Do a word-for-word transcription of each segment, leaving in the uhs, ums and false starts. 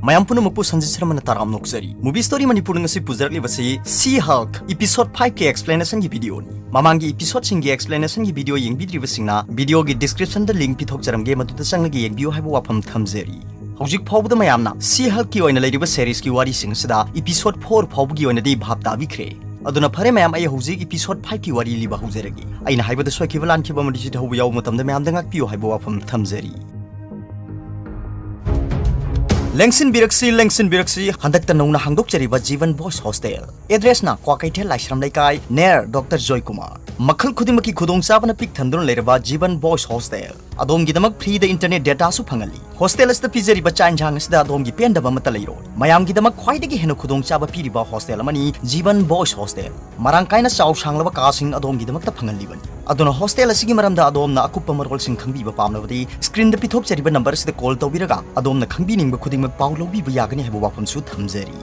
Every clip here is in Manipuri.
ꯃꯌꯥꯝ ꯄꯨꯝꯅꯃꯛꯄꯨ ꯁꯟꯖꯤꯠ ꯁꯔꯃꯅ ꯇꯔꯥꯝꯅ ꯑꯣꯛꯆꯔꯤ꯫ Movie Story ꯃꯅꯤꯄꯨꯔꯅ ꯉꯁꯤ ꯄꯨꯖꯔꯛꯂꯤꯕꯁꯤ She-Hulk episode five ꯀꯤ explanation ꯒꯤ video ꯅꯤ꯫ ꯃꯃꯥꯡꯒꯤ episode ꯁꯤꯡꯒꯤ explanation ꯒꯤ video ꯌꯦꯡꯕꯤꯗ꯭ꯔꯤꯕꯁꯤꯡꯅ video ꯒꯤ description ꯗ link ꯄꯤꯊꯣꯛꯆꯔꯝꯒꯦ, ꯃꯗꯨꯗ ꯆꯪꯂꯒ ꯌꯦꯡꯕꯤꯌꯨ ꯍꯥꯏꯕ ꯋꯥꯐꯝ ꯊꯝꯖꯔꯤ꯫ ꯍꯧꯖꯤꯛ ꯐꯥꯎꯕꯗ ꯃꯌꯥꯝꯅ She-Hulk ꯀꯤ ꯑꯣꯏꯅ ꯂꯩꯔꯤꯕ series ꯀꯤ ꯋꯥꯔꯤꯁꯤꯡ ꯑꯁꯤꯗ episode four ꯐꯥꯎꯕꯒꯤ ꯑꯣꯏꯅꯗꯤ ꯚꯥꯞ ꯇꯥꯕꯤꯈ꯭ꯔꯦ꯫ ꯑꯗꯨꯅ ꯐꯔꯦ ꯃꯌꯥꯝ, ꯑꯩ ꯍꯧꯖꯤꯛ episode five ꯀꯤ ꯋꯥꯔꯤ ꯂꯤꯕ ꯍꯧꯖꯔꯒꯦ꯫ ꯑꯩꯅ ꯍꯥꯏꯕꯗ ꯁꯣꯏꯈꯤꯕ ꯂꯥꯟꯈꯤꯕ ꯑꯃꯗꯤ ꯆꯤꯠ ꯍꯧꯕ ꯌꯥꯎꯕ ꯃꯇꯝꯗ ꯃꯌꯥꯝꯗ ꯉꯥꯛꯄꯤꯌꯨ ꯍꯥꯏꯕ ꯋꯥꯐꯝ ꯊꯝꯖꯔꯤ꯫ ꯂꯦꯡꯁꯤꯟꯕꯤꯔꯛꯁꯤ, ꯂꯦꯡꯁꯤꯟꯕꯤꯔꯛꯁꯤ, ꯍꯟꯗꯛꯇ ꯅꯧꯅ ꯍꯥꯡꯗꯣꯛꯆꯔꯤꯕ Jeevan Boys Hostel꯫ Address ꯅ ꯀ꯭ꯋꯥꯀꯩꯊꯦꯜ ꯂꯥꯏꯁ꯭ꯔꯝ ꯂꯩꯀꯥꯏ, near Doctor ꯖꯣꯏꯀꯨꯃꯥꯔ꯫ ꯃꯈꯜ ꯈꯨꯗꯤꯡꯃꯛꯀꯤ ꯈꯨꯗꯣꯡꯆꯥꯕꯅ ꯄꯤꯛ ꯊꯟꯗꯨꯅ ꯂꯩꯔꯕ Jeevan Boys Hostel꯫ ꯑꯗꯣꯝꯒꯤꯗꯃꯛ free ꯗ internet data ꯁꯨ ꯐꯪꯍꯜꯂꯤ꯫ Hostel ꯑꯁꯤꯗ ꯄꯤꯖꯔꯤꯕ ꯆꯥꯛ ꯏꯟꯁꯥꯡ ꯑꯁꯤꯗ ꯑꯗꯣꯝꯒꯤ ꯄꯦꯟꯗꯕ ꯑꯃꯠꯇ ꯂꯩꯔꯣꯏ꯫ ꯃꯌꯥꯝꯒꯤꯗꯃꯛ ꯈ꯭ꯋꯥꯏꯗꯒꯤ ꯍꯦꯟꯅ ꯈꯨꯗꯣꯡꯆꯥꯕ ꯄꯤꯔꯤꯕ hostel ꯑꯃꯅꯤ Jeevan Boys Hostel꯫ ꯃꯔꯥꯡ ꯀꯥꯏꯅ ꯆꯥꯎ ꯁꯥꯡꯂꯕ ꯀꯥꯁꯤꯡ ꯑꯗꯣꯝꯒꯤꯗꯃꯛꯇ ꯐꯪꯍꯜꯂꯤꯕꯅꯤ꯫ ꯑꯗꯨꯅ hostel ꯑꯁꯤꯒꯤ ꯃꯔꯝꯗ ꯑꯗꯣꯝꯅ ꯑꯀꯨꯞꯄ ꯃꯔꯣꯜꯁꯤꯡ ꯈꯪꯕꯤꯕ ꯄꯥꯝꯂꯕꯗꯤ screen ꯗ ꯄꯤꯊꯣꯛꯆꯔꯤꯕ number ꯑꯁꯤꯗ call ꯇꯧꯕꯤꯔꯒ ꯑꯗꯣꯝꯅ ꯈꯪꯕꯤꯅꯤꯡꯕ ꯈꯨꯗꯤꯡꯃꯛ ꯄꯥꯎ ꯂꯧꯕꯤꯕ ꯌꯥꯒꯅꯤ ꯍꯥꯏꯕ ꯋꯥꯐꯝꯁꯨ ꯊꯝꯖꯔꯤ꯫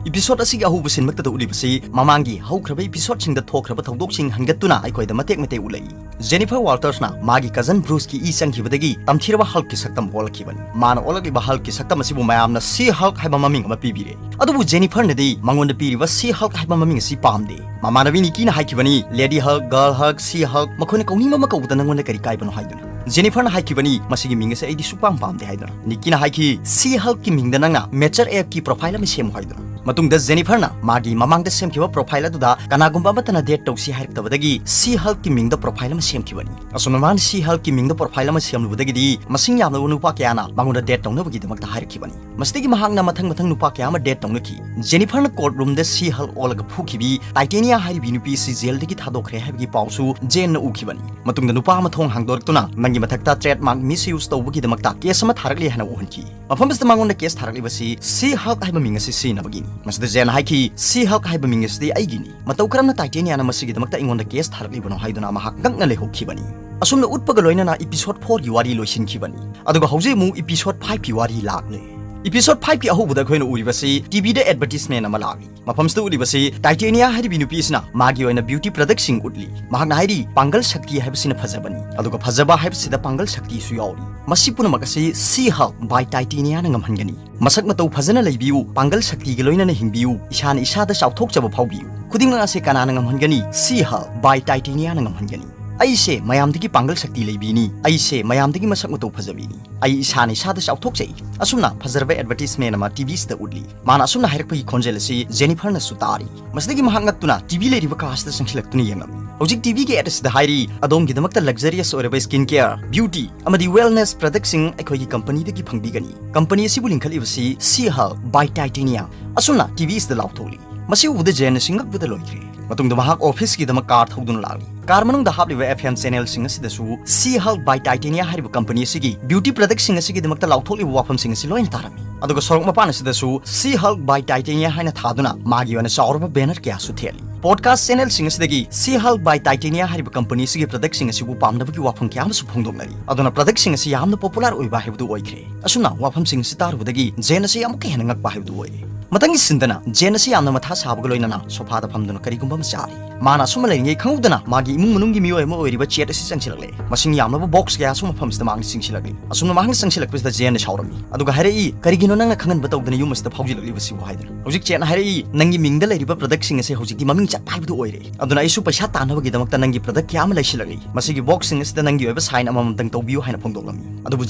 Episode ꯑꯁꯤꯒꯤ ꯑꯍꯧꯕ ꯁꯤꯟꯃꯛꯇꯗ ꯎꯠꯂꯤꯕꯁꯤ ꯃꯃꯥꯡꯒꯤ ꯍꯧꯈ꯭ꯔꯕ episode ꯁꯤꯡꯗ ꯊꯣꯛꯈ꯭ꯔꯕ ꯊꯧꯗꯣꯛꯁꯤꯡ ꯍꯟꯒꯠꯇꯨꯅ ꯑꯩꯈꯣꯏꯗ ꯃꯇꯦꯛ ꯃꯇꯦꯛ ꯎꯠꯂꯛꯏ꯫ Jennifer Walters ꯅ ꯃꯥꯒꯤ cousin Bruce ꯀꯤ ꯏ ꯆꯪꯈꯤꯕꯗꯒꯤ ꯇꯝꯊꯤꯔꯕ Hulk ꯀꯤ ꯁꯛꯇꯝ ꯑꯣꯜꯂꯛꯈꯤꯕꯅꯤ꯫ ꯃꯥꯅ ꯑꯣꯜꯂꯛꯂꯤꯕ Hulk ꯀꯤ ꯁꯛꯇꯝ ꯑꯁꯤꯕꯨ ꯃꯌꯥꯝꯅ She-Hulk ꯍꯥꯏꯕ ꯃꯃꯤꯡ ꯑꯃ ꯄꯤꯕꯤꯔꯦ꯫ ꯑꯗꯨꯕꯨ Jennifer ꯅꯗꯤ ꯃꯉꯣꯟꯗ ꯄꯤꯔꯤꯕ She-Hulk ꯍꯥꯏꯕ ꯃꯃꯤꯡ ꯑꯁꯤ ꯄꯥꯝꯗꯦ꯫ ꯃꯃꯥꯟꯅꯕꯤ Nikki ꯅ ꯍꯥꯏꯈꯤꯕꯅꯤ, "Lady Hulk, Girl Hulk, She-Hulk, ꯃꯈꯣꯏꯅ ꯀꯧꯅꯤꯡꯕ ꯑꯃ ꯀꯧꯕꯗ ꯅꯪꯉꯣꯟꯗ ꯀꯔꯤ ꯀꯥꯏꯕꯅꯣ?" ꯍꯥꯏꯗꯨꯅ꯫ Jennifer ꯅ ꯍꯥꯏꯈꯤꯕꯅꯤ, "ꯃꯁꯤꯒꯤ ꯃꯤꯡ ꯑꯁꯤ ꯑꯩꯗꯤ ꯁꯨꯛꯄꯥꯝ ꯄꯥꯝꯗꯦ" ꯍꯥꯏꯗꯨꯅ꯫ Nikki ꯅ ꯍꯥꯏꯈꯤ, "She-Hulk ꯀꯤ ꯃꯤꯡꯗ ꯅꯪꯅ mature app ꯀꯤ profile ꯑꯃ ꯁꯦꯝꯃꯨ" ꯍꯥꯏꯗꯨꯅ꯫ ꯃꯇꯨꯡꯗ Jennifer ꯅ ꯃꯥꯒꯤ ꯃꯃꯥꯡꯗ ꯁꯦꯝꯈꯤꯕ profile ꯑꯗꯨꯗ ꯀꯅꯥꯒꯨꯝꯕ ꯑꯃꯠꯇꯅ date ꯇꯧꯁꯤ ꯍꯥꯏꯔꯛꯇꯕꯗꯒꯤ She-Hulk ꯀꯤ ꯃꯤꯡꯗ profile ꯑꯃ ꯁꯦꯝꯈꯤꯕꯅꯤ꯫ ꯑꯁꯨꯝꯅ ꯃꯥꯅ She-Hulk ꯀꯤ ꯃꯤꯡꯗ profile ꯑꯃ ꯁꯦꯝꯂꯨꯕꯗꯒꯤ ꯃꯁꯤꯡ ꯌꯥꯝꯂꯕ ꯅꯨꯄꯥ ꯀꯌꯥꯅ ꯃꯉꯣꯟꯗ date ꯇꯧꯅꯕꯒꯤꯗꯃꯛꯇ ꯍꯥꯏꯔꯛꯈꯤꯕꯅꯤ꯫ ꯃꯁꯤꯗꯒꯤ ꯃꯍꯥꯛꯅ ꯃꯊꯪ ꯃꯊꯪ ꯅꯨꯄꯥ ꯀꯌꯥ ꯑꯃ date ꯇꯧꯅꯈꯤ꯫ Jennifer ꯅ court room ꯗ She-Hulk ꯑꯣꯜꯂꯒ ꯐꯨꯈꯤꯕꯤ Titania ꯍꯥꯏꯔꯤꯕꯤ ꯅꯨꯄꯤ ꯑꯁꯤ jail ꯗꯒꯤ ꯊꯥꯗꯣꯛꯈ꯭ꯔꯦ ꯍꯥꯏꯕꯒꯤ ꯄꯥꯎꯁꯨ Jane ꯅ ꯎꯈꯤꯕꯅꯤ꯫ ꯃꯇꯨꯡꯗ ꯅꯨꯄꯥ ꯑꯃ ꯊꯣꯡ ꯍꯥꯡꯗꯣꯔꯛꯇꯨꯅ, "ꯅꯪꯒꯤ ꯃꯊꯛꯇ trademark misuse ꯇꯧꯕꯒꯤꯗꯃꯛꯇ case ꯑꯃ ꯊꯥꯔꯛꯂꯤ" ꯍꯥꯏꯅ ꯎꯍꯟꯈꯤ꯫ ꯃꯐꯝ ꯑꯁꯤꯗ ꯃꯉꯣꯟꯗ case ꯊꯥꯔꯛꯂꯤꯕꯁꯤ She-Hulk ꯍꯥꯏꯕ ꯃꯤꯡ ꯑꯁꯤ ꯁꯤꯖꯤꯟꯅꯕꯒꯤꯅꯤ꯫ ꯃꯁꯤꯗ Jane ꯅ ꯍꯥꯏꯈꯤ, "She-Hulk ꯍꯥꯏꯕ ꯃꯤꯡ ꯑꯁꯤꯗꯤ ꯑꯩꯒꯤꯅꯤ꯫ ꯃꯇꯧ ꯀꯔꯝꯅ Titania ꯅ ꯃꯁꯤꯒꯤꯗꯃꯛꯇ ꯑꯩꯉꯣꯟꯗ case ꯊꯥꯔꯛꯂꯤꯕꯅꯣ?" ꯍꯥꯏꯗꯨꯅ ꯃꯍꯥꯛ ꯉꯛꯅ ꯂꯩꯍꯧꯈꯤꯕꯅꯤ꯫ ꯑꯁꯨꯝꯅ ꯎꯠꯄꯒ ꯂꯣꯏꯅꯅ episode four ꯒꯤ ꯋꯥꯔꯤ ꯂꯣꯏꯁꯤꯟꯈꯤꯕꯅꯤ꯫ ꯑꯗꯨꯒ ꯍꯧꯖꯤꯛ ꯑꯃꯨꯛ episode five ꯀꯤ ꯋꯥꯔꯤ ꯂꯥꯛꯂꯦ꯫ Episode five ꯀꯤ ꯑꯍꯧꯕꯗ ꯑꯩꯈꯣꯏꯅ ꯎꯔꯤꯕꯁꯤ ꯇꯤꯚꯤꯗ advertisement ꯑꯃ ꯂꯥꯛꯂꯤ꯫ ꯃꯐꯝꯁꯤꯗ ꯎꯠꯂꯤꯕꯁꯤ ꯇꯥꯏꯇꯦꯅꯤꯌꯥ ꯍꯥꯏꯔꯤꯕꯤ ꯅꯨꯄꯤ ꯑꯁꯤꯅ ꯃꯥꯒꯤ ꯑꯣꯏꯅ beauty product ꯁꯤꯡ ꯎꯠꯂꯤ꯫ ꯃꯍꯥꯛꯅ ꯍꯥꯏꯔꯤ, "ꯄꯥꯡꯒꯜ ꯁꯛꯇꯤ ꯍꯥꯏꯕꯁꯤꯅ ꯐꯖꯕꯅꯤ, ꯑꯗꯨꯒ ꯐꯖꯕ ꯍꯥꯏꯕꯁꯤꯗ ꯄꯥꯡꯒꯜ ꯁꯛꯇꯤꯁꯨ ꯌꯥꯎꯔꯤ꯫ ꯃꯁꯤ ꯄꯨꯝꯅꯃꯛ ꯑꯁꯤ She Hulk by Titania ꯅ ꯉꯝꯍꯟꯒꯅꯤ꯫ ꯃꯁꯛ ꯃꯇꯧ ꯐꯖꯅ ꯂꯩꯕꯤꯌꯨ, ꯄꯥꯡꯒꯜ ꯁꯛꯇꯤꯒ ꯂꯣꯏꯅꯅ ꯍꯤꯡꯕꯤꯌꯨ, ꯏꯁꯥꯅ ꯏꯁꯥꯗ ꯆꯥꯎꯊꯣꯛꯆꯕ ꯐꯥꯎꯕꯤꯌꯨ꯫ ꯈꯨꯗꯤꯡꯃꯛ ꯑꯁꯤ ꯀꯅꯥꯅ ꯉꯝꯍꯟꯒꯅꯤ? She Hulk by Titania ꯅ ꯉꯝꯍꯟꯒꯅꯤ꯫ ꯑꯩꯁꯦ ꯃꯌꯥꯝꯗꯒꯤ ꯄꯥꯡꯒꯜ ꯁꯛꯇꯤ ꯂꯩꯕꯤꯅꯤ, ꯑꯩꯁꯦ ꯃꯌꯥꯝꯗꯒꯤ ꯃꯁꯛ ꯃꯇꯧ ꯐꯖꯕꯤꯅꯤ, ꯑꯩ ꯏꯁꯥꯅ ꯏꯁꯥꯗ ꯆꯥꯎꯊꯣꯛꯆꯩ꯫" ꯑꯁꯨꯝꯅ ꯐꯖꯔꯕ advertisement ꯑꯃ ꯇꯤꯚꯤꯁꯤꯗ ꯎꯠꯂꯤ꯫ ꯃꯥꯅ ꯑꯁꯨꯝꯅ ꯍꯥꯏꯔꯛꯄꯒꯤ ꯈꯣꯟꯖꯦꯜ ꯑꯁꯤ ꯖꯦꯅꯤꯐꯔꯅꯁꯨ ꯇꯥꯔꯤ꯫ ꯃꯁꯤꯗꯒꯤ ꯃꯍꯥꯛ ꯉꯛꯇꯨꯅ ꯇꯤꯚꯤ ꯂꯩꯔꯤꯕ ꯀꯥ ꯑꯁꯤꯗ ꯆꯪꯁꯤꯜꯂꯛꯇꯨꯅ ꯌꯦꯡꯂꯝꯃꯤ꯫ ꯍꯧꯖꯤꯛ ꯇꯤꯚꯤꯒꯤ ad ꯑꯁꯤꯗ ꯍꯥꯏꯔꯤ, "ꯑꯗꯣꯝꯒꯤꯗꯃꯛꯇ luxurious ꯑꯣꯏꯔꯕ skin care, beauty ꯑꯃꯗꯤ wellness product ꯁꯤꯡ ꯑꯩꯈꯣꯏꯒꯤ ꯀꯝꯄꯅꯤꯗꯒꯤ ꯐꯪꯕꯤꯒꯅꯤ꯫ ꯀꯝꯄꯅꯤ ꯑꯁꯤꯕꯨ ꯂꯤꯡꯈꯠꯂꯤꯕꯁꯤ She Hulk by Titania꯫" ꯑꯁꯨꯝꯅ ꯇꯤꯚꯤ ꯑꯁꯤꯗ ꯂꯥꯎꯊꯣꯛꯂꯤ꯫ ꯃꯁꯤ ꯎꯕꯗ ꯖꯦꯟ ꯑꯁꯤ ꯉꯛꯄꯗ ꯂꯣꯏꯈ꯭ꯔꯦ꯫ ꯃꯇꯨꯡꯗ ꯃꯍꯥꯛ ꯑꯣꯐꯤꯁꯀꯤꯗꯃꯛ ꯀꯥꯔ ꯊꯧꯗꯨꯅ ꯂꯥꯛꯂꯤ꯫ ꯀꯥꯔ ꯃꯅꯨꯡꯗ ꯍꯥꯞꯂꯤꯕ F M channel ꯁꯤꯡ ꯑꯁꯤꯗꯁꯨ She Hulk by Titania ꯍꯥꯏꯔꯤꯕ ꯀꯝꯄꯅꯤ ꯑꯁꯤꯒꯤ beauty product ꯁꯤꯡ ꯑꯁꯤꯒꯤꯗꯃꯛꯇ ꯂꯥꯎꯊꯣꯛꯂꯤꯕ ꯋꯥꯐꯝꯁꯤꯡ ꯑꯁꯤ ꯂꯣꯏꯅ ꯇꯥꯔꯝꯃꯤ꯫ ꯑꯗꯨꯒ ꯁꯣꯔꯣꯛ ꯃꯄꯥꯟ ꯑꯁꯤꯗꯁꯨ She Hulk by Titania ꯍꯥꯏꯅ ꯊꯥꯗꯨꯅ ꯃꯥꯒꯤ ꯑꯣꯏꯅ ꯆꯥꯎꯔꯕ banner ꯀꯌꯥꯁꯨ ꯊꯦꯠꯂꯤ꯫ Podcast channel ꯁꯤꯡ ꯑꯁꯤꯗꯒꯤ She Hulk by Titania ꯍꯥꯏꯔꯤꯕ ꯀꯝꯄꯅꯤ ꯑꯁꯤꯒꯤ product ꯁꯤꯡ ꯑꯁꯤꯕꯨ ꯄꯥꯝꯅꯕꯒꯤ ꯋꯥꯐꯝ ꯀꯌꯥ ꯑꯃꯁꯨ ꯐꯣꯡꯗꯣꯛꯅꯔꯤ꯫ ꯑꯗꯨꯅ product ꯁꯤꯡ ꯑꯁꯤ ꯌꯥꯝꯅ popular ꯑꯣꯏꯕ ꯍꯥꯏꯕꯗꯨ ꯑꯣꯏꯈ꯭ꯔꯦ꯫ ꯑꯁꯨꯝꯅ ꯋꯥꯐꯝꯁꯤꯡ ꯑꯁꯤ ꯇꯥꯔꯨꯕꯗꯒꯤ ꯖꯦꯟ ꯑꯁꯤ ꯑꯃꯨꯛꯀ ꯍꯦꯟꯅ ꯉꯛꯄ ꯍꯥꯏꯕꯗꯨ ꯑꯣꯏꯔꯦ꯫ ꯃꯊꯪꯒꯤ ꯁꯤꯟꯗꯅ ꯖꯦꯟ ꯑꯁꯤ ꯌꯥꯝꯅ ꯃꯊꯥ ꯁꯥꯕꯒ ꯂꯣꯏꯅꯅ ꯁꯣꯐꯥꯗ ꯐꯝꯗꯨꯅ ꯀꯔꯤꯒꯨꯝꯕ ꯑꯃ ꯆꯥꯔꯤ꯫ ꯃꯥꯅ ꯑꯁꯨꯝꯅ ꯂꯩꯔꯤꯉꯩ ꯈꯪꯍꯧꯗꯅ ꯃꯥꯒꯤ ꯏꯃꯨꯡ ꯃꯅꯨꯡꯒꯤ ꯃꯤꯑꯣꯏ ꯑꯃ ꯑꯣꯏꯔꯤꯕ ꯆꯦꯠ ꯑꯁꯤ ꯆꯪꯁꯤꯜꯂꯛꯂꯦ꯫ ꯃꯁꯤꯡ ꯌꯥꯝꯂꯕ ꯕꯣꯛꯁ ꯀꯌꯥꯁꯨ ꯃꯐꯝꯁꯤꯗ ꯃꯥꯅ ꯆꯤꯡꯁꯤꯜꯂꯛꯂꯤ꯫ ꯑꯁꯨꯝꯅ ꯃꯍꯥꯛꯅ ꯆꯪꯁꯤꯜꯂꯛꯄꯁꯤꯗ ꯖꯦꯟꯅ ꯁꯥꯎꯔꯝꯃꯤ꯫ ꯑꯗꯨꯒ ꯍꯥꯏꯔꯛꯏ, "ꯀꯔꯤꯒꯤꯅꯣ ꯅꯪꯅ ꯈꯪꯍꯟꯕ ꯇꯧꯗꯅ ꯌꯨꯝ ꯑꯁꯤꯗ ꯐꯥꯎꯖꯤꯜꯂꯛꯂꯤꯕꯁꯤꯕꯨ?" ꯍꯥꯏꯗꯅ꯫ ꯍꯧꯖꯤꯛ ꯆꯦꯠꯅ ꯍꯥꯏꯔꯛꯏ, "ꯅꯪꯒꯤ ꯃꯤꯡꯗ ꯂꯩꯔꯤꯕ product ꯁꯤꯡ ꯑꯁꯤ ꯍꯧꯖꯤꯛꯇꯤ ꯃꯃꯤꯡ ꯆꯠꯄ ꯍꯥꯏꯕꯗꯨ ꯑꯣꯏꯔꯦ꯫ ꯑꯗꯨꯅ ꯑꯩꯁꯨ ꯄꯩꯁꯥ ꯇꯥꯟꯅꯕꯒꯤꯗꯃꯛꯇ ꯅꯪꯒꯤ product ꯀꯌꯥ ꯑꯃ ꯂꯩꯁꯤꯜꯂꯛꯂꯤ꯫ ꯃꯁꯤꯒꯤ ꯕꯣꯛꯁꯁꯤꯡ ꯑꯁꯤꯗ ꯅꯪꯒꯤ ꯑꯣꯏꯕ ꯁꯥꯏꯟ ꯑꯃꯃꯝꯇꯪ ꯇꯧꯕꯤꯌꯨ" ꯍꯥꯏꯅ ꯐꯣꯡꯗꯣꯛꯂꯝꯃꯤ꯫ ꯑꯗꯨꯕꯨ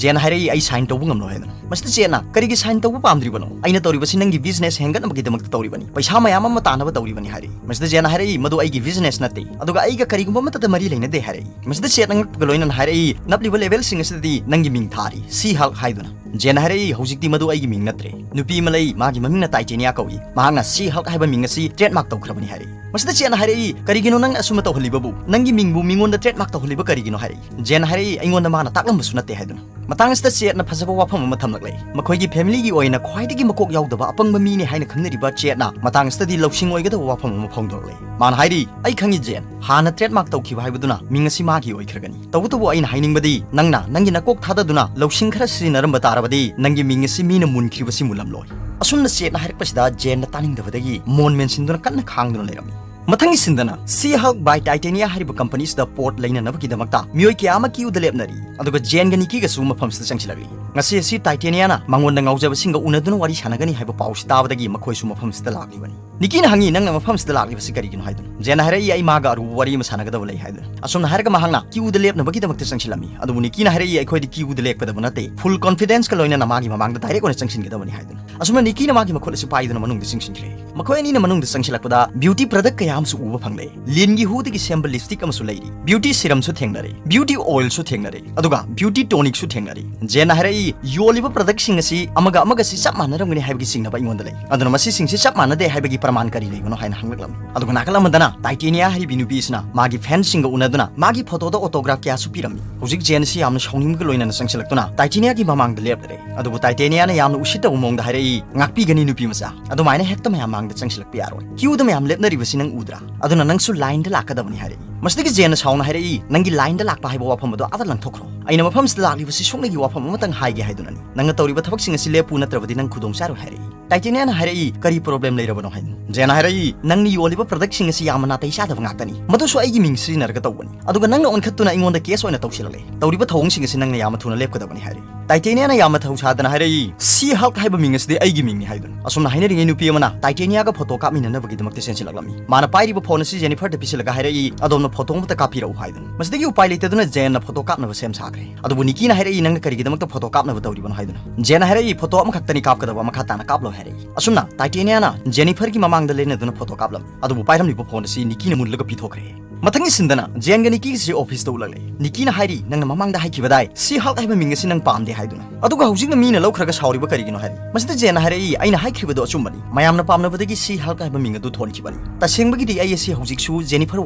ꯖꯦꯟꯅ ꯍꯥꯏꯔꯛꯏ, "ꯑꯩ ꯁꯥꯏꯟ ꯇꯧꯕ ꯉꯝꯂꯣꯏ" ꯍꯥꯏꯗꯅ꯫ ꯃꯁꯤꯗ ꯆꯦꯠꯅ, "ꯀꯔꯤꯒꯤ ꯁꯥꯏꯟ ꯇꯧꯕ ꯄꯥꯝꯗ꯭ꯔꯤꯕꯅꯣ? ꯑꯩꯅ ꯇꯧꯔꯤꯕꯁꯤ ꯅꯪꯒꯤ ꯕꯤꯖꯤꯅꯦꯁ ꯍꯦꯟꯒꯠꯅꯕꯒꯤꯗꯃꯛꯇ ꯇꯧꯔꯤꯕꯅꯤ, ꯄꯩꯁꯥ ꯃꯌꯥꯝ ꯑꯃ ꯇꯥꯟꯅꯕ ꯇꯧꯔꯤꯕꯅꯤ" ꯍꯥꯏꯔꯛꯏ꯫ ꯃꯁꯤꯗ ꯖꯦꯟꯅ ꯍꯥꯏꯔꯛꯏ, "ꯃꯗꯨ ꯑꯩꯒꯤ ꯕꯤꯖꯤꯅꯦꯁ ꯅꯠꯇꯦ, ꯑꯗꯨꯒ ꯑꯩꯒ ꯀꯔꯤꯒꯨꯝꯕ ꯑꯃꯠꯇꯗ ꯃꯔꯤ ꯂꯩꯅꯗꯦ" ꯍꯥꯏꯔꯛꯏ꯫ ꯃꯁꯤꯗ ꯆꯦꯠꯅ ꯉꯛꯄꯒ ꯂꯣꯏꯅꯅ ꯍꯥꯏꯔꯛꯏ, "ꯅꯞꯂꯤꯕ ꯂꯦꯕꯦꯜꯁꯤꯡ ꯑꯁꯤꯗꯗꯤ ꯅꯪꯒꯤ ꯃꯤꯡ ꯊꯥꯔꯤ, She Hulk ꯍꯥꯏꯗꯨꯅ"꯫ ꯖꯦꯟꯅ ꯍꯥꯏꯔꯛꯏ, "ꯍꯧꯖꯤꯛꯇꯤ ꯃꯗꯨ ꯑꯩꯒꯤ ꯃꯤꯡ ꯅꯠꯇ꯭ꯔꯦ꯫ ꯅꯨꯄꯤ ꯑꯃ ꯂꯩ, ꯃꯥꯒꯤ ꯃꯃꯤꯡꯅ ꯇꯥꯏꯇꯦꯅꯤꯌꯥ ꯀꯧꯏ꯫ ꯃꯍꯥꯛꯅ She Hulk ꯍꯥꯏꯕ ꯃꯤꯡ ꯑꯁꯤ trademark ꯇꯧꯈ꯭ꯔꯕꯅꯤ" ꯍꯥꯏꯔꯛꯏ꯫ ꯃꯁꯤꯗ ꯆꯦꯠꯅ ꯍꯥꯏꯔꯛꯏ, "ꯀꯔꯤꯒꯤꯅꯣ ꯅꯪ ꯑꯁꯨꯝꯅ ꯇꯧꯍꯜꯂꯤꯕꯕꯨ? ꯅꯪꯒꯤ ꯃꯤꯡꯕꯨ ꯃꯤꯉꯣꯟꯗ trademark ꯇꯧꯍꯜꯂꯤꯕ ꯀꯔꯤꯒꯤꯅꯣ?" ꯍꯥꯏꯔꯛꯏ꯫ ꯖꯦꯟꯅ ꯍꯥꯏꯔꯛꯏ, "ꯑꯩꯉꯣꯟꯗ ꯃꯥꯅ ꯇꯥꯛꯂꯝꯕꯁꯨ ꯅꯠꯇꯦ" ꯍꯥꯏꯗꯨꯅ꯫ ꯃꯇꯥꯡ ꯑꯁꯤꯗ ꯆꯦꯠꯅ ꯐꯖꯕ ꯋꯥꯐꯝ ꯑꯃ ꯊꯝꯂꯛꯂꯦ꯫ ꯃꯈꯣꯏꯒꯤ familyꯒꯤ ꯑꯣꯏꯅ ꯈ꯭ꯋꯥꯏꯗꯒꯤ ꯃꯀꯣꯛ ꯌꯥꯎꯗꯕ ꯑꯄꯪꯕ ꯃꯤꯅꯤ ꯍꯥꯏꯅ ꯈꯪꯅꯔꯤꯕ ꯆꯦꯠꯅ ꯃꯇꯥꯡ ꯑꯁꯤꯗꯗꯤ ꯂꯧꯁꯤꯡ ꯑꯣꯏꯒꯗꯕ ꯋꯥꯐꯝ ꯑꯃ ꯐꯣꯡꯗꯣꯔꯛꯂꯦ꯫ ꯃꯥꯅ ꯍꯥꯏꯔꯤ, "ꯑꯩ ꯈꯪꯉꯤ ꯖꯦꯟ, ꯍꯥꯟꯅ trademark ꯇꯧꯈꯤꯕ ꯍꯥꯏꯕꯗꯨꯅ ꯃꯤꯡ ꯑꯁꯤ ꯃꯥꯒꯤ ꯑꯣꯏꯈ꯭ꯔꯒꯅꯤ꯫ ꯇꯧꯕꯇꯕꯨ ꯑꯩꯅ ꯍꯥꯏꯅꯤꯡꯕꯗꯤ, ꯅꯪꯅ ꯅꯪꯒꯤ ꯅꯀꯣꯛ ꯊꯥꯗꯗꯨꯅ ꯂꯧꯁꯤꯡ ꯈꯔ ꯁꯤꯖꯤꯟꯅꯔꯝꯕ ꯇꯥꯔꯕꯗꯤ ꯅꯪꯒꯤ ꯃꯤꯡ ꯑꯁꯤ ꯃꯤꯅ ꯃꯨꯟꯈ꯭ꯔꯤꯕꯁꯤ ꯃꯨꯜꯂꯝꯂꯣꯏ꯫" ꯑꯁꯨꯝꯅ ꯆꯦꯠꯅ ꯍꯥꯏꯔꯛꯄꯁꯤꯗ ꯖꯦꯟꯅ ꯇꯥꯅꯤꯡꯗꯕꯗꯒꯤ ꯃꯣꯟ ꯃꯦꯟꯁꯤꯟꯗꯨꯅ ꯀꯟꯅ ꯈꯥꯡꯗꯨꯅ ꯂꯩꯔꯝꯃꯤ꯫ ꯃꯊꯪꯒꯤ ꯁꯤꯟꯗꯅ She-Hulk by Titania ꯍꯥꯏꯔꯤꯕ company ꯑꯁꯤꯗ ꯄꯣꯠ ꯂꯩꯅꯅꯕꯒꯤꯗꯃꯛꯇ ꯃꯤꯑꯣꯏ ꯀꯌꯥ ꯑꯃ queueꯗ ꯂꯦꯞꯅꯔꯤ꯫ ꯑꯗꯨꯒ ꯖꯦꯟꯒ ꯅꯤꯀꯤꯒꯁꯨ ꯃꯐꯝꯁꯤꯗ ꯆꯪꯁꯤꯜꯂꯛꯂꯤ꯫ ꯉꯁꯤ ꯑꯁꯤ ꯇꯥꯏꯇꯦꯅꯤꯌꯥꯅ ꯃꯉꯣꯟꯗ ꯉꯥꯎꯖꯕꯁꯤꯡꯒ ꯎꯅꯗꯨꯅ ꯋꯥꯔꯤ ꯁꯥꯟꯅꯒꯅꯤ ꯍꯥꯏꯕ ꯄꯥꯎꯁꯤ ꯇꯥꯕꯗꯒꯤ ꯃꯈꯣꯏꯁꯨ ꯃꯐꯝꯁꯤꯗ ꯂꯥꯛꯂꯤꯕꯅꯤ꯫ ꯅꯤꯀꯤꯅ ꯍꯪꯉꯤ, "ꯅꯪꯅ ꯃꯐꯝꯁꯤꯗ ꯂꯥꯛꯂꯤꯕꯁꯤ ꯀꯔꯤꯒꯤꯅꯣ?" ꯍꯥꯏꯗꯨꯅ꯫ ꯖꯦꯟꯅ ꯍꯥꯏꯔꯛꯏ, "ꯑꯩ ꯃꯥꯒ ꯑꯔꯨꯕ ꯋꯥꯔꯤ ꯑꯃ ꯁꯥꯟꯅꯒꯗꯕ ꯂꯩ" ꯍꯥꯏꯗꯨꯅ꯫ ꯑꯁꯨꯝꯅ ꯍꯥꯏꯔꯒ ꯃꯍꯥꯛꯅ queueꯗ ꯂꯦꯞꯅꯕꯒꯤꯗꯃꯛꯇ ꯆꯪꯁꯤꯜꯂꯝꯃꯤ꯫ ꯑꯗꯨꯕꯨ ꯅꯤꯀꯤꯅ ꯍꯥꯏꯔꯛꯏ, "ꯑꯩꯈꯣꯏꯗꯤ queueꯗ ꯂꯦꯞꯀꯗꯕ ꯅꯠꯇꯦ, full confidenceꯀ ꯂꯣꯏꯅꯅ ꯃꯥꯒꯤ ꯃꯃꯥꯡꯗ direct ꯑꯣꯏꯅ ꯆꯪꯁꯤꯟꯒꯗꯕꯅꯤ" ꯍꯥꯏꯗꯨꯅ꯫ ꯑꯁꯨꯝꯅ ꯅꯤꯀꯤꯅ ꯃꯥꯒꯤ ꯃꯈꯨꯠ ꯑꯁꯤ ꯄꯥꯏꯗꯨꯅ ꯃꯅꯨꯡꯗ ꯆꯪꯁꯤꯟꯈ꯭ꯔꯦ꯫ ꯃꯈꯣꯏ ꯑꯅꯤꯅ ꯃꯅꯨꯡꯗ ꯆꯪꯁꯤꯜꯂꯛꯄꯗ beauty product ꯀꯌꯥ ꯑꯃꯁꯨ ꯎꯕ ꯐꯪꯂꯦ꯫ ꯂꯤꯟꯒꯤ ꯍꯨꯗꯒꯤ ꯁꯦꯝꯕ lipstick ꯑꯃꯁꯨ ꯂꯩꯔꯤ꯫ Beauty serumꯁꯨ ꯊꯦꯡꯅꯔꯦ, beauty oilꯁꯨ ꯊꯦꯡꯅꯔꯦ, ꯑꯗꯨꯒ beauty tonicꯁꯨ ꯊꯦꯡꯅꯔꯦ꯫ ꯖꯦꯟꯅ ꯍꯥꯏꯔꯛꯏ, "ꯌꯣꯜꯂꯤꯕ productꯁꯤꯡ ꯑꯁꯤ ꯑꯃꯒ ꯑꯃꯒꯁꯤ ꯆꯞ ꯃꯥꯟꯅꯔꯝꯒꯅꯤ ꯍꯥꯏꯕꯒꯤ ꯆꯤꯡꯅꯕ ꯑꯩꯉꯣꯟꯗ ꯂꯩ꯫ ꯑꯗꯨꯅ ꯃꯁꯤꯁꯤꯡꯁꯤ ꯆꯞ ꯃꯥꯟꯅꯗꯦ ꯍꯥꯏꯕꯒꯤ ꯄ꯭ꯔꯃꯥꯟ ꯀꯔꯤ ꯂꯩꯕꯅꯣ?" ꯍꯥꯏꯅ ꯍꯪꯂꯛꯂꯝꯃꯤ꯫ ꯑꯗꯨꯒ ꯅꯥꯀꯜ ꯑꯃꯗꯅ ꯇꯥꯏꯇꯦꯅꯤꯌꯥ ꯍꯥꯏꯔꯤꯕꯤ ꯅꯨꯄꯤ ꯑꯁꯤꯅ ꯃꯥꯒꯤ fanꯁꯤꯡꯒ ꯎꯅꯗꯨꯅ ꯃꯥꯒꯤ photoꯗ autograph ꯀꯌꯥꯁꯨ ꯄꯤꯔꯝꯃꯤ꯫ ꯍꯧꯖꯤꯛ ꯖꯦꯟ ꯑꯁꯤ ꯌꯥꯝꯅ ꯁꯥꯎꯅꯤꯡꯕꯒ ꯂꯣꯏꯅꯅ ꯆꯪꯁꯤꯜꯂꯛꯇꯨꯅ ꯇꯥꯏꯇꯦꯅꯤꯌꯥꯒꯤ ꯃꯃꯥꯡꯗ ꯂꯦꯞꯂꯔꯦ꯫ ꯑꯗꯨꯕꯨ ꯇꯥꯏꯇꯦꯅꯤꯌꯥꯅ ꯌꯥꯝꯅ ꯎꯁꯤꯠꯇꯕ ꯃꯑꯣꯡꯗ ꯍꯥꯏꯔꯛꯏ, "ꯉꯥꯛꯄꯤꯒꯅꯤ ꯅꯨꯄꯤ ꯃꯆꯥ, ꯑꯗꯨꯃꯥꯏꯅ ꯍꯦꯛꯇ ꯃꯌꯥꯝ ꯃꯥꯡꯗ ꯆꯪꯁꯤꯜꯂꯛꯄ ꯌꯥꯔꯣꯏ꯫ Queueꯗ ꯃꯌꯥꯝ ꯂꯦꯞꯅꯔꯤꯕꯁꯤ ꯅꯪ ꯎꯗ꯭ꯔꯥ? ꯑꯗꯨꯅ ꯅꯪꯁꯨ lineꯗ ꯂꯥꯛꯀꯗꯕꯅꯤ" ꯍꯥꯏꯔꯛꯏ꯫ ꯃꯁꯤꯗꯒꯤ ꯖꯦꯟꯅ ꯁꯥꯎꯅ ꯍꯥꯏꯔꯛꯏ, "ꯅꯪꯒꯤ lineꯗ ꯂꯥꯛꯄ ꯍꯥꯏꯕ ꯋꯥꯐꯝ ꯑꯗꯣ ꯑꯥꯗ ꯂꯪꯊꯣꯛꯈ꯭ꯔꯣ꯫ ꯑꯩꯅ ꯃꯐꯝꯁꯤꯗ ꯂꯥꯛꯂꯤꯕꯁꯤ ꯁꯨꯞꯅꯒꯤ ꯋꯥꯐꯝ ꯑꯃꯇꯪ ꯍꯥꯏꯒꯦ ꯍꯥꯏꯗꯨꯅꯅꯤ꯫ ꯅꯪꯅ ꯇꯧꯔꯤꯕ ꯊꯕꯛꯁꯤꯡ ꯑꯁꯤ ꯂꯦꯞꯄꯨ, ꯅꯠꯇ꯭ꯔꯕꯗꯤ ꯅꯪ ꯈꯨꯗꯣꯡ ꯆꯥꯔꯣꯏ" ꯍꯥꯏꯔꯛꯏ꯫ ꯇꯥꯏꯇꯦꯅꯤꯌꯥꯅ ꯍꯥꯏꯔꯛꯏ, "ꯀꯔꯤ problem ꯂꯩꯔꯕꯅꯣ?" ꯍꯥꯏꯅ꯫ ꯖꯦꯟꯅ ꯍꯥꯏꯔꯛꯏ, "ꯅꯪꯅ ꯌꯣꯜꯂꯤꯕ productꯁꯤꯡ ꯑꯁꯤ ꯌꯥꯝꯅ ꯅꯥꯇꯩ ꯆꯥꯗꯕ ꯉꯥꯛꯇꯅꯤ, ꯃꯗꯨꯁꯨ ꯑꯩꯒꯤ ꯃꯤꯡ ꯁꯤꯖꯤꯟꯅꯔꯒ ꯇꯧꯕꯅꯤ꯫ ꯑꯗꯨꯒ ꯅꯪꯅ ꯑꯣꯟꯈꯠꯇꯨꯅ ꯑꯩꯉꯣꯟꯗ case ꯑꯣꯏꯅ ꯇꯧꯁꯤꯜꯂꯛꯂꯦ꯫ ꯇꯧꯔꯤꯕ ꯊꯧꯑꯣꯡꯁꯤꯡ ꯑꯁꯤ ꯅꯪꯅ ꯌꯥꯝꯅ ꯊꯨꯅ ꯂꯦꯞꯀꯗꯕꯅꯤ" ꯍꯥꯏꯔꯛꯏ꯫ ꯇꯥꯏꯇꯦꯅꯤꯌꯥꯅ ꯌꯥꯝꯅ ꯊꯧꯁꯥꯗꯅ ꯍꯥꯏꯔꯛꯏ, "She-Hulk ꯍꯥꯏꯕ ꯃꯤꯡ ꯑꯁꯤꯗꯤ ꯑꯩꯒꯤ ꯃꯤꯡꯅꯤ" ꯍꯥꯏꯗꯨꯅ꯫ ꯑꯁꯨꯝꯅ ꯍꯥꯏꯅꯔꯤꯉꯩ ꯅꯨꯄꯤ ꯑꯃꯅ ꯇꯥꯏꯇꯦꯅꯤꯌꯥꯒ photo ꯀꯥꯞꯃꯤꯟꯅꯅꯕꯒꯤꯗꯃꯛꯇ ꯆꯦꯟꯁꯤꯜꯂꯛꯂꯝꯃꯤ꯫ ꯃꯥꯅ ꯄꯥꯏꯔꯤꯕ phone ꯑꯁꯤ ꯖꯦꯅꯤꯐꯔꯗ ꯄꯤꯁꯤꯜꯂꯒ ꯍꯥꯏꯔꯛꯏ, "ꯑꯗꯣꯝꯅ photo ꯑꯃꯇ ꯀꯥꯞꯄꯤꯔꯛꯎ" ꯍꯥꯏꯗꯨꯅ꯫ ꯃꯁꯤꯗꯒꯤ ꯎꯄꯥꯏ ꯂꯩꯇꯗꯨꯅ ꯖꯦꯟꯅ photo ꯀꯥꯞꯅꯕ ꯁꯦꯝ ꯁꯥꯈ꯭ꯔꯦ꯫ ꯑꯗꯨꯕꯨ ꯅꯤꯀꯤꯅ ꯍꯥꯏꯔꯛꯏ, "ꯅꯪꯅ ꯀꯔꯤꯒꯤꯗꯃꯛꯇ photo ꯀꯥꯞꯅꯕ ꯇꯧꯔꯤꯕꯅꯣ?" ꯍꯥꯏꯗꯨꯅ꯫ ꯖꯦꯟꯅ ꯍꯥꯏꯔꯛꯏ, "Photo ꯑꯃꯈꯛꯇꯅꯤ ꯀꯥꯞꯀꯗꯕ, ꯃꯈꯥ ꯇꯥꯅ ꯀꯥꯞꯂꯣꯏ" ꯍꯥꯏꯔꯛꯏ꯫ ꯑꯁꯨꯝꯅ ꯇꯥꯏꯇꯦꯅꯤꯌꯥꯅ ꯖꯦꯅꯤꯐꯔꯒꯤ ꯃꯃꯥꯡꯗ ꯂꯦꯟꯅꯗꯨꯅ photo ꯀꯥꯞꯂꯝꯃꯤ꯫ ꯑꯗꯨꯕꯨ ꯄꯥꯏꯔꯝꯂꯤꯕ phone ꯑꯁꯤ ꯅꯤꯀꯤꯅ ꯃꯨꯜꯂꯒ ꯄꯤꯊꯣꯛꯈ꯭ꯔꯦ꯫ ꯃꯊꯪꯒꯤ ꯁꯤꯟꯗꯅ ꯖꯦꯟꯒ ꯅꯤꯀꯤꯒꯁꯤ officeꯇ ꯎꯠꯂꯛꯂꯦ꯫ ꯅꯤꯀꯤꯅ ꯍꯥꯏꯔꯤ, "ꯅꯪꯅ ꯃꯃꯥꯡꯗ ꯍꯥꯏꯈꯤꯕꯗꯥꯏ, She-Hulk ꯍꯥꯏꯕ ꯃꯤꯡ ꯑꯁꯤ ꯅꯪ ꯄꯥꯝꯗꯦ" ꯍꯥꯏ꯫ ꯍꯥꯏꯗꯨꯅ꯫ ꯑꯗꯨꯒ ꯍꯧꯖꯤꯛꯅ ꯃꯤꯅ ꯂꯧꯈ꯭ꯔꯒ ꯁꯥꯎꯔꯤꯕ ꯀꯔꯤꯒꯤꯅꯣ ꯍꯥꯏꯔꯤ꯫ ꯃꯁꯤꯗ ꯖꯦꯟꯅ ꯍꯥꯏꯔꯛꯏ, "ꯑꯩꯅ ꯍꯥꯏꯈ꯭ꯔꯤꯕꯗꯣ ꯑꯆꯨꯝꯕꯅꯤ꯫ ꯃꯌꯥꯝꯅ ꯄꯥꯝꯅꯕꯗꯒꯤ ꯁꯤ ꯍꯜꯛ ꯍꯥꯏꯕ ꯃꯤꯡ ꯑꯗꯨ ꯊꯣꯟꯈꯤꯕꯅꯤ꯫ ꯇꯁꯦꯡꯕꯒꯤꯗꯤ ꯑꯩ ꯑꯁꯤ ꯍꯧꯖꯤꯛꯁꯨ ꯖꯦꯅꯤꯐꯔ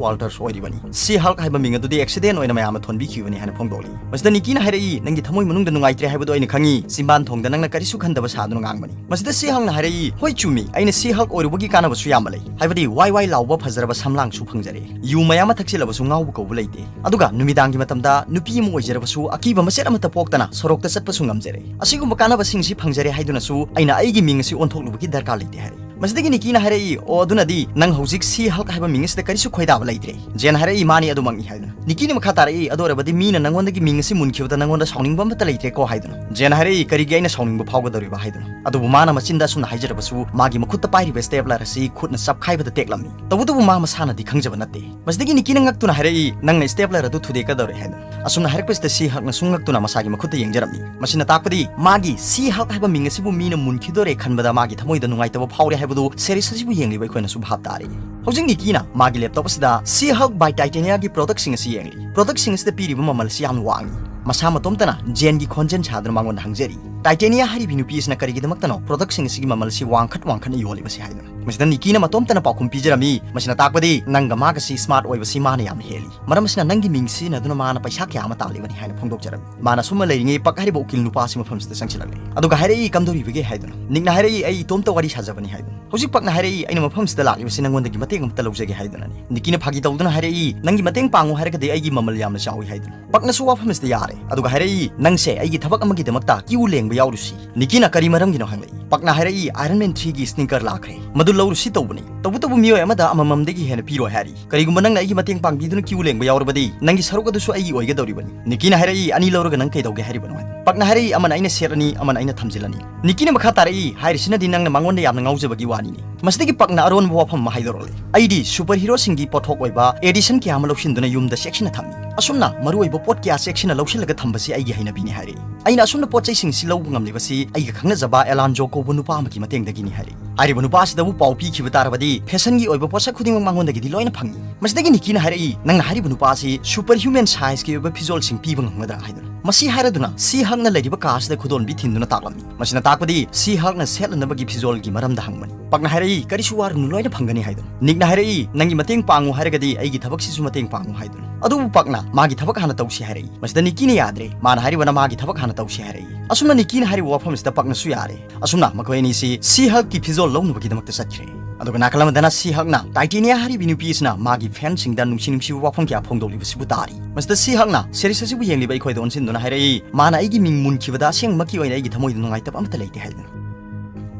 ꯋꯥꯜꯇꯔꯁ ꯑꯣꯏꯔꯤꯕꯅꯤ꯫ ꯁꯤ ꯍꯜꯛ ꯍꯥꯏꯕ ꯃꯤꯡ ꯑꯗꯨꯗꯤ ꯑꯦꯛꯁꯤꯗꯦꯟ ꯑꯣꯏꯅ ꯃꯌꯥꯝꯅ ꯊꯣꯟꯕꯤꯈꯤꯕꯅꯤ" ꯍꯥꯏꯅ ꯐꯣꯡꯗꯣꯛꯂꯤ꯫ ꯃꯁꯤꯗ ꯅꯤꯀꯤꯅ ꯍꯥꯏꯔꯛꯏ, "ꯅꯪꯒꯤ ꯊꯃꯣꯏ ꯃꯅꯨꯡꯗ ꯅꯨꯡꯉꯥꯏꯇ꯭ꯔꯦ ꯍꯥꯏꯕꯗꯨ ꯑꯩꯅ ꯈꯪꯉꯤ꯫ ꯆꯤꯝꯕꯥꯟ ꯊꯣꯡꯗ ꯅꯪꯅ ꯀꯔꯤꯁꯨ ꯈꯟꯗꯕ ꯁꯥꯗꯨꯅ ꯉꯥꯡꯕꯅꯤ꯫" ꯃꯁꯤꯗ ꯁꯤ ꯍꯜꯛꯅ ꯍꯥꯏꯔꯛꯏ, "ꯍꯣꯏ ꯆꯨꯝꯃꯤ, ꯑꯩꯅ ꯁꯤ ꯍꯜꯛ ꯑꯣꯏꯔꯨꯕꯒꯤ ꯀꯥꯟꯅꯕꯁꯨ ꯌꯥꯝꯅ ꯂꯩ꯫ ꯍꯥꯏꯕꯗꯤ ꯋꯥꯏ ꯋꯥꯏ ꯂꯥꯎꯕ ꯐꯖꯔꯕ ꯁꯝꯂꯥꯡꯁꯨ ꯐꯪꯖꯔꯦ꯫ ꯌꯨ ꯃꯌꯥꯝ ꯑꯃ ꯊꯛꯆꯤꯜꯂꯕꯁꯨ ꯉꯥꯎꯕ ꯀꯧꯕ ꯂꯩꯇꯦ꯫ ꯑꯗꯨꯒ ꯅꯨꯃꯤꯗꯥꯡꯒꯤ ꯃꯇꯝꯗ ꯅꯨꯄꯤ ꯑꯃ ꯑꯣꯏꯖꯔꯕꯁꯨ ꯑꯀꯤꯕ ꯃꯆꯦꯠ ꯑꯃꯠꯇ ꯄꯣꯛꯇꯅ ꯁꯣꯔꯣꯛꯇ ꯆꯠꯄꯁꯨ ꯉꯝꯖꯔꯦ꯫ ꯑꯁꯤꯒꯨꯝꯕ ꯀꯥꯟꯅꯕꯁꯤꯡꯁꯤ ꯐꯪꯖꯔꯦ ꯍꯥꯏꯗꯨꯅꯁꯨ ꯑꯩꯅ ꯑꯩꯒꯤ ꯃꯤꯡ ꯑꯁꯤ ꯑꯣꯟꯊꯣꯛꯂꯨꯕꯒꯤ ꯗꯔꯀꯥꯔ ꯂꯩꯇꯦ" ꯍꯥꯏꯔꯛꯏ꯫ ꯃꯁꯤꯗꯒꯤ ꯅꯤꯀꯤꯅ ꯍꯥꯏꯔꯛꯏ, "ꯑꯣ, ꯑꯗꯨꯅꯗꯤ ꯅꯪ ꯍꯧꯖꯤꯛ ꯁꯤ ꯍꯜꯛ ꯍꯥꯏꯕ ꯃꯤꯡ ꯑꯁꯤꯗ ꯀꯔꯤꯁꯨ ꯈꯣꯏꯗꯥꯕ ꯂꯩꯇ꯭ꯔꯦ?" ꯖꯦꯟ ꯍꯥꯏꯔꯛꯏ, "ꯃꯥꯅꯤ, ꯑꯗꯨꯃꯛꯅꯤ" ꯍꯥꯏꯗꯨꯅ꯫ ꯅꯤꯀꯤꯅ ꯃꯈꯥ ꯇꯥꯔꯛꯏ, "ꯑꯗꯨ ꯑꯣꯏꯔꯕꯗꯤ ꯃꯤꯅ ꯅꯪꯉꯣꯟꯗꯒꯤ ꯃꯤꯡ ꯑꯁꯤ ꯃꯨꯟꯈꯤꯕꯗ ꯅꯪꯉꯣꯟꯗ ꯁꯥꯎꯅꯤꯡꯕ ꯑꯃꯠꯇ ꯂꯩꯇ꯭ꯔꯦꯀꯣ?" ꯍꯥꯏꯗꯨꯅ꯫ ꯖꯦꯟ ꯍꯥꯏꯔꯛꯏ, "ꯀꯔꯤꯒꯤ ꯑꯩꯅ ꯁꯥꯎꯅꯤꯡꯕ ꯐꯥꯎꯒꯗꯧꯔꯤꯕ?" ꯍꯥꯏꯗꯨꯅ꯫ ꯑꯗꯨꯕꯨ ꯃꯥꯅ ꯃꯆꯤꯟꯗ ꯑꯁꯨꯝꯅ ꯍꯥꯏꯖꯔꯕꯁꯨ ꯃꯥꯒꯤ ꯃꯈꯨꯠꯇ ꯄꯥꯏꯔꯤꯕ ꯁ꯭ꯇꯦꯞꯂꯔ ꯑꯁꯤ ꯈꯨꯠꯅ ꯆꯞꯈꯥꯏꯕꯗ ꯇꯦꯛꯂꯝꯃꯤ꯫ ꯇꯧꯕꯇꯕꯨ ꯃꯥ ꯃꯁꯥꯅꯗꯤ ꯈꯪꯖꯕ ꯅꯠꯇꯦ꯫ ꯃꯁꯤꯗꯒꯤ ꯅꯤꯀꯤꯅ ꯉꯛꯇꯨꯅ ꯍꯥꯏꯔꯛꯏ, "ꯅꯪꯅ ꯁ꯭ꯇꯦꯞꯂꯔ ꯑꯗꯨ ꯊꯨꯗꯦꯛꯀꯗꯧꯔꯦ" ꯍꯥꯏꯅ꯫ ꯑꯁꯨꯝꯅ ꯍꯥꯏꯔꯛꯄꯁꯤꯗ ꯁꯤ ꯍꯜꯛꯅ ꯁꯨꯝ ꯉꯛꯇꯨꯅ ꯃꯁꯥꯒꯤ ꯃꯈꯨꯠꯇ ꯌꯦꯡꯖꯔꯝꯃꯤ꯫ ꯃꯁꯤꯅ ꯇꯥꯛꯄꯗꯤ ꯃꯥꯒꯤ ꯁꯤ ꯍꯜꯛ ꯍꯥꯏꯕ ꯃꯤꯡ ꯑꯁꯤꯕꯨ ꯃꯤꯅ ꯃꯨꯟꯈꯤꯗꯣꯔꯦ ꯈꯟꯕꯗ ꯃꯥꯒꯤ ꯊꯃꯣꯏꯗ ꯅꯨꯡꯉꯥꯏꯇꯕ ꯐꯥꯎꯔꯦ ꯍꯥꯏꯕꯗꯨ ꯁꯦꯔꯤꯁ ꯑꯁꯤꯕꯨ ꯌꯦꯡꯂꯤꯕ ꯑꯩꯈꯣꯏꯅꯁꯨ ꯚꯥꯞ ꯇꯥꯔꯦ꯫ ꯍꯧꯖꯤꯛ ꯅꯤꯀꯤꯅ ꯃꯥꯒꯤ ꯂꯦꯞꯇꯣꯞ ꯑꯁꯤꯗ ꯁꯤ ꯍꯜꯛ ꯕꯥꯏ ꯇꯥꯏꯇꯦꯅꯤꯌꯥꯒꯤ ꯄ꯭ꯔꯣꯗꯛꯁꯤꯡ ꯑꯁꯤ ꯌꯦꯡꯂꯤ꯫ ꯄ꯭ꯔꯣꯗꯛꯁꯤꯡ ꯑꯁꯤꯗ ꯄꯤꯔꯤꯕ ꯃꯃꯜ ꯑꯁꯤ ꯌꯥꯝꯅ ꯋꯥꯡꯏ꯫ ꯃꯁꯥ ꯃꯇꯣꯝꯇꯅ ꯖꯦꯟꯒꯤ ꯈꯣꯟꯖꯦꯜ ꯁꯥꯗꯨꯅ ꯃꯉꯣꯟꯗ ꯍꯪꯖꯔꯤ, ꯇꯥꯏꯇꯦꯅꯤꯌꯥ ꯍꯥꯏꯔꯤꯕꯤ ꯅꯨꯄꯤ ꯑꯁꯤꯅ ꯀꯔꯤꯒꯤꯗꯃꯛꯇꯅꯣ ꯄ꯭ꯔꯣꯗꯛꯁꯤꯡ ꯑꯁꯤꯒꯤ ꯃꯃꯜ ꯑꯁꯤ ꯋꯥꯡꯈꯠ ꯋꯥꯡꯈꯠꯅ ꯌꯣꯜꯂꯤꯕꯁꯤ ꯍꯥꯏꯗꯨꯅ꯫ ꯃꯁꯤꯗ ꯅꯤꯀꯤꯅ ꯃꯇꯣꯝꯇꯅ ꯄꯥꯎꯈꯨꯝ ꯄꯤꯖꯔꯝꯃꯤ, "ꯃꯁꯤꯅ ꯇꯥꯛꯄꯗꯤ ꯅꯪꯒ ꯃꯥꯒꯁꯤ ꯁ꯭ꯃꯥꯔꯠ ꯑꯣꯏꯕꯁꯤ ꯃꯥꯅ ꯌꯥꯝꯅ ꯍꯦꯜꯂꯤ꯫ ꯃꯔꯝ ꯑꯁꯤꯅ ꯅꯪꯒꯤ ꯃꯤꯡ ꯁꯤꯖꯤꯟꯅꯗꯨꯅ ꯃꯥꯅ ꯄꯩꯁꯥ ꯀꯌꯥ ꯑꯃ ꯇꯥꯜꯂꯤꯕꯅꯤ" ꯍꯥꯏꯅ ꯐꯣꯡꯗꯣꯛꯆꯔꯝꯃꯤ꯫ ꯃꯥꯅ ꯑꯁꯨꯝꯅ ꯂꯩꯔꯤꯉꯩ ꯄꯛ ꯍꯥꯏꯔꯤꯕ ꯎꯀꯤꯜ ꯅꯨꯄꯥ ꯑꯁꯤ ꯃꯐꯝꯁꯤꯗ ꯆꯪꯁꯤꯜꯂꯛꯂꯦ꯫ ꯑꯗꯨꯒ ꯍꯥꯏꯔꯛꯏ, "ꯀꯝꯗꯧꯔꯤꯕꯒꯦ?" ꯍꯥꯏꯗꯨꯅ꯫ ꯅꯤꯛꯅ ꯍꯥꯏꯔꯛꯏ, "ꯑꯩ ꯏꯇꯣꯝꯇ ꯋꯥꯔꯤ ꯁꯥꯖꯕꯅꯤ" ꯍꯥꯏꯗꯨꯅ꯫ ꯍꯧꯖꯤꯛ ꯄꯛꯅ ꯍꯥꯏꯔꯛꯏ, "ꯑꯩꯅ ꯃꯐꯝꯁꯤꯗ ꯂꯥꯛꯂꯤꯕꯁꯤ ꯅꯪꯉꯣꯟꯗꯒꯤ ꯃꯇꯦꯡ ꯑꯃꯠꯇ ꯂꯧꯖꯒꯦ" ꯍꯥꯏꯗꯨꯅꯅꯤ꯫ ꯅꯤꯀꯤꯅ ꯐꯥꯒꯤ ꯇꯧꯗꯨꯅ ꯍꯥꯏꯔꯛꯏ, "ꯅꯪꯒꯤ ꯃꯇꯦꯡ ꯄꯥꯡꯉꯨ ꯍꯥꯏꯔꯒꯗꯤ ꯑꯩꯒꯤ ꯃꯃꯜ ꯌꯥꯝꯅ ꯆꯥꯎꯏ" ꯍꯥꯏꯗꯨꯅ꯫ ꯄꯛꯅꯁꯨ ꯋꯥꯐꯝꯁꯤꯗ ꯌꯥꯔꯦ꯫ ꯑꯗꯨꯒ ꯍꯥꯏꯔꯛꯏ, "ꯅꯪꯁꯦ ꯑꯩꯒꯤ ꯊꯕꯛ ꯑꯃꯒꯤꯗꯃꯛꯇ ꯀ꯭ꯌꯨ ꯂꯦꯡꯕ ꯌꯥꯎꯔꯨꯁꯤ?" ꯅꯤꯀꯤꯅ ꯀꯔꯤ ꯃꯔꯝꯒꯤꯅꯣ ꯍꯪꯂꯛꯏ꯫ ꯄꯛꯅ ꯍꯥꯏꯔꯛꯏ, "ꯑꯥꯏꯔꯟ ꯃꯦꯟ ꯊ꯭ꯔꯤꯒꯤ ꯁ꯭ꯅꯤꯀꯔ ꯂꯥꯛꯈ꯭ꯔꯦ, ꯃꯗꯨ ꯂꯧꯔꯨꯁꯤ ꯇꯧꯕꯅꯤ꯫ ꯇꯧꯕꯇꯕꯨ ꯃꯤꯑꯣꯏ ꯑꯃꯗ ꯑꯃꯃꯝꯗꯒꯤ ꯍꯦꯟꯅ ꯄꯤꯔꯣꯏ" ꯍꯥꯏꯔꯤ꯫ "ꯀꯔꯤꯒꯨꯝꯕ ꯅꯪꯅ ꯑꯩꯒꯤ ꯃꯇꯦꯡ ꯄꯥꯡꯕꯤꯗꯨꯅ ꯀ꯭ꯌꯨ ꯂꯦꯡꯕ ꯌꯥꯎꯔꯕꯗꯤ ꯅꯪꯒꯤ ꯁꯔꯨꯛ ꯑꯗꯨꯁꯨ ꯑꯩꯒꯤ ꯑꯣꯏꯒꯗꯧꯔꯤꯕꯅꯤ꯫" ꯅꯤꯀꯤꯅ ꯍꯥꯏꯔꯛꯏ, "ꯑꯅꯤ ꯂꯧꯔꯒ ꯅꯪ ꯀꯩꯗꯧꯒꯦ ꯍꯥꯏꯔꯤꯕꯅꯣ?" ꯍꯥꯏꯅ꯫ ꯄꯛꯅ ꯍꯥꯏꯔꯛꯏ, "ꯑꯃꯅ ꯑꯩꯅ ꯁꯦꯠꯂꯅꯤ, ꯑꯃꯅ ꯑꯩꯅ ꯊꯝꯖꯤꯜꯂꯅꯤ꯫" ꯅꯤꯀꯤꯅ ꯃꯈꯥ ꯇꯥꯔꯛꯏ, "ꯍꯥꯏꯔꯤꯁꯤꯅꯗꯤ ꯅꯪꯅ ꯃꯉꯣꯟꯗ ꯌꯥꯝꯅ ꯉꯥꯎꯖꯕꯒꯤ ꯋꯥꯅꯤꯅꯦ꯫" ꯃꯁꯤꯗꯒꯤ ꯄꯛꯅ ꯑꯔꯣꯟꯕ ꯋꯥꯐꯝ ꯑꯃ ꯍꯥꯏꯗꯣꯔꯛꯂꯤ꯫ "ꯑꯩꯗꯤ ꯁꯨꯄꯔ ꯍꯤꯔꯣꯁꯤꯡꯒꯤ ꯄꯣꯠꯊꯣꯛ ꯑꯣꯏꯕ ꯑꯦꯗꯤꯁꯟ ꯀꯌꯥ ꯑꯃ ꯂꯧꯁꯤꯟꯗꯨꯅ ꯌꯨꯝꯗ ꯆꯦꯛꯁꯤꯟꯅ ꯊꯝꯃꯤ꯫ ꯑꯁꯨꯝꯅ ꯃꯔꯨꯑꯣꯏꯕ ꯄꯣꯠ ꯀꯌꯥ ꯆꯦꯛꯁꯤꯟꯅ ꯂꯧꯁꯤꯜꯂꯒ ꯊꯝꯕꯁꯤ ꯑꯩꯒꯤ ꯍꯩꯅꯕꯤꯅꯤ" ꯍꯥꯏꯔꯛꯏ꯫ "ꯑꯩꯅ ꯑꯁꯨꯝꯅ ꯄꯣꯠ ꯆꯩꯁꯤꯡꯁꯤ ꯂꯧꯕ ꯉꯝꯂꯤꯕꯁꯤ ꯑꯩꯒ ꯈꯪꯅꯖꯕ ꯑꯦꯂꯥꯟꯖꯣ ꯀꯧꯕ ꯅꯨꯄꯥ ꯑꯃꯒꯤ ꯃꯇꯦꯡꯗꯒꯤꯅꯤ" ꯍꯥꯏꯔꯛꯏ꯫ ꯍꯥꯏꯔꯤꯕ ꯅꯨꯄꯥ ꯑꯁꯤꯗꯕꯨ ꯄꯥꯎ ꯄꯤꯈꯤꯕ ꯇꯥꯔꯕꯗꯤ ꯐꯦꯁꯟꯒꯤ ꯑꯣꯏꯕ ꯄꯣꯠꯁꯛ ꯈꯨꯗꯤꯡꯃꯛ ꯃꯉꯣꯟꯗꯒꯤꯗꯤ ꯂꯣꯏꯅ ꯐꯪꯏ꯫ ꯃꯁꯤꯗꯒꯤ ꯅꯤꯀꯤꯅ ꯍꯥꯏꯔꯛꯏ, "ꯅꯪꯅ ꯍꯥꯏꯔꯤꯕ ꯅꯨꯄꯥ ꯑꯁꯤ ꯁꯨꯄꯔ ꯍ꯭ꯌꯨꯃꯦꯟ ꯁꯥꯏꯖꯀꯤ ꯑꯣꯏꯕ ꯐꯤꯖꯣꯜꯁꯤꯡ ꯄꯤꯕ ꯉꯝꯒꯗ꯭ꯔꯥ?" ꯍꯥꯏꯗꯨꯅ꯫ ꯃꯁꯤ ꯍꯥꯏꯔꯗꯨꯅ ꯁꯤ ꯍꯛꯅ ꯂꯩꯔꯤꯕ ꯀꯥ ꯑꯁꯤꯗ ꯈꯨꯗꯣꯜꯕꯤ ꯊꯤꯟꯗꯨꯅ ꯇꯥꯛꯂꯝꯃꯤ꯫ ꯃꯁꯤꯅ ꯇꯥꯛꯄꯗꯤ ꯁꯤ ꯍꯛꯅ ꯁꯦꯠꯅꯅꯕꯒꯤ ꯐꯤꯖꯣꯜꯒꯤ ꯃꯔꯝꯗ ꯍꯪꯕꯅꯤ꯫ ꯄꯛꯅ ꯍꯥꯏꯔꯛꯏ, "ꯀꯔꯤꯁꯨ ꯋꯥꯔꯨꯅꯨ, ꯂꯣꯏꯅ ꯐꯪꯒꯅꯤ" ꯍꯥꯏꯗꯨꯅ꯫ ꯅꯤꯛꯅ ꯍꯥꯏꯔꯛꯏ, "ꯅꯪꯒꯤ ꯃꯇꯦꯡ ꯄꯥꯡꯉꯨ ꯍꯥꯏꯔꯒꯗꯤ ꯑꯩꯒꯤ ꯊꯕꯛꯁꯤꯁꯨ ꯃꯇꯦꯡ ꯄꯥꯡꯉꯨ" ꯍꯥꯏꯗꯨꯅ꯫ ꯑꯗꯨꯕꯨ ꯄꯛꯅ ꯃꯥꯒꯤ ꯊꯕꯛ ꯍꯥꯟꯅ ꯇꯧꯁꯤ ꯍꯥꯏꯔꯛꯏ꯫ ꯃꯁꯤꯗ ꯅꯤꯛꯀꯤꯅ ꯌꯥꯗ꯭ꯔꯦ, ꯃꯥꯅ ꯍꯥꯏꯔꯤꯕꯅ ꯃꯥꯒꯤ ꯊꯕꯛ ꯍꯥꯟꯅ ꯇꯧꯁꯤ ꯍꯥꯏꯔꯛꯏ꯫ ꯑꯁꯨꯝꯅ ꯅꯤꯛꯀꯤꯅ ꯍꯥꯏꯔꯤꯕ ꯋꯥꯐꯝꯁꯤꯗ ꯄꯛꯅꯁꯨ ꯌꯥꯔꯦ꯫ ꯑꯁꯨꯝꯅ ꯃꯈꯣꯏ ꯑꯅꯤꯁꯤ ꯁꯤ ꯍꯛꯀꯤ ꯐꯤꯖꯣꯜ ꯂꯧꯅꯕꯒꯤꯗꯃꯛꯇ ꯆꯠꯈ꯭ꯔꯦ꯫ ꯑꯗꯨꯒ ꯅꯥꯀꯜ ꯑꯃꯗꯅ ꯁꯤ ꯍꯛꯅ ꯇꯥꯏꯇꯦꯅꯤꯌꯥ ꯍꯥꯏꯔꯤꯕꯤ ꯅꯨꯄꯤ ꯑꯁꯤꯅ ꯃꯥꯒꯤ ꯐꯦꯟꯁꯤꯡꯗ ꯅꯨꯡꯁꯤ ꯅꯨꯡꯁꯤꯕ ꯋꯥꯐꯝ ꯀꯌꯥ ꯐꯣꯡꯗꯣꯛꯂꯤꯕꯁꯤꯕꯨ ꯇꯥꯔꯤ꯫ ꯃꯁꯤꯗ ꯁꯤ ꯍꯛꯅ ꯁꯦꯔꯤꯁ ꯑꯁꯤꯕꯨ ꯌꯦꯡꯂꯤꯕ ꯑꯩꯈꯣꯏꯗ ꯑꯣꯟꯁꯤꯟꯗꯨꯅ ꯍꯥꯏꯔꯛꯏ, "ꯃꯥꯅ ꯑꯩꯒꯤ ꯃꯤꯡ ꯃꯨꯟꯈꯤꯕꯗ ꯑꯁꯦꯡꯕꯃꯛꯀꯤ ꯑꯣꯏꯅ ꯑꯩꯒꯤ ꯊꯃꯣꯏꯗ ꯅꯨꯡꯉꯥꯏꯇꯕ ꯑꯃꯠꯇ ꯂꯩꯇꯦ" ꯍꯥꯏꯗꯨꯅ꯫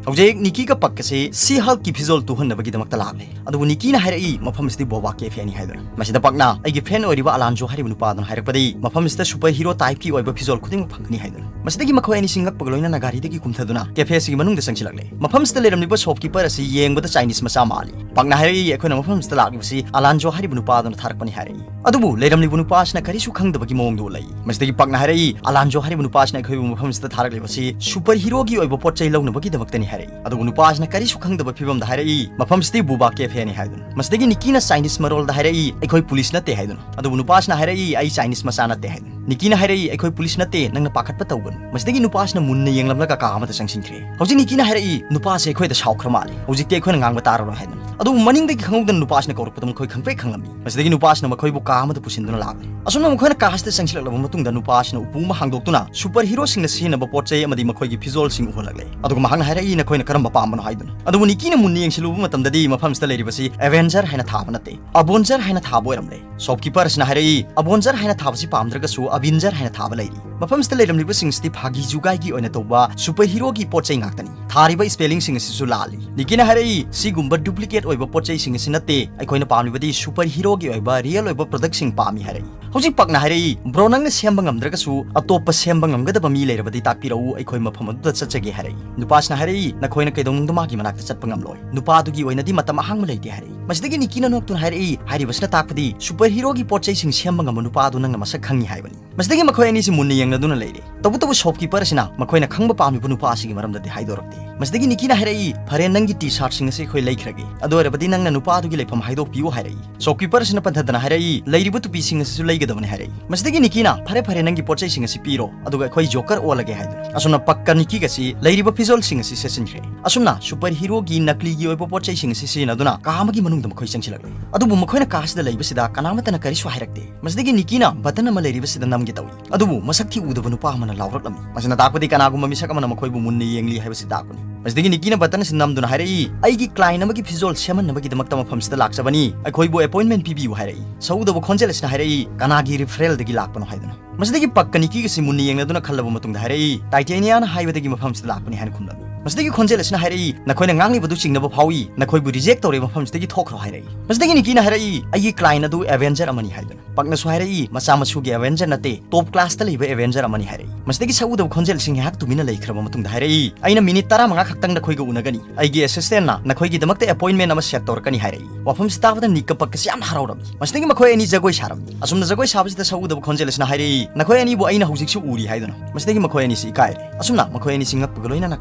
ꯍꯧꯖꯤꯛ ꯅꯤꯛꯀꯤꯒ ꯄꯛꯀꯁꯤ ꯁꯤ ꯍꯛꯀꯤ ꯐꯤꯖꯣꯜ ꯇꯨꯍꯟꯅꯕꯒꯤꯗꯃꯛꯇ ꯂꯥꯛꯂꯦ꯫ ꯑꯗꯨꯕꯨ ꯅꯤꯛꯀꯤꯅ ꯍꯥꯏꯔꯛꯏ, "ꯃꯐꯝ ꯑꯁꯤꯗꯤ ꯕꯣꯕꯥ ꯀꯦꯐꯦꯅꯤ" ꯍꯥꯏꯗꯨꯅ꯫ ꯃꯁꯤꯗ ꯄꯛꯅ ꯑꯩꯒꯤ ꯐꯦꯟ ꯑꯣꯏꯔꯤꯕ ꯑꯂꯥꯟꯖꯣ ꯍꯥꯏꯔꯤꯕ ꯅꯨꯄꯥꯗꯨꯅ ꯍꯥꯏꯔꯛꯄꯗꯤ, "ꯃꯐꯝ ꯑꯁꯤꯗ ꯁꯨꯄꯔ ꯍꯤꯔꯣ ꯇꯥꯏꯞꯀꯤ ꯑꯣꯏꯕ ꯐꯤꯖꯣꯜ ꯈꯨꯗꯤꯡꯃꯛ ꯐꯪꯒꯅꯤ" ꯍꯥꯏꯗꯨꯅ꯫ ꯃꯁꯤꯗꯒꯤ ꯃꯈꯣꯏ ꯑꯅꯤꯁꯤ ꯉꯛꯄꯒ ꯂꯣꯏꯅꯅ ꯒꯥꯔꯤꯗꯒꯤ ꯀꯨꯝꯊꯗꯨꯅ ꯀꯦꯐꯦ ꯑꯁꯤꯒꯤ ꯃꯅꯨꯡꯗ ꯆꯪꯁꯤꯜꯂꯛꯂꯦ꯫ ꯃꯐꯝꯁꯤꯗ ꯂꯩꯔꯝꯂꯤꯕ ꯁꯣꯞꯀꯤꯄꯔ ꯑꯁꯤ ꯌꯦꯡꯕꯗ ꯆꯥꯏꯅꯤꯁ ꯃꯆꯥ ꯃꯥꯜꯂꯤ꯫ ꯄꯛꯅ ꯍꯥꯏꯔꯛꯏ, "ꯑꯩꯈꯣꯏꯅ ꯃꯐꯝꯁꯤꯗ ꯂꯥꯛꯂꯤꯕꯁꯤ ꯑꯂꯥꯟꯖꯣ ꯍꯥꯏꯔꯤꯕ ꯅꯨꯄꯥꯗꯨꯅ ꯊꯥꯔꯛꯄꯅꯤ" ꯍꯥꯏꯔꯛꯏ꯫ ꯑꯗꯨꯕꯨ ꯂꯩꯔꯝꯂꯤꯕ ꯅꯨꯄꯥ ꯑꯁꯤꯅ ꯀꯔꯤꯁꯨ ꯈꯪꯗꯕꯒꯤ ꯃꯑꯣꯡꯗ ꯎꯠꯂꯛꯏ꯫ ꯃꯁꯤꯗꯒꯤ ꯄꯛꯅ ꯍꯥꯏꯔꯛꯏ, "ꯑꯂꯥꯟꯖꯣ ꯍꯥꯏꯔꯤꯕ ꯅꯨꯄꯥ ꯑꯁꯤꯅ ꯑꯩꯈꯣꯏꯕꯨ ꯃꯐꯝꯁꯤꯗ ꯊꯥꯔꯛꯂꯤꯕꯁꯤ ꯁꯨꯄꯔ ꯍꯤꯔꯣꯒꯤ ꯑꯣꯏꯕ ꯄꯣꯠ ꯆꯩ ꯂꯧꯅꯕꯒꯤꯗꯃꯛꯇꯅꯤ" ꯍꯥꯏꯔꯛꯏ꯫ ꯑꯗꯨꯕꯨ ꯅꯨꯄꯥ ꯑꯁꯤꯅ ꯀꯔꯤꯁꯨ ꯈꯪꯗꯕ ꯐꯤꯕꯝꯗ ꯍꯥꯏꯔꯛꯏ, "ꯃꯐꯝꯁꯤꯗꯤ ꯕꯨꯕꯥ ꯀꯦꯐꯦꯅꯤ" ꯍꯥꯏꯗꯨꯅ꯫ ꯃꯁꯤꯗꯒꯤ ꯅꯤꯛꯀꯤꯅ ꯆꯥꯏꯅꯤꯁ ꯃꯔꯣꯜꯗ ꯍꯥꯏꯔꯛꯏ, "ꯑꯩꯈꯣꯏ ꯄꯨꯂꯤꯁ ꯅꯠꯇꯦ" ꯍꯥꯏꯗꯨꯅ꯫ ꯑꯗꯨꯕꯨ ꯅꯨꯄꯥ ꯑꯁꯤꯅ ꯍꯥꯏꯔꯛꯏ, "ꯑꯩ ꯆꯥꯏꯅꯤꯁ ꯃꯆꯥ ꯅꯠꯇꯦ" ꯍꯥꯏꯗꯨꯅ꯫ ꯅꯤꯛꯀꯤꯅ ꯍꯥꯏꯔꯛꯏ, "ꯑꯩꯈꯣꯏ ꯄꯨꯂꯤꯁ ꯅꯠꯇꯦ, ꯅꯪꯅ ꯄꯥꯈꯠꯄ ꯇꯧꯒꯅꯨ"꯫ ꯃꯁꯤꯗꯒꯤ ꯅꯨꯄꯥ ꯑꯁꯤꯅ ꯃꯨꯟꯅ ꯌꯦꯡꯂꯝꯂꯒ ꯀꯥ ꯑꯃꯗ ꯆꯪꯁꯤꯟꯈ꯭ꯔꯦ꯫ ꯍꯧꯖꯤꯛ ꯅꯤꯛꯀꯤꯅ ꯍꯥꯏꯔꯛꯏ, "ꯅꯨꯄꯥꯁꯦ ꯑꯩꯈꯣꯏꯗ ꯁꯥꯎꯈ꯭ꯔ ꯃꯥꯜꯂꯦ, ꯍꯧꯖꯤꯛꯇꯤ ꯑꯩꯈꯣꯏꯅ ꯉꯥꯡꯕ ꯇꯥꯔꯔꯣꯏ" ꯍꯥꯏꯗꯨꯅ꯫ ꯑꯗꯨꯕꯨ ꯃꯅꯤꯡꯗꯒꯤ ꯈꯪꯍꯧꯗꯅ ꯅꯨꯄꯥ ꯑꯁꯤꯅ ꯀꯧꯔꯛꯄꯗ ꯃꯈꯣꯏ ꯈꯪꯄ꯭ꯔꯦꯛ ꯈꯪꯂꯝꯃꯤ꯫ ꯃꯁꯤꯗꯒꯤ ꯅꯨꯄꯥ ꯑꯁꯤꯅ ꯃꯈꯣꯏꯕꯨ ꯀꯥ ꯑꯃꯗ ꯄꯨꯁꯤꯟꯗꯨꯅ ꯂꯥꯛꯂꯦ꯫ ꯑꯁꯨꯝꯅ ꯃꯈꯣꯏꯅ ꯀꯥ ꯑꯁꯤꯗ ꯆꯪꯁꯤꯜꯂꯛꯂꯕ ꯃꯇꯨꯡꯗ ꯅꯨꯄꯥ ꯑꯁꯤꯅ ꯎꯄꯨ ꯑꯃ ꯍꯥꯡꯗꯣꯛꯇꯨꯅ ꯁꯨꯄꯔ ꯍꯤꯔꯣꯁꯤꯡꯅ ꯁꯤꯖꯤꯟꯅꯕ ꯄꯣꯠ ꯆꯩ ꯑꯃꯗꯤ ꯃꯈꯣꯏꯒꯤ ꯐꯤꯖꯣꯜꯁꯤꯡ ꯎꯍꯜꯂꯛꯂꯦ꯫ ꯑꯗꯨꯒ ꯃꯍꯥꯛꯅ ꯍꯥꯏꯔꯛꯏ, "ꯅꯈꯣꯏꯅ ꯀꯔꯝꯕ ꯄꯥꯝꯕꯅꯣ?" ꯍꯥꯏꯗꯨꯅ꯫ ꯑꯗꯨꯕꯨ ꯅꯤꯛꯀꯤꯅ ꯃꯨꯟꯅ ꯌꯦꯡꯁꯤꯜꯂꯨꯕ ꯃꯇꯝꯗꯗꯤ ꯃꯐꯝꯁꯤꯗ ꯂꯩꯔꯤꯕꯁꯤ ꯑꯦꯚꯦꯟꯖꯔ ꯍꯥꯏꯅ ꯊꯥꯕ ꯅꯠꯇꯦ, ꯑꯕꯣꯟꯖꯔ ꯍꯥꯏꯅ ꯊꯥꯕ ꯑꯣꯏꯔꯝꯂꯦ꯫ ꯁꯣꯞꯀꯤꯄꯔ ꯑꯁꯤꯅ ꯍꯥꯏꯔꯛꯏ, "ꯑꯕꯣꯟꯖꯔ ꯍꯥꯏꯅ ꯊꯥꯕꯁꯤ ꯄꯥꯝꯗ꯭ꯔꯒꯁꯨ ꯑꯕꯤꯟꯖꯔ ꯍꯥꯏꯅ ꯊꯥꯕ ꯂꯩꯔꯤ꯫ ꯃꯐꯝꯁꯤꯗ ꯂꯩꯔꯝꯂꯤꯕꯁꯤꯡꯁꯤꯗꯤ ꯐꯥꯒꯤ ꯖꯨꯒꯥꯏꯒꯤ ꯑꯣꯏꯅ ꯇꯧꯕ ꯁꯨꯄꯔ ꯍꯤꯔꯣꯒꯤ ꯄꯣꯠ ꯆꯩ ꯉꯥꯛꯇꯅꯤ꯫ ꯊꯥꯔꯤꯕ ꯁ꯭ꯄꯦꯂꯤꯡꯁꯤꯡ ꯑꯁꯤꯁꯨ ꯂꯥꯜꯂꯤ"꯫ ꯅꯤꯛꯀꯤꯅ ꯍꯥꯏꯔꯛꯏ, "ꯁꯤꯒꯨꯝꯕ ꯗꯨꯄ꯭ꯂꯤꯀꯦꯠ ꯑꯣꯏꯕ ꯄꯣꯠ ꯆꯩꯁꯤꯡ ꯑꯁꯤ ꯅꯠꯇꯦ, ꯑꯩꯈꯣꯏꯅ ꯄꯥꯝꯂꯤꯕꯗꯤ ꯁꯨꯄꯔ ꯍꯤꯔꯣꯒꯤ ꯑꯣꯏꯕ ꯔꯤꯌꯦꯜ ꯑꯣꯏꯕ ꯄ꯭ꯔꯗꯛꯁꯤꯡ ꯄꯥꯝꯃꯤ" ꯍꯥꯏꯔꯛꯏ꯫ ꯍꯧꯖꯤꯛ ꯄꯛꯅ ꯍꯥꯏꯔꯛꯏ, "ꯕ꯭ꯔꯣ, ꯅꯪꯅ ꯁꯦꯝꯕ ꯉꯝꯗ꯭ꯔꯒꯁꯨ ꯑꯇꯣꯞꯄ ꯁꯦꯝꯕ ꯉꯝꯒꯗꯕ ꯃꯤ ꯂꯩꯔꯕꯗꯤ ꯇꯥꯛꯄꯤꯔꯛꯎ, ꯑꯩꯈꯣꯏ ꯃꯐꯝ ꯑꯗꯨꯗ ꯆꯠꯆꯒꯦ" ꯍꯥꯏꯔꯛꯏ꯫ ꯅꯨꯄꯥꯁꯤꯅ ꯍꯥꯏꯔꯛꯏ, "ꯅꯈꯣꯏꯅ ꯀꯩꯗꯧꯅꯨꯡꯗ ꯃꯥꯒꯤ ꯃꯅꯥꯛꯇ ꯆꯠꯄ ꯉꯝꯂꯣꯏ, ꯅꯨꯄꯥꯗꯨꯒꯤ ꯑꯣꯏꯅꯗꯤ ꯃꯇꯝ ꯑꯍꯥꯡꯕ ꯂꯩꯇꯦ" ꯍꯥꯏꯔꯛꯏ꯫ ꯃꯁꯤꯗꯒꯤ ꯅꯤꯛꯀꯤꯅ ꯅꯣꯛꯇꯨꯅ ꯍꯥꯏꯔꯛꯏ, "ꯍꯥꯏꯔꯤꯕꯁꯤꯅ ꯇꯥꯛꯄꯗꯤ ꯁꯨꯄꯔ ꯍꯤꯔꯣꯒꯤ ꯄꯣꯠ ꯆꯩꯁꯤꯡ ꯁꯦꯝꯕ ꯉꯝꯕ ꯅꯨꯄꯥ ꯑꯗꯨ ꯅꯪꯅ ꯃꯁꯛ ꯈꯪꯉꯤ ꯍꯥꯏꯕꯅꯤ"꯫ ꯃꯁꯤꯗꯒꯤ ꯃꯈꯣꯏ ꯑꯅꯤꯁꯤ ꯃꯨꯟꯅ ꯌꯦꯡꯅꯗꯨꯅ ꯂꯩꯔꯦ꯫ ꯇꯧꯕꯇꯕꯨ shopkeeper ꯑꯁꯤꯅ ꯃꯈꯣꯏꯅ ꯈꯪꯕ ꯄꯥꯝꯃꯤꯕ ꯅꯨꯄꯥ ꯑꯁꯤꯒꯤ ꯃꯔꯝꯗꯗꯤ ꯍꯥꯏꯗꯣꯔꯛꯇꯦ꯫ ꯃꯁꯤꯗꯒꯤ ꯅꯤꯀꯤꯅ ꯍꯥꯏꯔꯛꯏ, "ꯐꯔꯦ, ꯅꯪꯒꯤ T-shirtꯁꯤꯡ ꯑꯁꯤ ꯑꯩꯈꯣꯏ ꯂꯩꯈ꯭ꯔꯒꯦ, ꯑꯗꯨ ꯑꯣꯏꯔꯕꯗꯤ ꯅꯪꯅ ꯅꯨꯄꯥ ꯑꯗꯨꯒꯤ ꯂꯩꯐꯝ ꯍꯥꯏꯗꯣꯛꯄꯤꯌꯨ" ꯍꯥꯏꯔꯛꯏ꯫ Shopkeeper ꯑꯁꯤꯅ ꯄꯟꯊꯗꯅ ꯍꯥꯏꯔꯛꯏ, "ꯂꯩꯔꯤꯕ ꯇꯨꯄꯤꯁꯤꯡ ꯑꯁꯤꯁꯨ ꯂꯩꯒꯗꯕꯅꯤ" ꯍꯥꯏꯔꯛꯏ꯫ ꯃꯁꯤꯗꯒꯤ ꯅꯤꯀꯤꯅ, "ꯐꯔꯦ ꯐꯔꯦ, ꯅꯪꯒꯤ ꯄꯣꯠ ꯆꯩꯁꯤꯡ ꯑꯁꯤ ꯄꯤꯔꯣ, ꯑꯗꯨꯒ ꯑꯩꯈꯣꯏ Joker ꯑꯣꯜꯂꯒꯦ" ꯍꯥꯏꯗꯨꯅ꯫ ꯑꯁꯨꯝꯅ ꯄꯛꯀ ꯅꯤꯀꯤꯒꯁꯤ ꯂꯩꯔꯤꯕ ꯐꯤꯖꯣꯜꯁꯤꯡ ꯑꯁꯤ ꯁꯦꯠꯆꯤꯟꯈ꯭ꯔꯦ꯫ ꯑꯁꯨꯝꯅ superheroꯒꯤ ꯅꯀꯂꯤꯒꯤ ꯑꯣꯏꯕ ꯄꯣꯠ ꯆꯩꯁꯤꯡ ꯑꯁꯤ ꯁꯤꯖꯤꯟꯅꯗꯨꯅ ꯀꯥ ꯑꯃꯒꯤ ꯃꯅꯨꯡꯗ ꯃꯈꯣꯏ ꯆꯪꯁꯤꯜꯂꯛꯂꯦ꯫ ꯑꯗꯨꯕꯨ ꯃꯈꯣꯏꯅ ꯀꯥ ꯑꯁꯤꯗ ꯂꯩꯕꯁꯤꯗ ꯀꯅꯥꯃꯠꯇꯅ ꯀꯔꯤꯁꯨ ꯍꯥꯏꯔꯛꯇꯦ꯫ ꯃꯁꯤꯗꯒꯤ ꯅꯤꯀꯤꯅ button ꯑꯃ ꯂꯩꯔꯤꯕꯁꯤꯗ ꯅꯝꯒꯦ ꯇꯧꯏ꯫ ꯑꯗꯨꯕꯨ ꯃꯁꯛ ꯊꯤ ꯎꯗꯕ ꯅꯨꯄꯥ ꯑꯃꯅ ꯂꯥꯎꯔꯛꯂꯝꯃꯤ꯫ ꯃꯁꯤꯅ ꯇꯥꯛꯄꯗꯤ ꯀꯅꯥꯒꯨꯝꯕ ꯃꯤꯁꯛ ꯑꯃꯅ ꯃꯈꯣꯏꯕꯨ ꯃꯨꯟꯅ ꯌꯦꯡꯂꯤ ꯍꯥꯏꯕꯁꯤ ꯇꯥꯛꯄꯅꯤ꯫ ꯃꯁꯤꯗꯒꯤ ꯅꯤꯀꯤꯅ button ꯑꯁꯤ ꯅꯝꯗꯨꯅ ꯍꯥꯏꯔꯛꯏ, "ꯑꯩꯒꯤ client ꯑꯃꯒꯤ ꯐꯤꯖꯣꯜ ꯁꯦꯝꯍꯟꯅꯕꯒꯤꯗꯃꯛꯇ ꯃꯐꯝꯁꯤꯗ ꯂꯥꯛꯆꯕꯅꯤ, ꯑꯩꯈꯣꯏꯕꯨ appointment ꯄꯤꯕꯤꯌꯨ" ꯍꯥꯏꯔꯛꯏ꯫ ꯁꯛꯎꯗꯕ ꯈꯣꯟꯖꯦꯜ ꯑꯁꯤꯅ ꯍꯥꯏꯔꯛꯏ, "ꯀꯅꯥꯒꯤ referralꯗꯒꯤ ꯂꯥꯛꯄꯅꯣ?" ꯍꯥꯏꯗꯨꯅ꯫ ꯃꯁꯤꯗꯒꯤ ꯄꯛꯀ ꯅꯤꯀꯤꯒꯁꯤ ꯃꯨꯟꯅ ꯌꯦꯡꯅꯗꯨꯅ ꯈꯜꯂꯕ ꯃꯇꯨꯡꯗ ꯍꯥꯏꯔꯛꯏ, "Titaniaꯅ ꯍꯥꯏꯕꯗꯒꯤ ꯃꯐꯝꯁꯤꯗ ꯂꯥꯛꯄꯅꯤ" ꯍꯥꯏꯅ ꯈꯨꯝꯂꯝꯃꯤ꯫ ꯃꯁꯤꯗꯒꯤ ꯈꯣꯟꯖꯦꯜ ꯑꯁꯤꯅ ꯍꯥꯏꯔꯛꯏ, "ꯅꯈꯣꯏꯅ ꯉꯥꯡꯂꯤꯕꯗꯨ ꯆꯤꯡꯅꯕ ꯐꯥꯎꯏ, ꯅꯈꯣꯏꯕꯨ reject ꯇꯧꯔꯦ, ꯃꯐꯝꯁꯤꯗꯒꯤ ꯊꯣꯛꯈ꯭ꯔꯣ" ꯍꯥꯏꯔꯛꯏ꯫ ꯃꯁꯤꯗꯒꯤ ꯅꯤꯀꯤꯅ ꯍꯥꯏꯔꯛꯏ, "ꯑꯩꯒꯤ client ꯑꯗꯨ Avenger ꯑꯃꯅꯤ" ꯍꯥꯏꯗꯨꯅ꯫ ꯄꯛꯅꯁꯨ ꯍꯥꯏꯔꯛꯏ, "ꯃꯆꯥ ꯃꯁꯨꯒꯤ Avenger ꯅꯠꯇꯦ, top classꯇ ꯂꯩꯕ Avenger ꯑꯃꯅꯤ" ꯍꯥꯏꯔꯛꯏ꯫ ꯃꯁꯤꯗꯒꯤ ꯁꯛꯎꯗꯕ ꯈꯣꯟꯖꯦꯜꯁꯤꯡ ꯉꯥꯏꯍꯥꯛ ꯇꯨꯃꯤꯟꯅ ꯂꯩꯈ꯭ꯔꯕ ꯃꯇꯨꯡꯗ ꯍꯥꯏꯔꯛꯏ, "ꯑꯩꯅ minute ꯇꯔꯥꯃꯉꯥ ꯈꯛꯇꯪ ꯅꯈꯣꯏꯒ ꯎꯅꯒꯅꯤ꯫ ꯑꯩꯒꯤ assistantꯅ ꯅꯈꯣꯏꯒꯤꯗꯃꯛꯇ appointment ꯑꯃ set ꯇꯧꯔꯛꯀꯅꯤ" ꯍꯥꯏꯔꯛꯏ꯫ ꯋꯥꯐꯝꯁꯤ ꯇꯥꯕꯗ ꯅꯤꯛꯀ ꯄꯛꯀꯁꯤ ꯌꯥꯝꯅ ꯍꯔꯥꯎꯔꯝꯃꯤ꯫ ꯃꯁꯤꯗꯒꯤ ꯃꯈꯣꯏ ꯑꯅꯤ ꯖꯒꯣꯏ ꯁꯥꯔꯝꯃꯤ꯫ ꯑꯁꯨꯝꯅ ꯖꯒꯣꯏ ꯁꯥꯕꯁꯤꯗ ꯁꯛꯎꯗꯕ ꯈꯣꯟꯖꯦꯜ ꯑꯁꯤꯅ ꯍꯥꯏꯔꯛꯏ, "ꯅꯈꯣꯏ ꯑꯅꯤꯕꯨ ꯑꯩꯅ ꯍꯧꯖꯤꯛꯁꯨ ꯎꯔꯤ" ꯍꯥꯏꯗꯨꯅ꯫ ꯃꯁꯤꯗꯒꯤ ꯃꯈꯣꯏ ꯑꯅꯤꯁꯤ ꯏꯀꯥꯏꯔꯦ꯫ ꯑꯁꯨꯝꯅ ꯃꯈꯣꯏ ꯑꯅꯤꯁꯤ ꯉꯛꯄꯒ ꯂꯣꯏꯅꯅ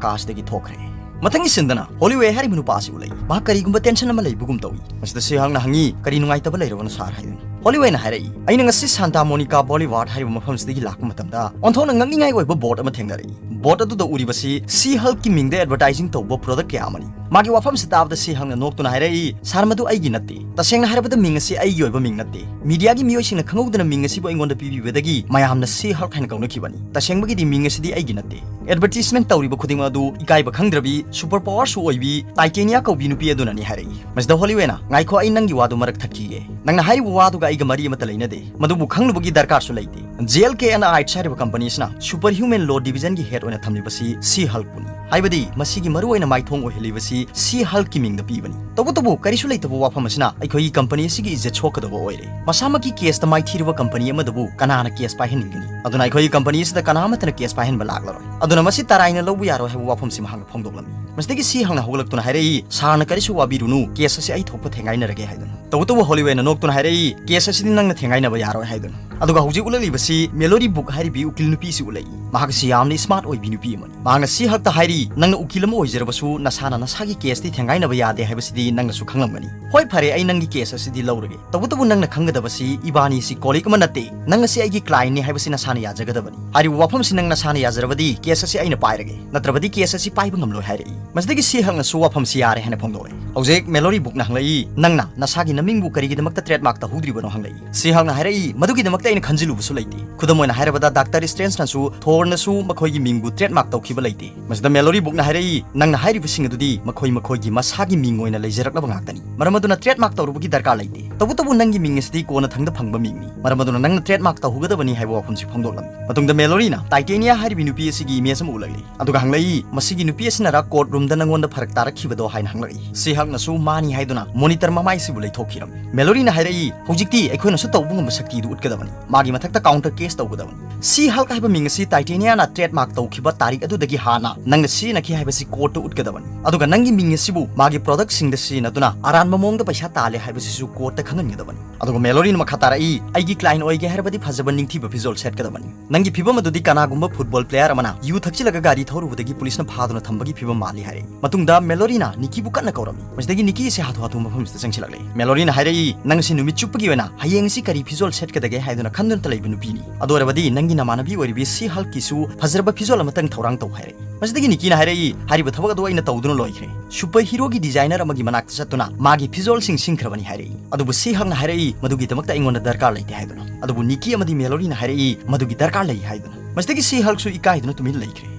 ꯀꯥ ꯑꯁꯤꯗꯒꯤ ꯊꯣꯛꯈ꯭ꯔꯦ꯫ ꯃꯊꯪꯒꯤ sceneꯗꯅ ꯍꯣꯂꯤꯋꯦ ꯍꯥꯏꯔꯤꯕ ꯅꯨꯄꯥ ꯑꯁꯤ ꯎꯠꯂꯛꯏ꯫ ꯃꯍꯥꯛ ꯀꯔꯤꯒꯨꯝꯕ tension ꯑꯃ ꯂꯩꯕꯒꯨꯝ ꯇꯧꯏ꯫ ꯃꯁꯤꯗ ꯁꯤꯍꯜꯅ ꯍꯪꯉꯤ, "ꯀꯔꯤ ꯅꯨꯡꯉꯥꯏꯇꯕ ꯂꯩꯔꯕꯅꯣ sir?" ꯍꯥꯏꯗꯨꯅ꯫ ꯍꯣꯂꯤꯋꯦꯅ ꯍꯥꯏꯔꯛꯏ, "ꯑꯩꯅ ꯉꯁꯤ Santa Monica Boulevard ꯍꯥꯏꯔꯤꯕ ꯃꯐꯝꯁꯤꯗꯒꯤ ꯂꯥꯛꯄ ꯃꯇꯝꯗ ꯑꯣꯟꯊꯣꯛꯅ ꯉꯛꯅꯤꯡꯉꯥꯏ ꯑꯣꯏꯕ board ꯑꯃ ꯊꯦꯡꯅꯔꯛꯏ꯫ Board ꯑꯗꯨꯗ ꯎꯔꯤꯕꯁꯤ She-Hulkꯀꯤ ꯃꯤꯡꯗ advertising ꯇꯧꯕ product ꯀꯌꯥ ꯑꯃꯅꯤ꯫" ꯃꯥꯒꯤ ꯋꯥꯐꯝꯁꯤ ꯇꯥꯕꯗ ꯁꯤꯍꯜꯅ ꯅꯣꯛꯇꯨꯅ ꯍꯥꯏꯔꯛꯏ, "Sir, ꯃꯗꯨ ꯑꯩꯒꯤ ꯅꯠꯇꯦ꯫ ꯇꯁꯦꯡꯅ ꯍꯥꯏꯔꯕꯗ ꯃꯤꯡ ꯑꯁꯤ ꯑꯩꯒꯤ ꯑꯣꯏꯕ ꯃꯤꯡ ꯅꯠꯇꯦ꯫ Mediaꯒꯤ ꯃꯤꯑꯣꯏꯁꯤꯡꯅ ꯈꯪꯍꯧꯗꯅ ꯃꯤꯡ ꯑꯁꯤꯕꯨ ꯑꯩꯉꯣꯟꯗ ꯄꯤꯕꯤꯕꯗꯒꯤ ꯃꯌꯥꯝꯅ She-Hulk ꯍꯥꯏꯅ ꯀꯧꯅꯈꯤꯕꯅꯤ꯫ ꯇꯁꯦꯡꯕꯒꯤꯗꯤ ꯃꯤꯡ ꯑꯁꯤꯗꯤ ꯑꯩꯒꯤ ꯅꯠꯇꯦ꯫ Advertisement ꯇꯧꯔꯤꯕ ꯈꯨꯗꯤꯡꯃꯛ ꯑꯗꯨ ꯏꯀꯥꯏꯕ ꯈꯪꯗ꯭ꯔꯕꯤ, super powerꯁꯨ ꯑꯣꯏꯕꯤ, Titania ꯀꯧꯕꯤ ꯅꯨꯄꯤ ꯑꯗꯨꯅꯅꯤ" ꯍꯥꯏꯔꯛꯏ꯫ ꯃꯁꯤꯗ ꯍꯣꯂꯤꯋꯦꯅ, "ꯉꯥꯏꯈꯣ, ꯑꯩ ꯅꯪꯒꯤ ꯋꯥꯗꯨ ꯃꯔꯛ ꯊꯠꯈꯤꯒꯦ꯫ ꯅꯪꯅ ꯍꯥꯏꯔꯤꯕ ꯋꯥꯗꯨꯒ ꯑꯩꯒ ꯃꯔꯤ ꯑꯃꯠꯇ ꯂꯩꯅꯗꯦ꯫ ꯃꯗꯨꯕꯨ ꯈꯪꯂꯨꯕꯒꯤ ꯗꯔꯀꯥꯔꯁꯨ ꯂꯩꯇꯦ꯫ J L K and Ides ꯍꯥꯏꯔꯤꯕ company ꯑꯁꯤꯅ superhuman law divisionꯒꯤ head ꯑꯣꯏꯅ ꯊꯝꯂꯤꯕꯁꯤ She-Hulkꯄꯨꯅꯤ꯫ ꯍꯥꯏꯕꯗꯤ ꯃꯁꯤꯒꯤ ꯃꯔꯨꯑꯣꯏꯅ ꯃꯥꯏꯊꯣꯡ ꯑꯣꯏꯍꯜꯂꯤꯕꯁꯤ She-Hulkꯀꯤ ꯃꯤꯡꯗ ꯄꯤꯕꯅꯤ꯫ ꯇꯧꯕꯇꯕꯨ ꯀꯔꯤꯁꯨ ꯂꯩꯇꯕ ꯋꯥꯐꯝ ꯑꯁꯤꯅ ꯑꯩꯈꯣꯏꯒꯤ company ꯑꯁꯤꯒꯤ ꯏꯖꯠ ꯁꯣꯛꯀꯗꯕ ꯑꯣꯏꯔꯦ꯫ ꯃꯁꯥꯃꯛꯀꯤ caseꯇ ꯃꯥꯏꯊꯤꯔꯕ company ꯑꯃꯗꯕꯨ ꯀꯅꯥꯅ case ꯄꯥꯏꯍꯟꯅꯤꯡꯒꯅꯤ?" ꯑꯗꯨꯅ ꯑꯩꯈꯣꯏꯒꯤ ꯀꯝꯄꯅꯤ ꯑꯁꯤꯗ ꯀꯅꯥ ꯑꯃꯠꯇꯅ ꯀꯦꯁ ꯄꯥꯏꯍꯟꯕ ꯂꯥꯛꯂꯔꯣꯏ꯫ ꯑꯗꯨꯅ ꯃꯁꯤ ꯇꯔꯥꯏꯅ ꯂꯧꯕ ꯌꯥꯔꯣꯏ ꯍꯥꯏꯕ ꯋꯥꯐꯝꯁꯤ ꯃꯍꯥꯛꯅ ꯐꯣꯡꯗꯣꯛꯂꯝꯃꯤ꯫ ꯃꯁꯤꯗꯒꯤ ꯁꯤ ꯍꯪꯅ ꯍꯧꯒꯠꯂꯛꯇꯨꯅ ꯍꯥꯏꯔꯛꯏ, "ꯁꯥꯔꯅ ꯀꯔꯤꯁꯨ ꯋꯥꯕꯤꯔꯨꯅꯨ, ꯀꯦꯁ ꯑꯁꯤ ꯑꯩ ꯊꯣꯛꯄ ꯊꯦꯡꯒꯥꯏꯅꯔꯒꯦ" ꯍꯥꯏꯗꯨꯅ꯫ ꯇꯧꯕꯇꯕꯨ ꯍꯣꯂꯤꯋꯦꯅ ꯅꯣꯛꯇꯨꯅ ꯍꯥꯏꯔꯛꯏ, "ꯀꯦꯁ ꯑꯁꯤꯗꯤ ꯅꯪꯅ ꯊꯦꯡꯒꯥꯏꯅꯕ ꯌꯥꯔꯣꯏ" ꯍꯥꯏꯗꯨꯅ꯫ ꯑꯗꯨꯒ ꯍꯧꯖꯤꯛ ꯎꯠꯂꯛꯂꯤꯕꯁꯤ ꯃꯦꯂꯣꯔꯤ ꯕꯨꯛ ꯍꯥꯏꯔꯤꯕꯤ ꯎꯀꯤꯜ ꯅꯨꯄꯤ ꯑꯁꯤ ꯎꯠꯂꯛꯏ꯫ ꯃꯍꯥꯛ ꯑꯁꯤ ꯌꯥꯝꯅ ꯁ꯭ꯃꯥꯔꯠ ꯑꯣꯏꯕꯤ ꯅꯨꯄꯤ ꯑꯃꯅꯤ꯫ ꯃꯍꯥꯛꯅ ꯁꯤ ꯍꯛꯇ ꯍꯥꯏꯔꯤ, "ꯅꯪꯅ ꯎꯀꯤꯜ ꯑꯃ ꯑꯣꯏꯖꯔꯕꯁꯨ ꯅꯁꯥꯅ ꯅꯁꯥꯒꯤ ꯀꯦꯁꯇꯤ ꯊꯦꯡꯒꯥꯏꯅꯕ ꯌꯥꯗꯦ ꯍꯥꯏꯕꯁꯤꯗꯤ ꯅꯪꯅꯁꯨ ꯈꯪꯂꯝꯒꯅꯤ꯫ ꯍꯣꯏ, ꯐꯔꯦ, ꯑꯩ ꯅꯪꯒꯤ ꯀꯦꯁ ꯑꯁꯤꯗꯤ ꯂꯧꯔꯒꯦ꯫ ꯇꯧꯕꯇꯕꯨ ꯅꯪꯅ ꯈꯪꯒꯗꯕꯁꯤ ꯏꯕꯥꯅꯤ ꯑꯁꯤ ꯀꯣꯂꯤꯛ ꯑꯃ ꯅꯠꯇꯦ꯫ ꯅꯪ ꯑꯁꯤ ꯑꯩꯒꯤ ꯀ꯭ꯂꯥꯏꯟꯅꯤ ꯍꯥꯏꯕꯁꯤ ꯅꯁꯥꯅ ꯌꯥꯖꯒꯗꯕꯅꯤ꯫ ꯍꯥꯏꯔꯤꯕ ꯋꯥꯐꯝꯁꯤ ꯅꯪ ꯅꯁꯥꯅ ꯌꯥꯖꯔꯕꯗꯤ ꯀꯦꯁ ꯑꯁꯤ ꯑꯩꯅ ꯄꯥꯏꯔꯒꯦ, ꯅꯠꯇ꯭ꯔꯕꯗꯤ ꯀꯦꯁ ꯑꯁꯤ ꯄꯥꯏꯕ ꯉꯝꯂꯣꯏ" ꯍꯥꯏꯔꯛꯏ꯫ ꯃꯁꯤꯗꯒꯤ ꯁꯤ ꯍꯛꯅꯁꯨ ꯋꯥꯐꯝꯁꯤ ꯌꯥꯔꯦ ꯍꯥꯏꯅ ꯐꯣꯡꯗꯣꯛꯂꯦ꯫ ꯍꯧꯖꯤꯛ ꯃꯦꯂꯣꯔꯤ ꯕꯨꯛꯅ ꯍꯪꯂꯛꯏ, "ꯅꯪꯅ ꯅꯁꯥꯒꯤ ꯅꯃꯤꯡꯕꯨ ꯀꯔꯤꯒꯤꯗꯃꯛꯇ ꯇ꯭ꯔꯦꯗꯃꯥꯔꯛ ꯇꯧꯍꯧꯗ꯭ꯔꯤꯕꯅꯣ?" ꯍꯪꯂꯛꯏ꯫ ꯁꯤ ꯍꯛꯅ ꯍꯥꯏꯔꯛꯏ, "ꯃꯗꯨꯒꯤꯗꯃꯛꯇ ꯑꯩꯅ ꯈꯟꯖꯤꯜꯂꯨꯕꯁꯨ ꯂꯩꯇꯦ꯫ ꯈꯨꯗꯝ ꯑꯣꯏꯅ ꯍꯥꯏꯔꯕꯗ, ꯗꯥꯛꯇꯔ ꯁ꯭ꯇ꯭ꯔꯦꯟꯖꯅꯁꯨ ꯊꯣꯔꯅꯁꯨ ꯃꯈꯣꯏꯒꯤ ꯃꯤꯡꯕꯨ ꯇ꯭ꯔꯦꯗꯃꯥꯔꯛ ꯇꯧꯈꯤꯕ ꯂꯩꯇꯦ꯫" ꯃꯁꯤꯗ ꯃꯦꯂꯣꯔꯤ ꯕꯨꯛꯅ ꯍꯥꯏꯔꯛꯏ, "ꯅꯪꯅ ꯍꯥꯏꯔꯤꯕꯁꯤꯡ ꯑꯗꯨꯗꯤ ꯃꯈꯣꯏ ꯃꯈꯣꯏꯒꯤ ꯃꯁꯥꯒꯤ ꯃꯤꯡ ꯑꯣꯏꯅ ꯂꯩꯖꯔꯛꯂꯕ ꯉꯥꯛꯇꯅꯤ꯫ ꯃꯔꯝ ꯑꯗꯨꯅ ꯇ꯭ꯔꯦꯗꯃꯥꯔꯛ ꯇꯧꯔꯨꯕꯒꯤ ꯗꯔꯀꯥꯔ ꯂꯩꯇꯦ꯫ ꯇꯧꯕꯇꯕꯨ ꯅꯪꯒꯤ ꯃꯤꯡ ꯑꯁꯤꯗꯤ ꯀꯣꯟꯅ ꯊꯪꯗ ꯐꯪꯕ ꯃꯤꯡꯅꯤ꯫ ꯃꯔꯝ ꯑꯗꯨꯅ ꯅꯪꯅ ꯇ꯭ꯔꯦꯗꯃꯥꯔꯛ ꯇꯧꯍꯧꯒꯗꯕꯅꯤ" ꯍꯥꯏꯕ ꯋꯥꯐꯝꯁꯤ ꯐꯣꯡꯗꯣꯛꯂꯝꯃꯤ꯫ ꯃꯇꯨꯡꯗ ꯃꯦꯂꯣꯔꯤꯅ ꯇꯥꯏꯇꯦꯅꯤꯌꯥ ꯍꯥꯏꯔꯤꯕꯤ ꯅꯨꯄꯤ ꯑꯁꯤꯒꯤ ꯏꯃꯦꯖ ꯑꯃ ꯎꯠꯂꯛꯂꯤ꯫ ꯑꯗꯨꯒ ꯍꯪꯂꯛꯏ, "ꯃꯁꯤꯒꯤ ꯅꯨꯄꯤ ꯑꯁꯤꯅꯔ ꯀꯣꯔꯠ ꯔꯨꯝꯗ ꯅꯪꯉꯣꯟꯗ ꯐꯔꯛ ꯇꯥꯔꯛꯈꯤꯕꯗꯣ?" ꯍꯥꯏꯅ ꯍꯪꯂꯛꯏ꯫ ꯁꯤ ꯍꯛꯅꯁꯨ "ꯃꯥꯅꯤ" ꯍꯥꯏꯗꯨꯅ ꯃꯣꯅꯤꯇꯔ ꯃꯃꯥꯏꯁꯤꯕꯨ ꯂꯩꯊꯣꯛꯈꯤꯔꯝꯃꯤ꯫ ꯃꯦꯂꯣꯔꯤꯅ ꯍꯥꯏꯔꯛꯏ, "ꯍꯧꯖꯤꯛꯇꯤ ꯑꯩꯈꯣꯏꯅꯁꯨ ꯇꯧꯕ ꯉꯝꯕ ꯁꯛꯇꯤꯗꯨ ꯎꯠꯀꯗꯕꯅꯤ꯫ ꯃꯥꯒꯤ ꯃꯊꯛꯇ ꯀꯥꯎꯟꯇꯔ ꯀꯦꯁ ꯇꯧꯒꯗꯕꯅꯤ꯫ ꯁꯤ ꯍꯜꯛ ꯍꯥꯏꯕ ꯃꯤꯡ ꯑꯁꯤ ꯇꯥꯏꯇꯦꯅꯤꯌꯥꯅ ꯇ꯭ꯔꯦꯗꯃꯥꯔꯛ ꯇꯧꯈꯤꯕ ꯇꯥꯔꯤꯛ ꯑꯗꯨꯗꯒꯤ ꯍꯥꯟꯅ ꯅꯪꯅ ꯁꯤꯖꯤꯟꯅꯈꯤ ꯍꯥꯏꯕꯁꯤ ꯀꯣꯔꯠꯇ ꯎꯠꯀꯗꯕꯅꯤ꯫ ꯑꯗꯨꯒ ꯅꯪꯒꯤ ꯃꯤꯡ ꯑꯁꯤꯕꯨ ꯃꯥꯒꯤ ꯄ꯭ꯔꯣꯗꯛꯁꯤꯡꯗ ꯁꯤꯖꯤꯟꯅꯗꯨꯅ ꯑꯔꯥꯟꯕ ꯃꯑꯣꯡꯗ ꯄꯩꯁꯥ ꯇꯥꯜꯂꯦ ꯍꯥꯏꯕꯁꯤꯁꯨ ꯀꯣꯔꯠꯇ ꯈꯪꯍꯟꯒꯗꯕꯅꯤ꯫" ꯑꯗꯨꯒ ꯃꯦꯂꯣꯔꯤꯅ ꯃꯈꯥ ꯇꯥꯔꯛꯏ, "ꯑꯩꯒꯤ ꯀ꯭ꯂꯥꯏꯟ ꯑꯣꯏꯒꯦ ꯍꯥꯏꯔꯕꯗꯤ ꯐꯖꯕ ꯅꯤꯡꯊꯤꯕ ꯐꯤꯖꯣꯜ ꯁꯦꯠꯀꯗꯕꯅꯤ꯫ ꯅꯪꯒꯤ ꯐꯤꯕꯝ ꯑꯗꯨꯗꯤ ꯀꯅꯥꯒꯨꯝꯕ ꯐꯨꯠꯕꯣꯜ ꯄ꯭ꯂꯦꯌꯔ ꯑꯃꯅ ꯌꯨ ꯊꯛꯆꯤꯜꯂꯒ ꯒꯥꯔꯤ ꯊꯧꯔꯨꯕꯗꯒꯤ ꯄꯨꯂꯤꯁꯅ ꯐꯥꯗꯨꯅ ꯊꯝꯕꯒꯤ ꯐꯤꯕꯝ ꯃꯥꯜꯂꯤ" ꯍꯥꯏꯔꯛꯏ꯫ ꯃꯇꯨꯡꯗ ꯃꯦꯂꯣꯔꯤꯅ ꯅꯤꯀꯤꯕꯨ ꯀꯟꯅ ꯀꯧꯔꯝꯃꯤ꯫ ꯃꯁꯤꯗꯒꯤ ꯅꯤꯀꯤ ꯑꯁꯤ ꯍꯥꯊꯨ ꯍꯥꯊꯨ ꯃꯐꯝꯁꯤꯗ ꯆꯪꯁꯤꯜꯂꯛꯂꯦ꯫ ꯃꯦꯂꯣꯔꯤꯅ ꯍꯥꯏꯔꯛꯏ, "ꯅꯪ ꯑꯁꯤ ꯅꯨꯃꯤꯠ ꯆꯨꯞꯄꯒꯤ ꯑꯣꯏꯅ ꯍꯌꯦꯡ ꯑꯁꯤ ꯀꯔꯤ ꯐꯤꯖꯣꯜ ꯁꯦꯠꯀꯗꯒꯦ ꯍꯥꯏꯗꯨꯅ ꯈꯟꯗꯨꯅꯇ ꯂꯩꯕ ꯅꯨꯄꯤꯅꯤ꯫ ꯑꯗꯨ ꯑꯣꯏꯔꯕꯗꯤ ꯅꯪꯒꯤ ꯅꯃꯥꯟꯅꯕꯤ ꯑꯣꯏꯔꯤꯕꯤ ꯁꯤ ꯍꯜꯛꯀꯤꯁꯨ ꯐꯖꯔꯕ ꯐꯤꯖꯣꯜ ꯑꯃꯇꯪ ꯊꯧꯔꯥꯡ ꯇꯧ" ꯍꯥꯏꯔꯛꯏ꯫ ꯃꯁꯤꯗꯒꯤ ꯅꯤꯀꯤꯅ ꯍꯥꯏꯔꯛꯏ, "ꯍꯥꯏꯔꯤꯕ ꯊꯕꯛ ꯑꯗꯨ ꯑꯩꯅ ꯇꯧꯗꯨꯅ ꯂꯣꯏꯈ꯭ꯔꯦ꯫ ꯁꯨꯄꯔ ꯍꯤꯔꯣꯒꯤ ꯗꯤꯖꯥꯏꯅꯔ ꯑꯃꯒꯤ ꯃꯅꯥꯛꯇ ꯆꯠꯇꯨꯅ ꯃꯥꯒꯤ ꯐꯤꯖꯣꯜꯁꯤꯡ ꯁꯤꯟꯈ꯭ꯔꯕꯅꯤ" ꯍꯥꯏꯔꯛꯏ꯫ ꯑꯗꯨꯕꯨ ꯁꯤ ꯍꯛꯅ ꯍꯥꯏꯔꯛꯏ, "ꯃꯗꯨꯒꯤꯗꯃꯛꯇ ꯑꯩꯉꯣꯟꯗ ꯗꯔꯀꯥꯔ ꯂꯩꯇꯦ" ꯍꯥꯏꯗꯨꯅ꯫ ꯑꯗꯨꯕꯨ ꯅꯤꯀꯤ ꯑꯃꯗꯤ ꯃꯦꯂꯣꯔꯤꯅ ꯍꯥꯏꯔꯛꯏ, "ꯃꯗꯨꯒꯤ ꯗꯔꯀꯥꯔ ꯂꯩ" ꯍꯥꯏꯗꯨꯅ꯫ ꯃꯁꯤꯗꯒꯤ ꯁꯤ ꯍꯜꯛꯁꯨ ꯏꯀꯥꯏꯗꯨꯅ ꯇꯨꯃꯤꯟ ꯂꯩꯈ꯭ꯔꯦ꯫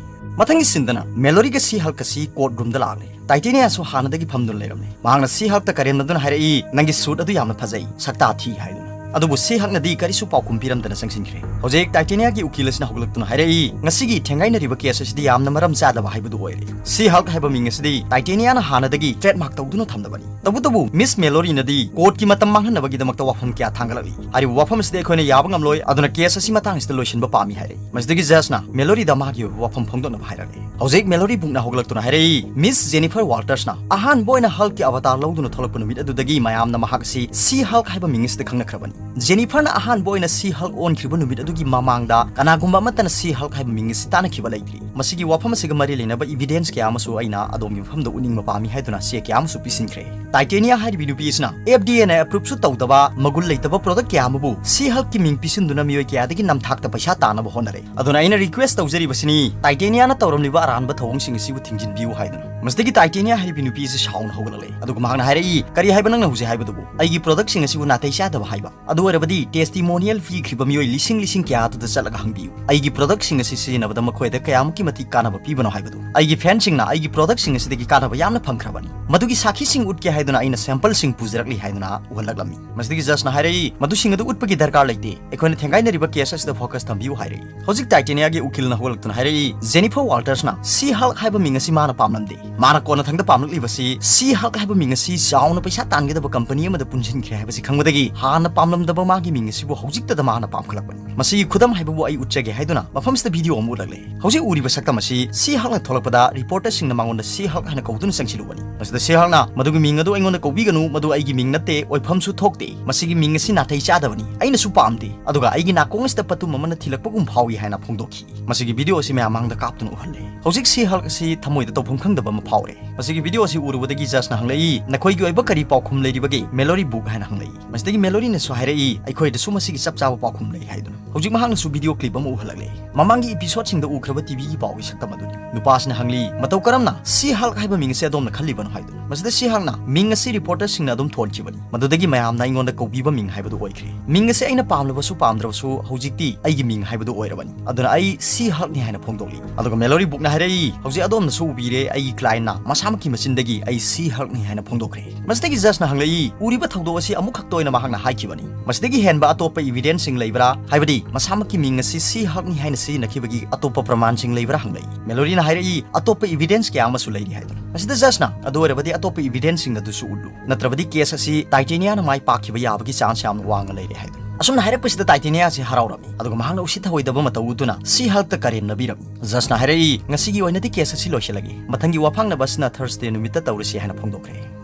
ꯃꯊꯪꯒꯤ ꯁꯤꯟꯗꯅ ꯃꯦꯂꯣꯔꯤꯒ ꯁꯤ ꯍꯜꯛ ꯑꯁꯤ ꯀꯣꯔꯠ ꯔꯨꯝꯗ ꯂꯥꯛꯂꯦ꯫ ꯇꯥꯏꯇꯦꯅꯤꯌꯥꯁꯨ ꯍꯥꯟꯅꯗꯒꯤ ꯐꯝꯗꯨꯅ ꯂꯩꯔꯝꯂꯦ꯫ ꯃꯍꯥꯛꯅ ꯁꯤ ꯍꯜꯛꯇ ꯀꯔꯦꯝꯅꯗꯨꯅ ꯍꯥꯏꯔꯛꯏ, "ꯅꯪꯒꯤ ꯁꯨꯠ ꯑꯗꯨ ꯌꯥꯝꯅ ꯐꯖꯩ, ꯁꯛꯇꯥ ꯊꯤ" ꯍꯥꯏꯗꯨꯅ꯫ ꯑꯗꯨꯕꯨ ꯁꯤ ꯍꯛꯅꯗꯤ ꯀꯔꯤꯁꯨ ꯄꯥꯎꯈꯨꯝ ꯄꯤꯔꯝꯗꯅ ꯆꯪꯁꯤꯟꯈ꯭ꯔꯦ꯫ ꯍꯧꯖꯤꯛ ꯇꯥꯏꯇꯦꯅꯤꯌꯥꯒꯤ ꯎꯀꯤꯜ ꯑꯁꯤꯅ ꯍꯧꯒꯠꯂꯛꯇꯨꯅ ꯍꯥꯏꯔꯛꯏ, ꯉꯁꯤꯒꯤ ꯊꯦꯡꯒꯥꯏꯅꯔꯤꯕ ꯀꯦꯁ ꯑꯁꯤꯗꯤ ꯌꯥꯝꯅ ꯃꯔꯝ ꯆꯥꯗꯕ ꯍꯥꯏꯕꯗꯨ ꯑꯣꯏꯔꯦ꯫ ꯁꯤ ꯍꯛ ꯍꯥꯏꯕ ꯃꯤꯡ ꯑꯁꯤꯗꯤ ꯇꯥꯏꯇꯦꯅꯤꯌꯥꯅ ꯍꯥꯟꯅꯗꯒꯤ ꯇ꯭ꯔꯦꯗꯃꯥꯔꯛ ꯇꯧꯗꯨꯅ ꯊꯝꯂꯕꯅꯤ꯫ ꯇꯧꯕꯇꯕꯨ ꯃꯤꯁ ꯃꯦꯂꯣꯔꯤꯅꯗꯤ ꯀꯣꯔꯠꯀꯤ ꯃꯇꯝ ꯃꯥꯡꯍꯟꯅꯕꯒꯤꯗꯃꯛꯇ ꯋꯥꯐꯝ ꯀꯌꯥ ꯊꯥꯡꯒꯠꯂꯛꯂꯤ꯫ ꯍꯥꯏꯔꯤꯕ ꯋꯥꯐꯝ ꯑꯁꯤꯗꯤ ꯑꯩꯈꯣꯏꯅ ꯌꯥꯕ ꯉꯝꯂꯣꯏ, ꯑꯗꯨꯅ ꯀꯦꯁ ꯑꯁꯤ ꯃꯇꯥꯡ ꯑꯁꯤꯗ ꯂꯣꯏꯁꯤꯟꯕ ꯄꯥꯝꯃꯤ ꯍꯥꯏꯔꯛꯏ꯫ ꯃꯁꯤꯗꯒꯤ ꯖꯖꯅ ꯃꯦꯂꯣꯔꯤꯗ ꯃꯥꯒꯤ ꯑꯣꯏꯕ ꯋꯥꯐꯝ ꯐꯣꯡꯗꯣꯛꯅꯕ ꯍꯥꯏꯔꯛꯂꯦ꯫ ꯍꯧꯖꯤꯛ ꯃꯦꯂꯣꯔꯤ ꯕꯨꯛꯅ ꯍꯧꯒꯠꯂꯛꯇꯨꯅ ꯍꯥꯏꯔꯛꯏ, ꯃꯤꯁ ꯖꯦꯅꯤꯐꯔ ꯋꯥꯜꯇꯔꯁꯅ ꯑꯍꯥꯟꯕ ꯑꯣꯏꯅ ꯍꯜꯛꯀꯤ ꯑꯕꯇꯥꯔ ꯂꯧꯗꯨꯅ ꯊꯣꯛꯂꯛꯄ ꯅꯨꯃꯤꯠ ꯑꯗꯨꯗꯒꯤ ꯃꯌꯥꯝꯅ ꯃꯍꯥꯛ ꯑꯁꯤ ꯁꯤ ꯍꯜꯛ ꯍꯥꯏꯕ ꯃꯤꯡ ꯑꯁꯤꯗ ꯈꯪꯅꯈ꯭ꯔꯕꯅꯤ꯫ ꯖꯦꯅꯤꯐꯔꯅ ꯑꯍꯥꯟꯕ ꯑꯣꯏꯅ ꯁꯤ ꯍꯜꯛ ꯑꯣꯟꯈꯤꯕ ꯅꯨꯃꯤꯠ ꯑꯗꯨꯒꯤ ꯃꯃꯥꯡꯗ ꯀꯅꯥꯒꯨꯝꯕ ꯑꯃꯠꯇꯅ ꯁꯤ ꯍꯜꯛ ꯍꯥꯏꯕ ꯃꯤꯡ ꯑꯁꯤ ꯇꯥꯟꯅꯈꯤꯕ ꯂꯩꯇ꯭ꯔꯤ꯫ ꯃꯁꯤꯒꯤ ꯋꯥꯐꯝ ꯑꯁꯤꯒ ꯃꯔꯤ ꯂꯩꯅꯕ ꯏꯕꯤꯗꯦꯟꯁ ꯀꯌꯥ ꯑꯃꯁꯨ ꯑꯩꯅ ꯑꯗꯣꯝꯒꯤ ꯃꯐꯝꯗ ꯎꯠꯅꯤꯡꯕ ꯄꯥꯝꯃꯤ ꯍꯥꯏꯗꯨꯅ ꯆꯦ ꯀꯌꯥ ꯑꯃꯁꯨ ꯄꯤꯁꯤꯟꯈ꯭ꯔꯦ꯫ ꯇꯥꯏꯇꯦꯅꯤꯌꯥ ꯍꯥꯏꯔꯤꯕꯤ ꯅꯨꯄꯤ ꯑꯁꯤꯅ F D Aꯅ ꯑꯦꯄ꯭ꯔꯨꯞꯁꯨ ꯇꯧꯗꯕ ꯃꯒꯨꯟ ꯂꯩꯇꯕ ꯄ꯭ꯔꯣꯗꯛ ꯀꯌꯥ ꯑꯃꯕꯨ ꯁꯤ ꯍꯜꯛꯀꯤ ꯃꯤꯡ ꯄꯤꯁꯤꯟꯗꯨꯅ ꯃꯤꯑꯣꯏ ꯀꯌꯥꯗꯒꯤ ꯅꯝꯊꯥꯛꯇ ꯄꯩꯁꯥ ꯇꯥꯅꯕ ꯍꯣꯠꯅꯔꯦ꯫ ꯑꯗꯨꯅ ꯑꯩꯅ ꯔꯤꯀ꯭ꯋꯦꯁ ꯇꯧꯖꯔꯤꯕꯁꯤꯅꯤ, ꯇꯥꯏꯇꯦꯅꯤꯌꯥꯅ ꯇꯧꯔꯝꯂꯤꯕ ꯑꯔꯥꯟꯕ ꯊꯧꯑꯣꯡꯁꯤꯡ ꯑꯁꯤꯕꯨ ꯊꯤꯡꯖꯤꯟꯕꯤꯌꯨ ꯍꯥꯏꯗꯨꯅ꯫ ꯃꯁꯤꯗꯒꯤ ꯇꯥꯏꯇꯦꯅꯤꯌꯥ ꯍꯥꯏꯔꯤꯕꯤ ꯅꯨꯄꯤ ꯑꯁꯤ ꯁꯥꯎꯅ ꯍꯧꯒꯠꯂꯛꯂꯦ꯫ ꯑꯗꯨꯒ ꯃꯍꯥꯛꯅ ꯍꯥꯏꯔꯛꯏ, "ꯀꯔꯤ ꯍꯥꯏꯕ ꯅꯪꯅ ꯍꯧꯖꯤꯛ ꯍꯥꯏꯕꯗꯨꯕꯨ? ꯑꯩꯒꯤ ꯄ꯭ꯔꯣꯗꯛꯁꯤꯡ ꯑꯁꯤꯕꯨ ꯅꯥꯇꯩ ꯆꯥꯗꯕ ꯍꯥꯏꯕ? ꯑꯗꯨ ꯑꯣꯏꯔꯕꯗꯤ ꯇꯦꯁꯇꯤꯃꯣꯅꯤꯌꯦꯜ ꯄꯤꯈ꯭ꯔꯤꯕ ꯃꯤꯑꯣꯏ ꯂꯤꯁꯤꯡ ꯂꯤꯁꯤꯡ ꯀꯌꯥ ꯑꯗꯨꯗ ꯆꯠꯂꯒ ꯍꯪꯕꯤꯌꯨ꯫ ꯑꯩꯒꯤ ꯄ꯭ꯔꯣꯗꯛꯁꯤꯡ ꯑꯁꯤ ꯁꯤꯖꯤꯟꯅꯕꯗ ꯃꯈꯣꯏꯗ ꯀꯌꯥꯃꯨꯛꯀꯤ ꯃꯇꯤꯛ ꯀꯥꯟꯅꯕ ꯄꯤꯕꯅꯣ ꯍꯥꯏꯕꯗꯨ꯫ ꯑꯩꯒꯤ ꯐꯦꯟꯁꯤꯡꯅ ꯑꯩꯒꯤ ꯄ꯭ꯔꯣꯗꯛꯁꯤꯡ ꯑꯁꯤꯗꯒꯤ ꯀꯥꯟꯅꯕ ꯌꯥꯝꯅ ꯐꯪꯈ꯭ꯔꯕꯅꯤ꯫ ꯃꯗꯨꯒꯤ ꯁꯥꯈꯤꯁꯤꯡ ꯎꯠꯀꯦ ꯍꯥꯏꯗꯨꯅ ꯑꯩꯅ ꯁꯦꯝꯄꯜꯁꯤꯡ ꯄꯨꯖꯔꯛꯂꯤ" ꯍꯥꯏꯗꯨꯅ ꯎꯍꯜꯂꯛꯂꯝꯃꯤ꯫ ꯃꯁꯤꯗꯒꯤ ꯖꯖꯅ ꯍꯥꯏꯔꯛꯏ, "ꯃꯗꯨꯁꯤꯡ ꯑꯗꯨ ꯎꯠꯄꯒꯤ ꯗꯔꯀꯥꯔ ꯂꯩꯇꯦ꯫ ꯑꯩꯈꯣꯏꯅ ꯊꯦꯡꯒꯥꯏꯅꯔꯤꯕ ꯀꯦꯁ ꯑꯁꯤꯗ ꯐꯣꯀꯁ ꯊꯝꯕꯤꯌꯨ" ꯍꯥꯏꯔꯛꯏ꯫ ꯍꯧꯖꯤꯛ ꯇꯥꯏꯇꯦꯅꯤꯌꯥꯒꯤ ꯎꯀꯤꯜꯅ ꯍꯧꯒꯠꯂꯛꯇꯨꯅ ꯍꯥꯏꯔꯛꯏ, ꯖꯦꯅꯤꯐꯔ ꯋꯥꯜꯇꯔꯁꯅ ꯁꯤ ꯍꯜꯛ ꯍꯥꯏꯕ ꯃꯤꯡ ꯑꯁꯤ ꯃꯥꯅ ꯄꯥꯝꯂꯝꯗꯦ꯫ ꯃꯥꯅ ꯀꯣꯟꯅꯊꯪꯗ ꯄꯥꯝꯂꯛꯂꯤꯕꯁꯤ ꯁꯤ ꯍꯜꯛ ꯍꯥꯏꯕ ꯃꯤꯡ ꯑꯁꯤ ꯆꯥꯎꯅ ꯄꯩꯁꯥ ꯇꯥꯟꯒꯗꯕ ꯀꯝꯄꯅꯤ ꯑꯃꯗ ꯄꯨꯟꯁꯤꯟꯈ꯭ꯔꯦ ꯍꯥꯏꯕꯁꯤ ꯈꯪꯕꯗꯒꯤ ꯍꯥꯟꯅ ꯄꯥꯝꯂꯝꯗꯕ ꯃꯥꯒꯤ ꯃꯤꯡ ꯑꯁꯤꯕꯨ ꯍꯧꯖꯤꯛꯇꯗ ꯃꯥꯅ ꯄꯥꯝꯈꯠꯂꯛꯄꯅꯤ꯫ ꯃꯁꯤꯒꯤ ꯈꯨꯗꯝ ꯍꯥꯏꯕꯕꯨ ꯑꯩ ꯎꯠꯆꯒꯦ ꯍꯥꯏꯗꯨꯅ ꯃꯐꯝꯁꯤꯗ ꯚꯤꯗꯤꯑꯣ ꯑꯃ ꯎꯠꯂꯛꯂꯦ꯫ ꯍꯧꯖꯤꯛ ꯎꯔꯤꯕ ꯁꯛꯇꯝ ꯑꯁꯤ ꯁꯤ ꯍꯜꯛꯅ ꯊꯣꯛꯂꯛꯄꯗ ꯔꯤꯄꯣꯔꯇꯔꯁꯤꯡꯅ ꯃꯉꯣꯟꯗ ꯁꯤ ꯍꯜꯛ ꯍꯥꯏꯅ ꯀꯧꯗꯨꯅ ꯆꯪꯁꯤꯜꯂꯨꯕꯅꯤ꯫ ꯃꯁꯤꯗ ꯁꯤ ꯍꯜꯛꯅ, "ꯃꯗꯨꯒꯤ ꯃꯤꯡ ꯑꯗꯨ ꯑꯩꯉꯣꯟꯗ ꯀꯧꯕꯤꯒꯅꯨ, ꯃꯗꯨ ꯑꯩꯒꯤ ꯃꯤꯡ ꯅꯠꯇꯦ, ꯑꯣꯏꯐꯝꯁꯨ ꯊꯣꯛꯇꯦ꯫ ꯃꯁꯤꯒꯤ ꯃꯤꯡ ꯑꯁꯤ ꯅꯥꯇꯩ ꯆꯥꯗꯕꯅꯤ, ꯑꯩꯅꯁꯨ ꯄꯥꯝꯗꯦ꯫ ꯑꯗꯨꯒ ꯑꯩꯒꯤ ꯅꯥꯀꯣꯡ ꯑꯁꯤꯗ ꯄꯇꯨꯝ ꯑꯃꯅ ꯊꯤꯜꯂꯛꯄꯒꯨꯝ ꯐꯥꯎꯏ" ꯍꯥꯏꯅ ꯐꯣꯡꯗꯣꯛꯈꯤ꯫ ꯃꯁꯤꯒꯤ ꯚꯤꯗꯤꯑꯣ ꯑꯁꯤ ꯃꯌꯥꯝ ꯃꯥꯡꯗ ꯀꯥꯞꯇꯨꯅ ꯎꯍꯜꯂꯦ꯫ ꯍꯧꯖꯤꯛ ꯁꯤ ꯍꯜꯛ ꯑꯁꯤ ꯊꯃꯣꯏꯗ ꯇꯧꯐꯝ ꯈꯪꯗꯕ ꯑꯃ ꯐꯥꯎꯔꯦ꯫ ꯃꯁꯤꯒꯤ ꯚꯤꯗꯤꯑꯣ ꯑꯁꯤ ꯎꯔꯨꯕꯗꯒꯤ ꯖꯖꯅ ꯍꯪꯂꯛꯏ, "ꯅꯈꯣꯏꯒꯤ ꯑꯣꯏꯕ ꯀꯔꯤ ꯄꯥꯎꯈꯨꯝ ꯂꯩꯔꯤꯕꯒꯦ, ꯃꯦꯂꯣꯔꯤ ꯕꯨꯛ?" ꯍꯥꯏꯅ ꯍꯪꯂꯛꯏ꯫ ꯃꯁꯤꯗꯒꯤ ꯃꯦꯂꯣꯔꯤꯅꯁꯨ ꯍꯥꯏꯔꯛꯏ, "ꯑꯩꯈꯣꯏꯗꯁꯨ ꯃꯁꯤꯒꯤ ꯆꯞ ꯆꯥꯕ ꯄꯥꯎꯈꯨꯝ ꯂꯩ" ꯍꯥꯏꯗꯨꯅ꯫ ꯍꯧꯖꯤꯛ ꯃꯍꯥꯛꯅꯁꯨ ꯚꯤꯗꯤꯑꯣ ꯀ꯭ꯂꯤꯞ ꯑꯃ ꯎꯍꯜꯂꯛꯂꯦ꯫ ꯃꯃꯥꯡꯒꯤ ꯏꯄꯤꯁꯣꯗꯁꯤꯡꯗ ꯎꯈ꯭ꯔꯕ ꯇꯤꯚꯤꯒꯤ ꯄꯥꯎꯒꯤ ꯁꯛꯇꯝ ꯑꯗꯨꯅꯤ꯫ ꯅꯨꯄꯥ ꯑꯁꯤꯅ ꯍꯪꯂꯤ, "ꯃꯇꯧ ꯀꯔꯝꯅ ꯁꯤ ꯍꯜꯛ ꯍꯥꯏꯕ ꯃꯤꯡ ꯑꯁꯤ ꯑꯗꯣꯝꯅ ꯈꯜꯂꯤꯕꯅꯣ?" ꯍꯥꯏꯗꯨꯅ꯫ ꯃꯁꯤꯗ ꯁꯤ ꯍꯜꯛꯅ, "ꯃꯤꯡ ꯑꯁꯤ ꯔꯤꯄꯣꯔꯇꯔꯁꯤꯡꯅ ꯑꯗꯨꯝ ꯊꯣꯟꯈꯤꯕꯅꯤ꯫ ꯃꯗꯨꯗꯒꯤ ꯃꯌꯥꯝꯅ ꯑꯩꯉꯣꯟꯗ ꯀꯧꯕꯤꯕ ꯃꯤꯡ ꯍꯥꯏꯕꯗꯨ ꯑꯣꯏꯈ꯭ꯔꯦ꯫ ꯃꯤꯡ ꯑꯁꯤ ꯑꯩꯅ ꯄꯥꯝꯂꯕꯁꯨ ꯄꯥꯝꯗ꯭ꯔꯕꯁꯨ ꯍꯧꯖꯤꯛꯇꯤ ꯑꯩꯒꯤ ꯃꯤꯡ ꯍꯥꯏꯕꯗꯨ ꯑꯣꯏꯔꯕꯅꯤ꯫ ꯑꯗꯨꯅ ꯑꯩ ꯁꯤ ꯍꯜꯛꯅꯤ" ꯍꯥꯏꯅ ꯐꯣꯡꯗꯣꯛꯂꯤ꯫ ꯑꯗꯨꯒ ꯃꯦꯂꯣꯔꯤ ꯕꯨꯛꯅ ꯍꯥꯏꯔꯛꯏ, "ꯍꯧꯖꯤꯛ ꯑꯗꯣꯝꯅꯁꯨ ꯎꯕꯤꯔꯦ, ꯑꯩꯒꯤ ꯀ꯭ꯂꯥꯏꯟ ꯅ ꯃꯁꯥꯃꯛꯀꯤ ꯃꯆꯤꯟꯗꯒꯤ "ꯑꯩ ꯁꯤ ꯍꯜꯛꯅꯤ" ꯍꯥꯏꯅ ꯐꯣꯡꯗꯣꯛꯈ꯭ꯔꯦ꯫ ꯃꯁꯤꯗꯒꯤ ꯖꯖꯅ ꯍꯪꯂꯛꯏ, "ꯎꯔꯤꯕ ꯊꯧꯗꯣꯛ ꯑꯁꯤ ꯑꯃꯨꯛꯈꯛꯇ ꯑꯣꯏꯅ ꯃꯍꯥꯛꯅ ꯍꯥꯏꯈꯤꯕꯅꯤ꯫ ꯃꯁꯤꯗꯒꯤ ꯍꯦꯟꯕ ꯑꯇꯣꯞꯄ evidenceꯁꯤꯡ ꯂꯩꯕ꯭ꯔꯥ? ꯍꯥꯏꯕꯗꯤ ꯃꯁꯥꯃꯛꯀꯤ ꯃꯤꯡ ꯑꯁꯤ ꯁꯤ ꯍꯜꯛꯅꯤ ꯍꯥꯏꯅ ꯁꯤꯖꯤꯟꯅꯈꯤꯕꯒꯤ ꯑꯇꯣꯞꯄ ꯄ꯭ꯔꯃꯥꯟꯁꯤꯡ ꯂꯩꯕ꯭ꯔꯥ?" ꯍꯪꯂꯛꯏ꯫ ꯃꯦꯂꯣꯔꯤꯅ ꯍꯥꯏꯔꯛꯏ, "ꯑꯇꯣꯞꯄ evidence ꯀꯌꯥ ꯑꯃꯁꯨ ꯂꯩꯔꯤ" ꯍꯥꯏꯗꯨꯅ꯫ ꯃꯁꯤꯗ ꯖꯖꯅ, "ꯑꯗꯨ ꯑꯣꯏꯔꯕꯗꯤ ꯑꯇꯣꯞꯄ evidenceꯁꯤꯡ ꯑꯗꯨꯁꯨ ꯎꯠꯂꯨ, ꯅꯠꯇ꯭ꯔꯕꯗꯤ ꯀꯦꯁ ꯑꯁꯤ ꯇꯥꯏꯇꯦꯅꯤꯌꯥꯅ ꯃꯥꯏ ꯄꯥꯛꯈꯤꯕ ꯌꯥꯕꯒꯤ ꯆꯥꯟꯁ ꯌꯥꯝꯅ ꯋꯥꯡꯅ ꯂꯩꯔꯦ" ꯍꯥꯏꯗꯨꯅ꯫ ꯑꯁꯨꯝꯅ ꯍꯥꯏꯔꯛꯄꯁꯤꯗ ꯇꯥꯏꯇꯦꯅꯤꯌꯥꯁꯤ ꯍꯔꯥꯎꯔꯝꯃꯤ, ꯑꯗꯨꯒ ꯃꯍꯥꯛꯅ ꯎꯁꯤꯠ ꯊꯑꯣꯏꯗꯕ ꯃꯇꯧ ꯎꯠꯇꯨꯅ ꯁꯤ ꯍꯜꯛꯇ ꯀꯔꯦꯝꯅꯕꯤꯔꯝꯃꯤ꯫ ꯖꯖꯅ ꯍꯥꯏꯔꯛꯏ, "ꯉꯁꯤꯒꯤ ꯑꯣꯏꯅꯗꯤ ꯀꯦꯁ ꯑꯁꯤ ꯂꯣꯏꯁꯤꯜꯂꯒꯦ꯫ ꯃꯊꯪꯒꯤ ꯋꯥ ꯐꯥꯡꯅꯕ ꯑꯁꯤꯅ ꯊꯔꯁꯗꯦ ꯅꯨꯃꯤꯠꯇ ꯇꯧꯔꯁꯤ" ꯍꯥꯏꯅ ꯐꯣꯡꯗꯣꯛꯈ꯭ꯔꯦ꯫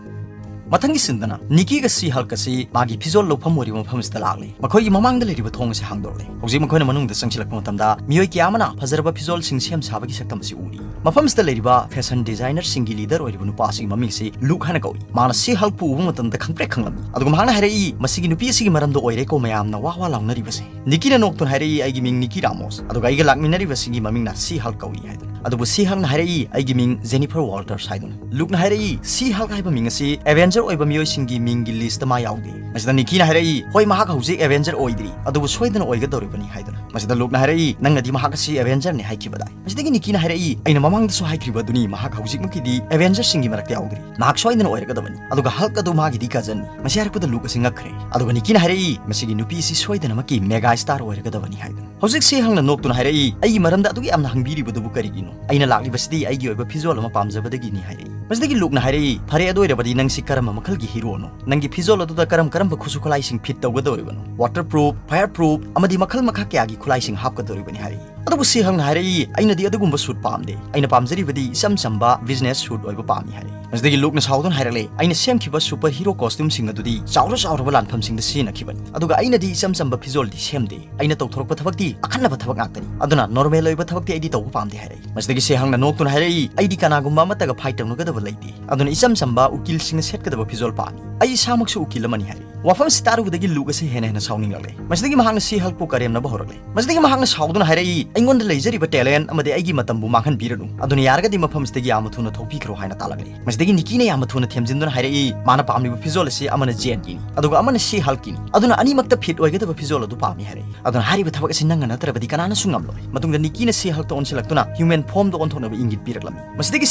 ꯃꯊꯪꯒꯤ ꯁꯤꯟꯗꯅ ꯅꯤꯀꯤꯒ ꯁꯤ ꯍꯜꯛ ꯑꯁꯤ ꯃꯥꯒꯤ ꯐꯤꯖꯣꯜ ꯂꯧꯐꯝ ꯑꯣꯏꯔꯤꯕ ꯃꯐꯝ ꯑꯁꯤꯗ ꯂꯥꯛꯂꯦ꯫ ꯃꯈꯣꯏꯒꯤ ꯃꯃꯥꯡꯗ ꯂꯩꯔꯤꯕ ꯊꯣꯡ ꯑꯁꯤ ꯍꯥꯡꯗꯣꯛꯂꯦ꯫ ꯍꯧꯖꯤꯛ ꯃꯈꯣꯏꯅ ꯃꯅꯨꯡꯗ ꯆꯪꯁꯤꯜꯂꯛꯄ ꯃꯇꯝꯗ ꯃꯤꯑꯣꯏ ꯀꯌꯥ ꯑꯃꯅ ꯐꯖꯔꯕ ꯐꯤꯖꯣꯜꯁꯤꯡ ꯁꯦꯝ ꯁꯥꯕꯒꯤ ꯁꯛꯇꯝ ꯑꯁꯤ ꯎꯔꯤ꯫ ꯃꯐꯝꯁꯤꯗ ꯂꯩꯔꯤꯕ ꯐꯦꯁꯟ ꯗꯤꯖꯥꯏꯅꯔꯁꯤꯡꯒꯤ ꯂꯤꯗꯔ ꯑꯣꯏꯔꯤꯕ ꯅꯨꯄꯥ ꯑꯁꯤꯒꯤ ꯃꯃꯤꯡ ꯑꯁꯤ ꯂꯨꯛ ꯍꯥꯏꯅ ꯀꯧꯏ꯫ ꯃꯥꯅ ꯁꯤ ꯍꯜꯛꯄꯨ ꯎꯕ ꯃꯇꯝꯗ ꯈꯪꯄ꯭ꯔꯦꯛ ꯈꯪꯂꯝꯃꯤ꯫ ꯑꯗꯨꯒ ꯃꯍꯥꯛꯅ ꯍꯥꯏꯔꯛꯏ, "ꯃꯁꯤꯒꯤ ꯅꯨꯄꯤ ꯑꯁꯤꯒꯤ ꯃꯔꯝꯗ ꯑꯣꯏꯔꯦꯀꯣ ꯃꯌꯥꯝꯅ ꯋꯥ ꯋꯥ ꯂꯥꯎꯅꯔꯤꯕꯁꯦ?" ꯅꯤꯀꯤꯅ ꯅꯣꯛꯇꯨꯅ ꯍꯥꯏꯔꯛꯏ, "ꯑꯩꯒꯤ ꯃꯤꯡ ꯅꯤꯀꯤ ꯔꯥꯃꯣꯁ, ꯑꯗꯨꯒ ꯑꯩꯒ ꯂꯥꯛꯃꯤꯟꯅꯔꯤꯕꯁꯤꯒꯤ ꯃꯃꯤꯡꯅ ꯁꯤ ꯍꯜꯛ ꯀꯧꯏ" ꯍꯥꯏꯗꯨꯅ꯫ ꯑꯗꯨꯕꯨ ꯁꯤ ꯍꯜꯛꯅ ꯍꯥꯏꯔꯛꯏ, "ꯑꯩꯒꯤ ꯃꯤꯡ ꯖꯦꯅꯤꯐꯔ ꯋꯥꯜꯇꯔꯁ" ꯍꯥꯏꯗꯨꯅ꯫ ꯂꯨꯛꯅ ꯍꯥꯏꯔꯛꯏ, "ꯁꯤ ꯍꯜꯛ ꯍꯥꯏꯕ ꯃꯤꯡ ꯑꯁꯤ ꯑꯦꯚꯦꯟꯖꯔ ꯑꯣꯏꯕ ꯃꯤꯑꯣꯏꯁꯤꯡꯒꯤ ꯃꯤꯡꯒꯤ ꯂꯤꯁꯇ ꯃꯥ ꯌꯥꯎꯗꯦ?" ꯃꯁꯤꯗ ꯅꯤꯀꯤꯅ ꯍꯥꯏꯔꯛꯏ, "ꯍꯣꯏ, ꯃꯍꯥꯛ ꯍꯧꯖꯤꯛ ꯑꯦꯚꯦꯟꯖꯔ ꯑꯣꯏꯗ꯭ꯔꯤ, ꯑꯗꯨꯕꯨ ꯁꯣꯏꯗꯅ ꯑꯣꯏꯒꯗꯧꯔꯤꯕꯅꯤ" ꯍꯥꯏꯗꯨꯅ꯫ ꯃꯁꯤꯗ ꯂꯨꯛꯅ ꯍꯥꯏꯔꯛꯏ, "ꯅꯪꯅꯗꯤ ꯃꯍꯥꯛ ꯑꯁꯤ ꯑꯦꯚꯦꯟꯖꯔꯅꯤ ꯍꯥꯏꯈꯤꯕꯗꯥꯏ?" ꯃꯁꯤꯗꯒꯤ ꯅꯤꯀꯤꯅ ꯍꯥꯏꯔꯛꯏ, "ꯑꯩꯅ ꯃꯃꯥꯡꯗꯁꯨ ꯍꯥꯏꯈ꯭ꯔꯤꯕ ꯑꯗꯨꯅꯤ, ꯃꯍꯥꯛ ꯍꯧꯖꯤꯛꯃꯛꯀꯤꯗꯤ ꯑꯦꯚꯦꯟꯖꯔꯁꯤꯡꯒꯤ ꯃꯔꯛꯇ ꯌꯥꯎꯗ꯭ꯔꯤ꯫ ꯃꯍꯥꯛ ꯁꯣꯏꯗꯅ ꯑꯣꯏꯔꯒꯗꯕꯅꯤ꯫ ꯑꯗꯨꯒ ꯍꯜꯛ ꯑꯗꯨ ꯃꯥꯒꯤꯗꯤ ꯀꯖꯟꯅꯤ꯫" ꯃꯁꯤ ꯍꯥꯏꯔꯛꯄꯗ ꯂꯨꯛ ꯑꯁꯤ ꯉꯛꯈ꯭ꯔꯦ꯫ ꯑꯗꯨꯒ ꯅꯤꯀꯤꯅ ꯍꯥꯏꯔꯛꯏ, "ꯃꯁꯤꯒꯤ ꯅꯨꯄꯤ ꯑꯁꯤ ꯁꯣꯏꯗꯅꯃꯛꯀꯤ ꯃꯦꯒꯥ ꯁ꯭ꯇꯥꯔ ꯑꯣꯏꯔꯒꯗꯕꯅꯤ" ꯍꯥꯏꯗꯨꯅ꯫ ꯍꯧꯖꯤꯛ ꯁꯤ ꯍꯜꯛꯅ ꯅꯣꯛꯇꯨꯅ ꯍꯥꯏꯔꯛꯏ, "ꯑꯩꯒꯤ ꯃꯔꯝꯗ ꯑꯗꯨꯛ ꯌꯥꯝꯅ ꯍꯪꯕꯤꯔꯤꯕꯗꯨꯕꯨ ꯀꯔꯤꯒꯤꯅꯣ? ꯑꯩꯅ ꯂꯥꯛꯂꯤꯕꯁꯤꯗꯤ ꯑꯩꯒꯤ ꯑꯣꯏꯕ ꯐꯤꯖꯣꯜ ꯑꯃ ꯄꯥꯝꯖꯕꯗꯒꯤꯅꯤ" ꯍꯥꯏꯔꯛꯏ꯫ ꯃꯁꯤꯗꯒꯤ ꯂꯨꯛꯅ ꯍꯥꯏꯔꯛꯏ, "ꯐꯔꯦ, ꯑꯗꯨ ꯑꯣꯏꯔꯕꯗꯤ ꯅꯪꯁꯤ ꯀꯔꯝꯕ ꯃꯈꯜꯒꯤ ꯍꯤꯔꯣꯅꯣ? ꯅꯪꯒꯤ ꯐꯤꯖꯣꯜ ꯑꯗꯨꯗ ꯀꯔꯝ ꯀꯔꯝꯕ ꯈꯨꯠꯁꯨ ꯈꯨꯠꯂꯥꯏꯁꯤꯡ ꯐꯤꯠ ꯇꯧꯒꯗꯧꯔꯤꯕꯅꯣ? ꯋꯥꯇꯔ ꯄ꯭ꯔꯨꯐ, ꯐꯥꯌꯔ ꯄ꯭ꯔꯨꯐ ꯑꯃꯗꯤ ꯃꯈꯜ ꯃꯈꯥ ꯀꯌꯥꯒꯤ ꯈꯨꯠꯂꯥꯏꯁꯤꯡ ꯍꯥꯞꯀꯗꯧꯔꯤꯕꯅꯤ" ꯍꯥꯏꯔꯛꯏ꯫ ꯑꯗꯨꯕꯨ ꯁꯤ ꯍꯜꯛꯅ ꯍꯥꯏꯔꯛꯏ, "ꯑꯩꯅꯗꯤ ꯑꯗꯨꯒꯨꯝꯕ ꯁꯨꯠ ꯄꯥꯝꯗꯦ꯫ ꯑꯩꯅ ꯄꯥꯝꯖꯔꯤꯕꯗꯤ ꯏꯆꯝ ꯆꯝꯕ ꯕꯤꯖꯤꯅꯦꯁ ꯁꯨꯠ ꯑꯣꯏꯕ ꯄꯥꯝꯃꯤ" ꯍꯥꯏꯔꯛꯏ꯫ ꯃꯁꯤꯗꯒꯤ ꯂꯨꯛꯅ ꯁꯥꯎꯗꯨꯅ ꯍꯥꯏꯔꯛꯂꯦ, "ꯑꯩꯅ ꯁꯦꯝꯈꯤꯕ ꯁꯨꯄꯔ ꯍꯤꯔꯣ ꯀꯣꯁꯇ꯭ꯌꯨꯝꯁꯤꯡ ꯑꯗꯨꯗꯤ ꯆꯥꯎꯔ ꯆꯥꯎꯔꯕ ꯂꯥꯟꯐꯝꯁꯤꯡꯗ ꯁꯤꯖꯤꯟꯅꯈꯤꯕꯅꯤ꯫ ꯑꯗꯨꯒ ꯑꯩꯅꯗꯤ ꯏꯆꯝ ꯆꯝꯕ ꯐꯤꯖꯣꯜꯗꯤ ꯁꯦꯝꯗꯦ꯫ ꯑꯩꯅ ꯇꯧꯊꯣꯔꯛꯄ ꯊꯕꯛꯇꯤ ꯑꯈꯟꯅꯕ ꯊꯕꯛ ꯉꯥꯛꯇꯅꯤ꯫ ꯑꯗꯨꯅ ꯅꯣꯔꯃꯦꯜ ꯑꯣꯏꯕ ꯊꯕꯛꯇꯤ ꯑꯩꯗꯤ ꯇꯧꯕ ꯄꯥꯝꯗꯦ" ꯍꯥꯏꯔꯛꯏ꯫ ꯃꯁꯤꯗꯒꯤ ꯁꯤ ꯍꯜꯛꯅ ꯅꯣꯛꯇꯨꯅ ꯍꯥꯏꯔꯛꯏ, "ꯑꯩꯗꯤ ꯀꯅꯥꯒꯨꯝꯕ ꯑꯃꯠꯇꯒ ꯐꯥꯏꯠ ꯇꯧꯅꯒꯗꯕ ꯂꯩꯇꯦ꯫ ꯑꯗꯨꯅ ꯏꯆꯝ ꯆꯝꯕ ꯎꯀꯤꯜꯁꯤꯡꯅ ꯁꯦꯠꯀꯗꯕ ꯐꯤꯖꯣꯜ ꯄꯥꯝꯃꯤ꯫ ꯑꯩ ꯏꯁꯥꯃꯛꯁꯨ ꯎꯀꯤꯜ ꯑꯃꯅꯤ" ꯍꯥꯏꯔꯛꯏ꯫ ꯋꯥꯐꯝꯁꯤ ꯇꯥꯔꯨꯕꯗꯒꯤ ꯂꯨꯛ ꯑꯁꯤ ꯍꯦꯟꯅ ꯍꯦꯟꯅ ꯁꯥꯎꯅꯤꯡꯂꯛꯂꯦ꯫ ꯃꯁꯤꯗꯒꯤ ꯃꯍꯥꯛꯅ ꯁꯤ ꯍꯜꯛꯄꯨ ꯀꯔꯦꯝꯅꯕ ꯍꯧꯔꯛꯂꯦ꯫ ꯃꯁꯤꯗꯒꯤ ꯃꯍꯥꯛꯅ ꯁꯥꯎꯗꯨꯅ ꯍꯥꯏꯔꯛꯏ, ꯑꯩꯉꯣꯟꯗ ꯂꯩꯖꯔꯤꯕ talent ꯑꯃꯗꯤ ꯑꯩꯒꯤ ꯃꯇꯝꯕꯨ ꯃꯥꯡꯍꯟꯕꯤꯔꯅꯨ꯫ ꯑꯗꯨꯅ ꯌꯥꯔꯒꯗꯤ ꯃꯐꯝꯁꯤꯗꯒꯤ ꯌꯥꯝꯅ ꯊꯨꯅ ꯊꯣꯛꯄꯤꯈ꯭ꯔꯣ" ꯍꯥꯏꯅ ꯇꯥꯛꯂꯛꯂꯤ꯫ ꯃꯁꯤꯗꯒꯤ ꯅꯤꯀꯤꯅ ꯌꯥꯝꯅ ꯊꯨꯅ ꯊꯦꯝꯖꯤꯟꯗꯨꯅ ꯍꯥꯏꯔꯛꯏ, ꯃꯥꯅ ꯄꯥꯝꯂꯤꯕ ꯐꯤꯖꯣꯜ ꯑꯁꯤ ꯑꯃꯅ ꯖꯦꯟꯒꯤꯅꯤ, ꯑꯗꯨꯒ ꯑꯃꯅ ꯁꯤ ꯍꯜꯀꯤꯅꯤ꯫ ꯑꯗꯨꯅ ꯑꯅꯤꯃꯛꯇ fit ꯑꯣꯏꯒꯗꯕ ꯐꯤꯖꯣꯜ ꯑꯗꯨ ꯄꯥꯝꯃꯤ ꯍꯥꯏꯔꯛꯏ꯫ ꯑꯗꯨꯅ ꯍꯥꯏꯔꯤꯕ ꯊꯕꯛ ꯑꯁꯤ ꯅꯪꯅ ꯅꯠꯇ꯭ꯔꯕꯗꯤ ꯀꯅꯥꯅꯁꯨ ꯉꯝꯂꯣꯏ꯫ ꯃꯇꯨꯡꯗ ꯅꯤꯀꯤꯅ ꯁꯤ ꯍꯜꯛꯇ ꯑꯣꯟꯁꯤꯜꯂꯛꯇꯨꯅ human formꯗ ꯑꯣꯟꯊꯣꯛꯅꯕ ꯏꯪꯒꯤꯠ ꯄꯤꯔꯛꯂꯝꯃꯤ꯫ ꯃꯁꯤꯗꯒꯤ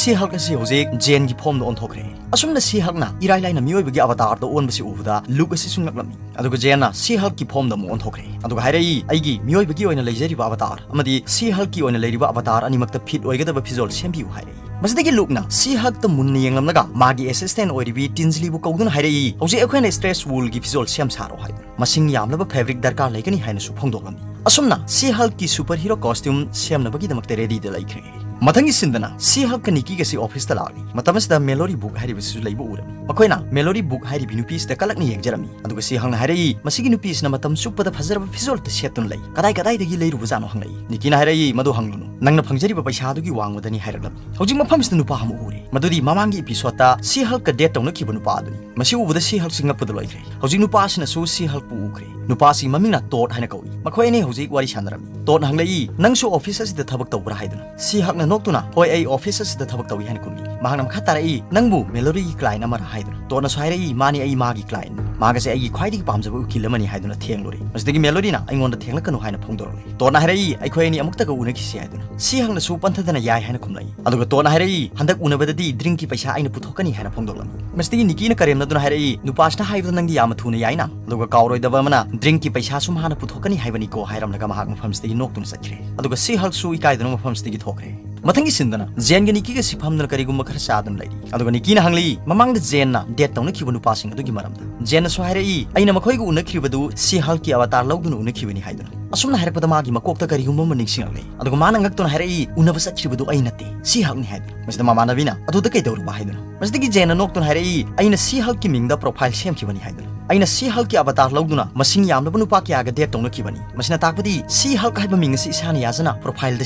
ꯁꯤ ꯍꯜꯛ ꯑꯁꯤ ꯍꯧꯖꯤꯛ ꯖꯦꯟꯒꯤ formꯗ ꯑꯣꯟꯊꯣꯛꯈ꯭ꯔꯦ꯫ ꯑꯁꯨꯝꯅ ꯁꯤ ꯍꯜꯛꯅ ꯏꯔꯥꯏ ꯂꯥꯏꯅ ꯃꯤꯑꯣꯏꯕꯒꯤ avatarꯗ ꯑꯣꯟꯕꯁꯤ ꯎꯕꯗ ꯂꯨꯛ ꯑꯁꯤꯁꯨ ꯉꯛꯂꯝꯃꯤ꯫ ꯑꯗꯨꯒ ꯖꯦꯟꯅ ꯁꯤ ꯍꯜꯛꯀꯤ formꯗ ꯑꯃꯨꯛ ꯑꯣꯟꯊꯣꯛꯈ꯭ꯔꯦ꯫ ꯑꯗꯨꯒ ꯍꯥꯏꯔꯛꯏ, "ꯑꯩꯒꯤ ꯃꯤꯑꯣꯏꯕꯒꯤ ꯑꯣꯏꯅ ꯂꯩꯖꯔꯤꯕ avatar ꯑꯃꯗꯤ ꯁꯤ ꯍꯜꯛꯀꯤ ꯑꯣꯏꯅ ꯂꯩꯔꯤꯕ avatar ꯑꯅꯤꯃꯛꯇ fit ꯑꯣꯏꯒꯗꯕ ꯐꯤꯖꯣꯜ ꯁꯦꯝꯕꯤꯌꯨ" ꯍꯥꯏꯔꯛꯏ꯫ ꯃꯁꯤꯗꯒꯤ ꯂꯨꯛꯅ ꯁꯤ ꯍꯜꯛꯇ ꯃꯨꯟꯅ ꯌꯦꯡꯂꯝꯂꯒ ꯃꯥꯒꯤ assistant ꯑꯣꯏꯔꯤꯕꯤ ꯇꯤꯟꯖꯂꯤꯕꯨ ꯀꯧꯗꯨꯅ ꯍꯥꯏꯔꯛꯏ, "ꯍꯧꯖꯤꯛ ꯑꯩꯈꯣꯏꯅ stretch woolꯒꯤ ꯐꯤꯖꯣꯜ ꯁꯦꯝ ꯁꯥꯔꯣ" ꯍꯥꯏꯗꯨꯅ꯫ ꯃꯁꯤꯡ ꯌꯥꯝꯂꯕ fabric ꯗꯔꯀꯥꯔ ꯂꯩꯒꯅꯤ ꯍꯥꯏꯅꯁꯨ ꯐꯣꯡꯗꯣꯛꯂꯝꯃꯤ꯫ ꯑꯁꯨꯝꯅ ꯁꯤ ꯍꯜꯛꯀꯤ super hero costume ꯁꯦꯝꯅꯕꯒꯤꯗꯃꯛꯇ readyꯗ ꯂꯩꯈ꯭ꯔꯦ꯫ ꯃꯊꯪꯒꯤ sceneꯗꯅ ꯁꯤ ꯍꯜꯛꯀ ꯅꯤꯀꯤꯒꯁꯤ officeꯇ ꯂꯥꯛꯂꯤ꯫ ꯃꯇꯝ ꯑꯁꯤꯗ ꯃꯦꯂꯣꯔꯤ ꯕꯨꯛ ꯍꯥꯏꯔꯤꯕꯁꯤꯁꯨ ꯂꯩꯕ ꯎꯔꯝꯃꯤ꯫ ꯃꯈꯣꯏꯅ ꯃꯦꯂꯣꯔꯤ ꯕꯨꯛ ꯍꯥꯏꯔꯤꯕꯤ ꯅꯨꯄꯤꯁꯤꯗ ꯀꯂꯛꯅ ꯌꯦꯡꯖꯔꯝꯃꯤ꯫ ꯑꯗꯨꯒ ꯁꯤ ꯍꯜꯛꯅ ꯍꯥꯏꯔꯛꯏ, "ꯃꯁꯤꯒꯤ ꯅꯨꯄꯤꯁꯤꯅ ꯃꯇꯝ ꯆꯨꯞꯄꯗ ꯐꯖꯔꯕ ꯐꯤꯖꯣꯜꯇ ꯁꯦꯠꯇꯨꯅ ꯂꯩ꯫ ꯀꯗꯥꯏ ꯀꯗꯥꯏꯗꯒꯤ ꯂꯩꯔꯨꯕꯖꯥꯠꯅꯣ?" ꯍꯪꯂꯛꯏ꯫ ꯅꯤꯀꯤꯅ ꯍꯥꯏꯔꯛꯏ, "ꯃꯗꯨ ꯍꯪꯂꯨꯅꯨ, ꯅꯪꯅ ꯐꯪꯖꯔꯤꯕ ꯄꯩꯁꯥꯗꯨꯒꯤ ꯋꯥꯡꯃꯗꯅꯤ" ꯍꯥꯏꯔꯛꯂꯝꯃꯤ꯫ ꯍꯧꯖꯤꯛ ꯃꯐꯝꯁꯤꯗ ꯅꯨꯄꯥ ꯑꯃ ꯎꯔꯦ꯫ ꯃꯗꯨꯗꯤ ꯃꯃꯥꯡꯒꯤ episodeꯇ ꯁꯤ ꯍꯜꯛꯀ date ꯇꯧꯅꯈꯤꯕ ꯅꯨꯄꯥ ꯑꯗꯨꯅꯤ꯫ ꯃꯁꯤ ꯎꯕꯗ ꯁꯤ ꯍꯜꯛꯁꯤ ꯉꯛꯄꯗ ꯂꯣꯏꯈ꯭ꯔꯦ꯫ ꯍꯧꯖꯤꯛ ꯅꯨꯄꯥꯁꯤꯅꯁꯨ ꯁꯤ ꯍꯜꯛꯄꯨ ꯎꯈ꯭ꯔꯦ꯫ ꯅꯨꯄꯥꯁꯤ ꯃꯃꯤꯡꯅ ꯇꯣꯗ ꯍꯥꯏꯅ ꯀꯧꯏ꯫ ꯃꯈꯣꯏ ꯑꯅꯤ ꯍꯧꯖꯤꯛ ꯋꯥꯔꯤ ꯁꯥꯟꯅꯔꯝꯃꯤ꯫ ꯇꯣꯗꯅ ꯍꯪꯂꯛꯏ, "ꯅꯪꯁꯨ office ꯑꯁꯤꯗ ꯊꯕꯛ ꯇꯧꯕ꯭ꯔꯥ?" ꯍꯥꯏꯗꯨꯅ꯫ ꯁꯤ ꯍꯜꯛꯅ ꯅꯣꯛꯇꯨꯅ, "ꯍꯣꯏ, ꯑꯩ office ꯑꯁꯤꯗ ꯊꯕꯛ ꯇꯧꯏ" ꯍꯥꯏꯅ ꯈꯨꯝꯃꯤ꯫ ꯃꯍꯥꯛꯅ ꯃꯈꯥ ꯇꯥꯔꯛꯏ, "ꯅꯪꯕꯨ ꯃꯦꯂꯣꯔꯤꯒꯤ client ꯑꯃꯔꯥ?" ꯍꯥꯏꯗꯨꯅ꯫ ꯇꯣꯗꯅꯁꯨ ꯍꯥꯏꯔꯛꯏ, "ꯃꯥꯅꯤ, ꯑꯩ ꯃꯥꯒꯤ clientꯅꯤ꯫ ꯃꯍꯥꯛ ꯑꯁꯤ ꯑꯩꯒꯤ ꯈ꯭ꯋꯥꯏꯗꯒꯤ ꯄꯥꯝꯖꯕ ꯎꯀꯤꯜ ꯑꯃꯅꯤ" ꯍꯥꯏꯗꯨꯅ ꯊꯦꯡꯂꯨꯔꯦ꯫ ꯃꯁꯤꯗꯒꯤ ꯃꯦꯂꯣꯔꯤꯅ ꯑꯩꯉꯣꯟꯗ ꯊꯦꯡꯂꯛꯀꯅꯨ ꯍꯥꯏꯅ ꯐꯣꯡꯗꯣꯔꯛꯂꯦ꯫ ꯇꯣꯗꯅ ꯍꯥꯏꯔꯛꯏ, "ꯑꯩꯈꯣꯏ ꯑꯅꯤ ꯑꯃꯨꯛꯇꯒ ꯎꯅꯈꯤꯁꯤ" ꯍꯥꯏꯗꯨꯅ꯫ ꯁꯤ ꯍꯜꯛꯅꯁꯨ ꯄꯟꯊꯗꯅ "ꯌꯥꯏ" ꯍꯥꯏꯅ ꯈꯨꯝꯂꯛꯏ꯫ ꯑꯗꯨꯒ ꯇꯣꯗꯅ ꯍꯥꯏꯔꯛꯏ, "ꯍꯟꯗꯛ ꯎꯅꯕꯗꯗꯤ drinkꯀꯤ ꯄꯩꯁꯥ ꯑꯩꯅ ꯄꯨꯊꯣꯛꯀꯅꯤ" ꯍꯥꯏꯅ ꯐꯣꯡꯗꯣꯛꯂꯝꯃꯤ꯫ ꯃꯁꯤꯗꯒꯤ ꯅꯤꯀꯤꯅ ꯀꯔꯦꯝꯅꯗꯨꯅ ꯍꯥꯏꯔꯛꯏ, "ꯅꯨꯄꯥꯁꯤꯅ ꯍꯥꯏꯕꯗ ꯅꯪꯗꯤ ꯌꯥꯝꯅ ꯊꯨꯅ ꯌꯥꯏꯅ, ꯑꯗꯨꯒ ꯀꯥꯎꯔꯣꯏꯗꯕ ꯑꯃꯅ drinkꯀꯤ ꯄꯩꯁꯥꯁꯨ ꯃꯍꯥꯛꯅ ꯄꯨꯊꯣꯛꯀꯅꯤ ꯍꯥꯏꯕꯅꯤꯀꯣ" ꯍꯥꯏꯔꯝꯂꯒ ꯃꯍꯥꯛ ꯃꯐꯝꯁꯤꯗꯒꯤ ꯅꯣꯛꯇꯨꯅ ꯆꯠꯈ꯭ꯔꯦ꯫ ꯑꯗꯨꯒ ꯁꯤ ꯍꯜꯛꯁꯨ ꯏꯀꯥꯏꯗꯨꯅ ꯃꯐꯝꯁꯤꯗꯒꯤ ꯊꯣꯛꯈ꯭ꯔꯦ꯫ ꯃꯊꯪꯒꯤ sceneꯗꯅ ꯖꯦꯟꯒ ꯅꯤꯀꯤꯒꯁꯤ ꯐꯝꯗꯨꯅ ꯀꯔꯤꯒꯨꯝꯕ ꯈꯔ ꯆꯥꯗꯨꯅ ꯂꯩꯔꯤ꯫ ꯑꯗꯨꯒ ꯅꯤꯀꯤꯅ ꯍꯪꯂꯛꯏ, ꯃꯃꯥꯡꯗ ꯖꯦꯟꯅ date ꯇꯧꯅꯈꯤꯕ ꯅꯨꯄꯥꯁꯤꯡ ꯑꯗꯨꯒꯤ ꯃꯔꯝꯗ꯫ ꯖꯦꯟꯅꯁꯨ ꯍꯥꯏꯔꯛꯏ, "ꯑꯩꯅ ꯃꯈꯣꯏꯒ ꯎꯅꯈꯤꯕꯗꯨ ꯁꯤ ꯍꯜꯛꯀꯤ avatar ꯂꯧꯗꯨꯅ ꯎꯅꯈꯤꯕꯅꯤ" ꯍꯥꯏꯗꯨꯅ꯫ ꯑꯁꯨꯝꯅ ꯍꯥꯏꯔꯛꯄꯗ ꯃꯥꯒꯤ ꯃꯀꯣꯛꯇ ꯀꯔꯤꯒꯨꯝꯕ ꯑꯃ ꯅꯤꯡꯁꯤꯡꯂꯛꯂꯦ꯫ ꯑꯗꯨꯒ ꯃꯥꯅ ꯉꯛꯇꯨꯅ ꯍꯥꯏꯔꯛꯏ, "ꯎꯅꯕ ꯆꯠꯈꯤꯕꯗꯨ ꯑꯩ ꯅꯠꯇꯦ, ꯁꯤ ꯍꯜꯛꯅꯤ" ꯍꯥꯏꯗꯨꯅ꯫ ꯃꯁꯤꯗ ꯃꯃꯥꯟꯅꯕꯤꯅ, "ꯑꯗꯨꯗ ꯀꯩꯗꯧꯔꯨꯕ?" ꯍꯥꯏꯗꯨꯅ꯫ ꯃꯁꯤꯗꯒꯤ ꯖꯦꯟꯅ ꯅꯣꯛꯇꯨꯅ ꯍꯥꯏꯔꯛꯏ, "ꯑꯩꯅ ꯁꯤ ꯍꯜꯛꯀꯤ ꯃꯤꯡꯗ profile ꯁꯦꯝꯈꯤꯕꯅꯤ" ꯍꯥꯏꯗꯨꯅ꯫ "ꯑꯩꯅ ꯁꯤ ꯍꯜꯛꯀꯤ avatar ꯂꯧꯗꯨꯅ ꯃꯁꯤꯡ ꯌꯥꯝꯂꯕ ꯅꯨꯄꯥ ꯀꯌꯥꯒ date ꯇꯧꯅꯈꯤꯕꯅꯤ꯫ ꯃꯁꯤꯅ ꯇꯥꯛꯄꯗꯤ ꯁꯤ ꯍꯜꯛ ꯍꯥꯏꯕ ꯃꯤꯡ ꯑꯁꯤ ꯏꯁꯥꯅ ꯌꯥꯖꯅ profileꯗ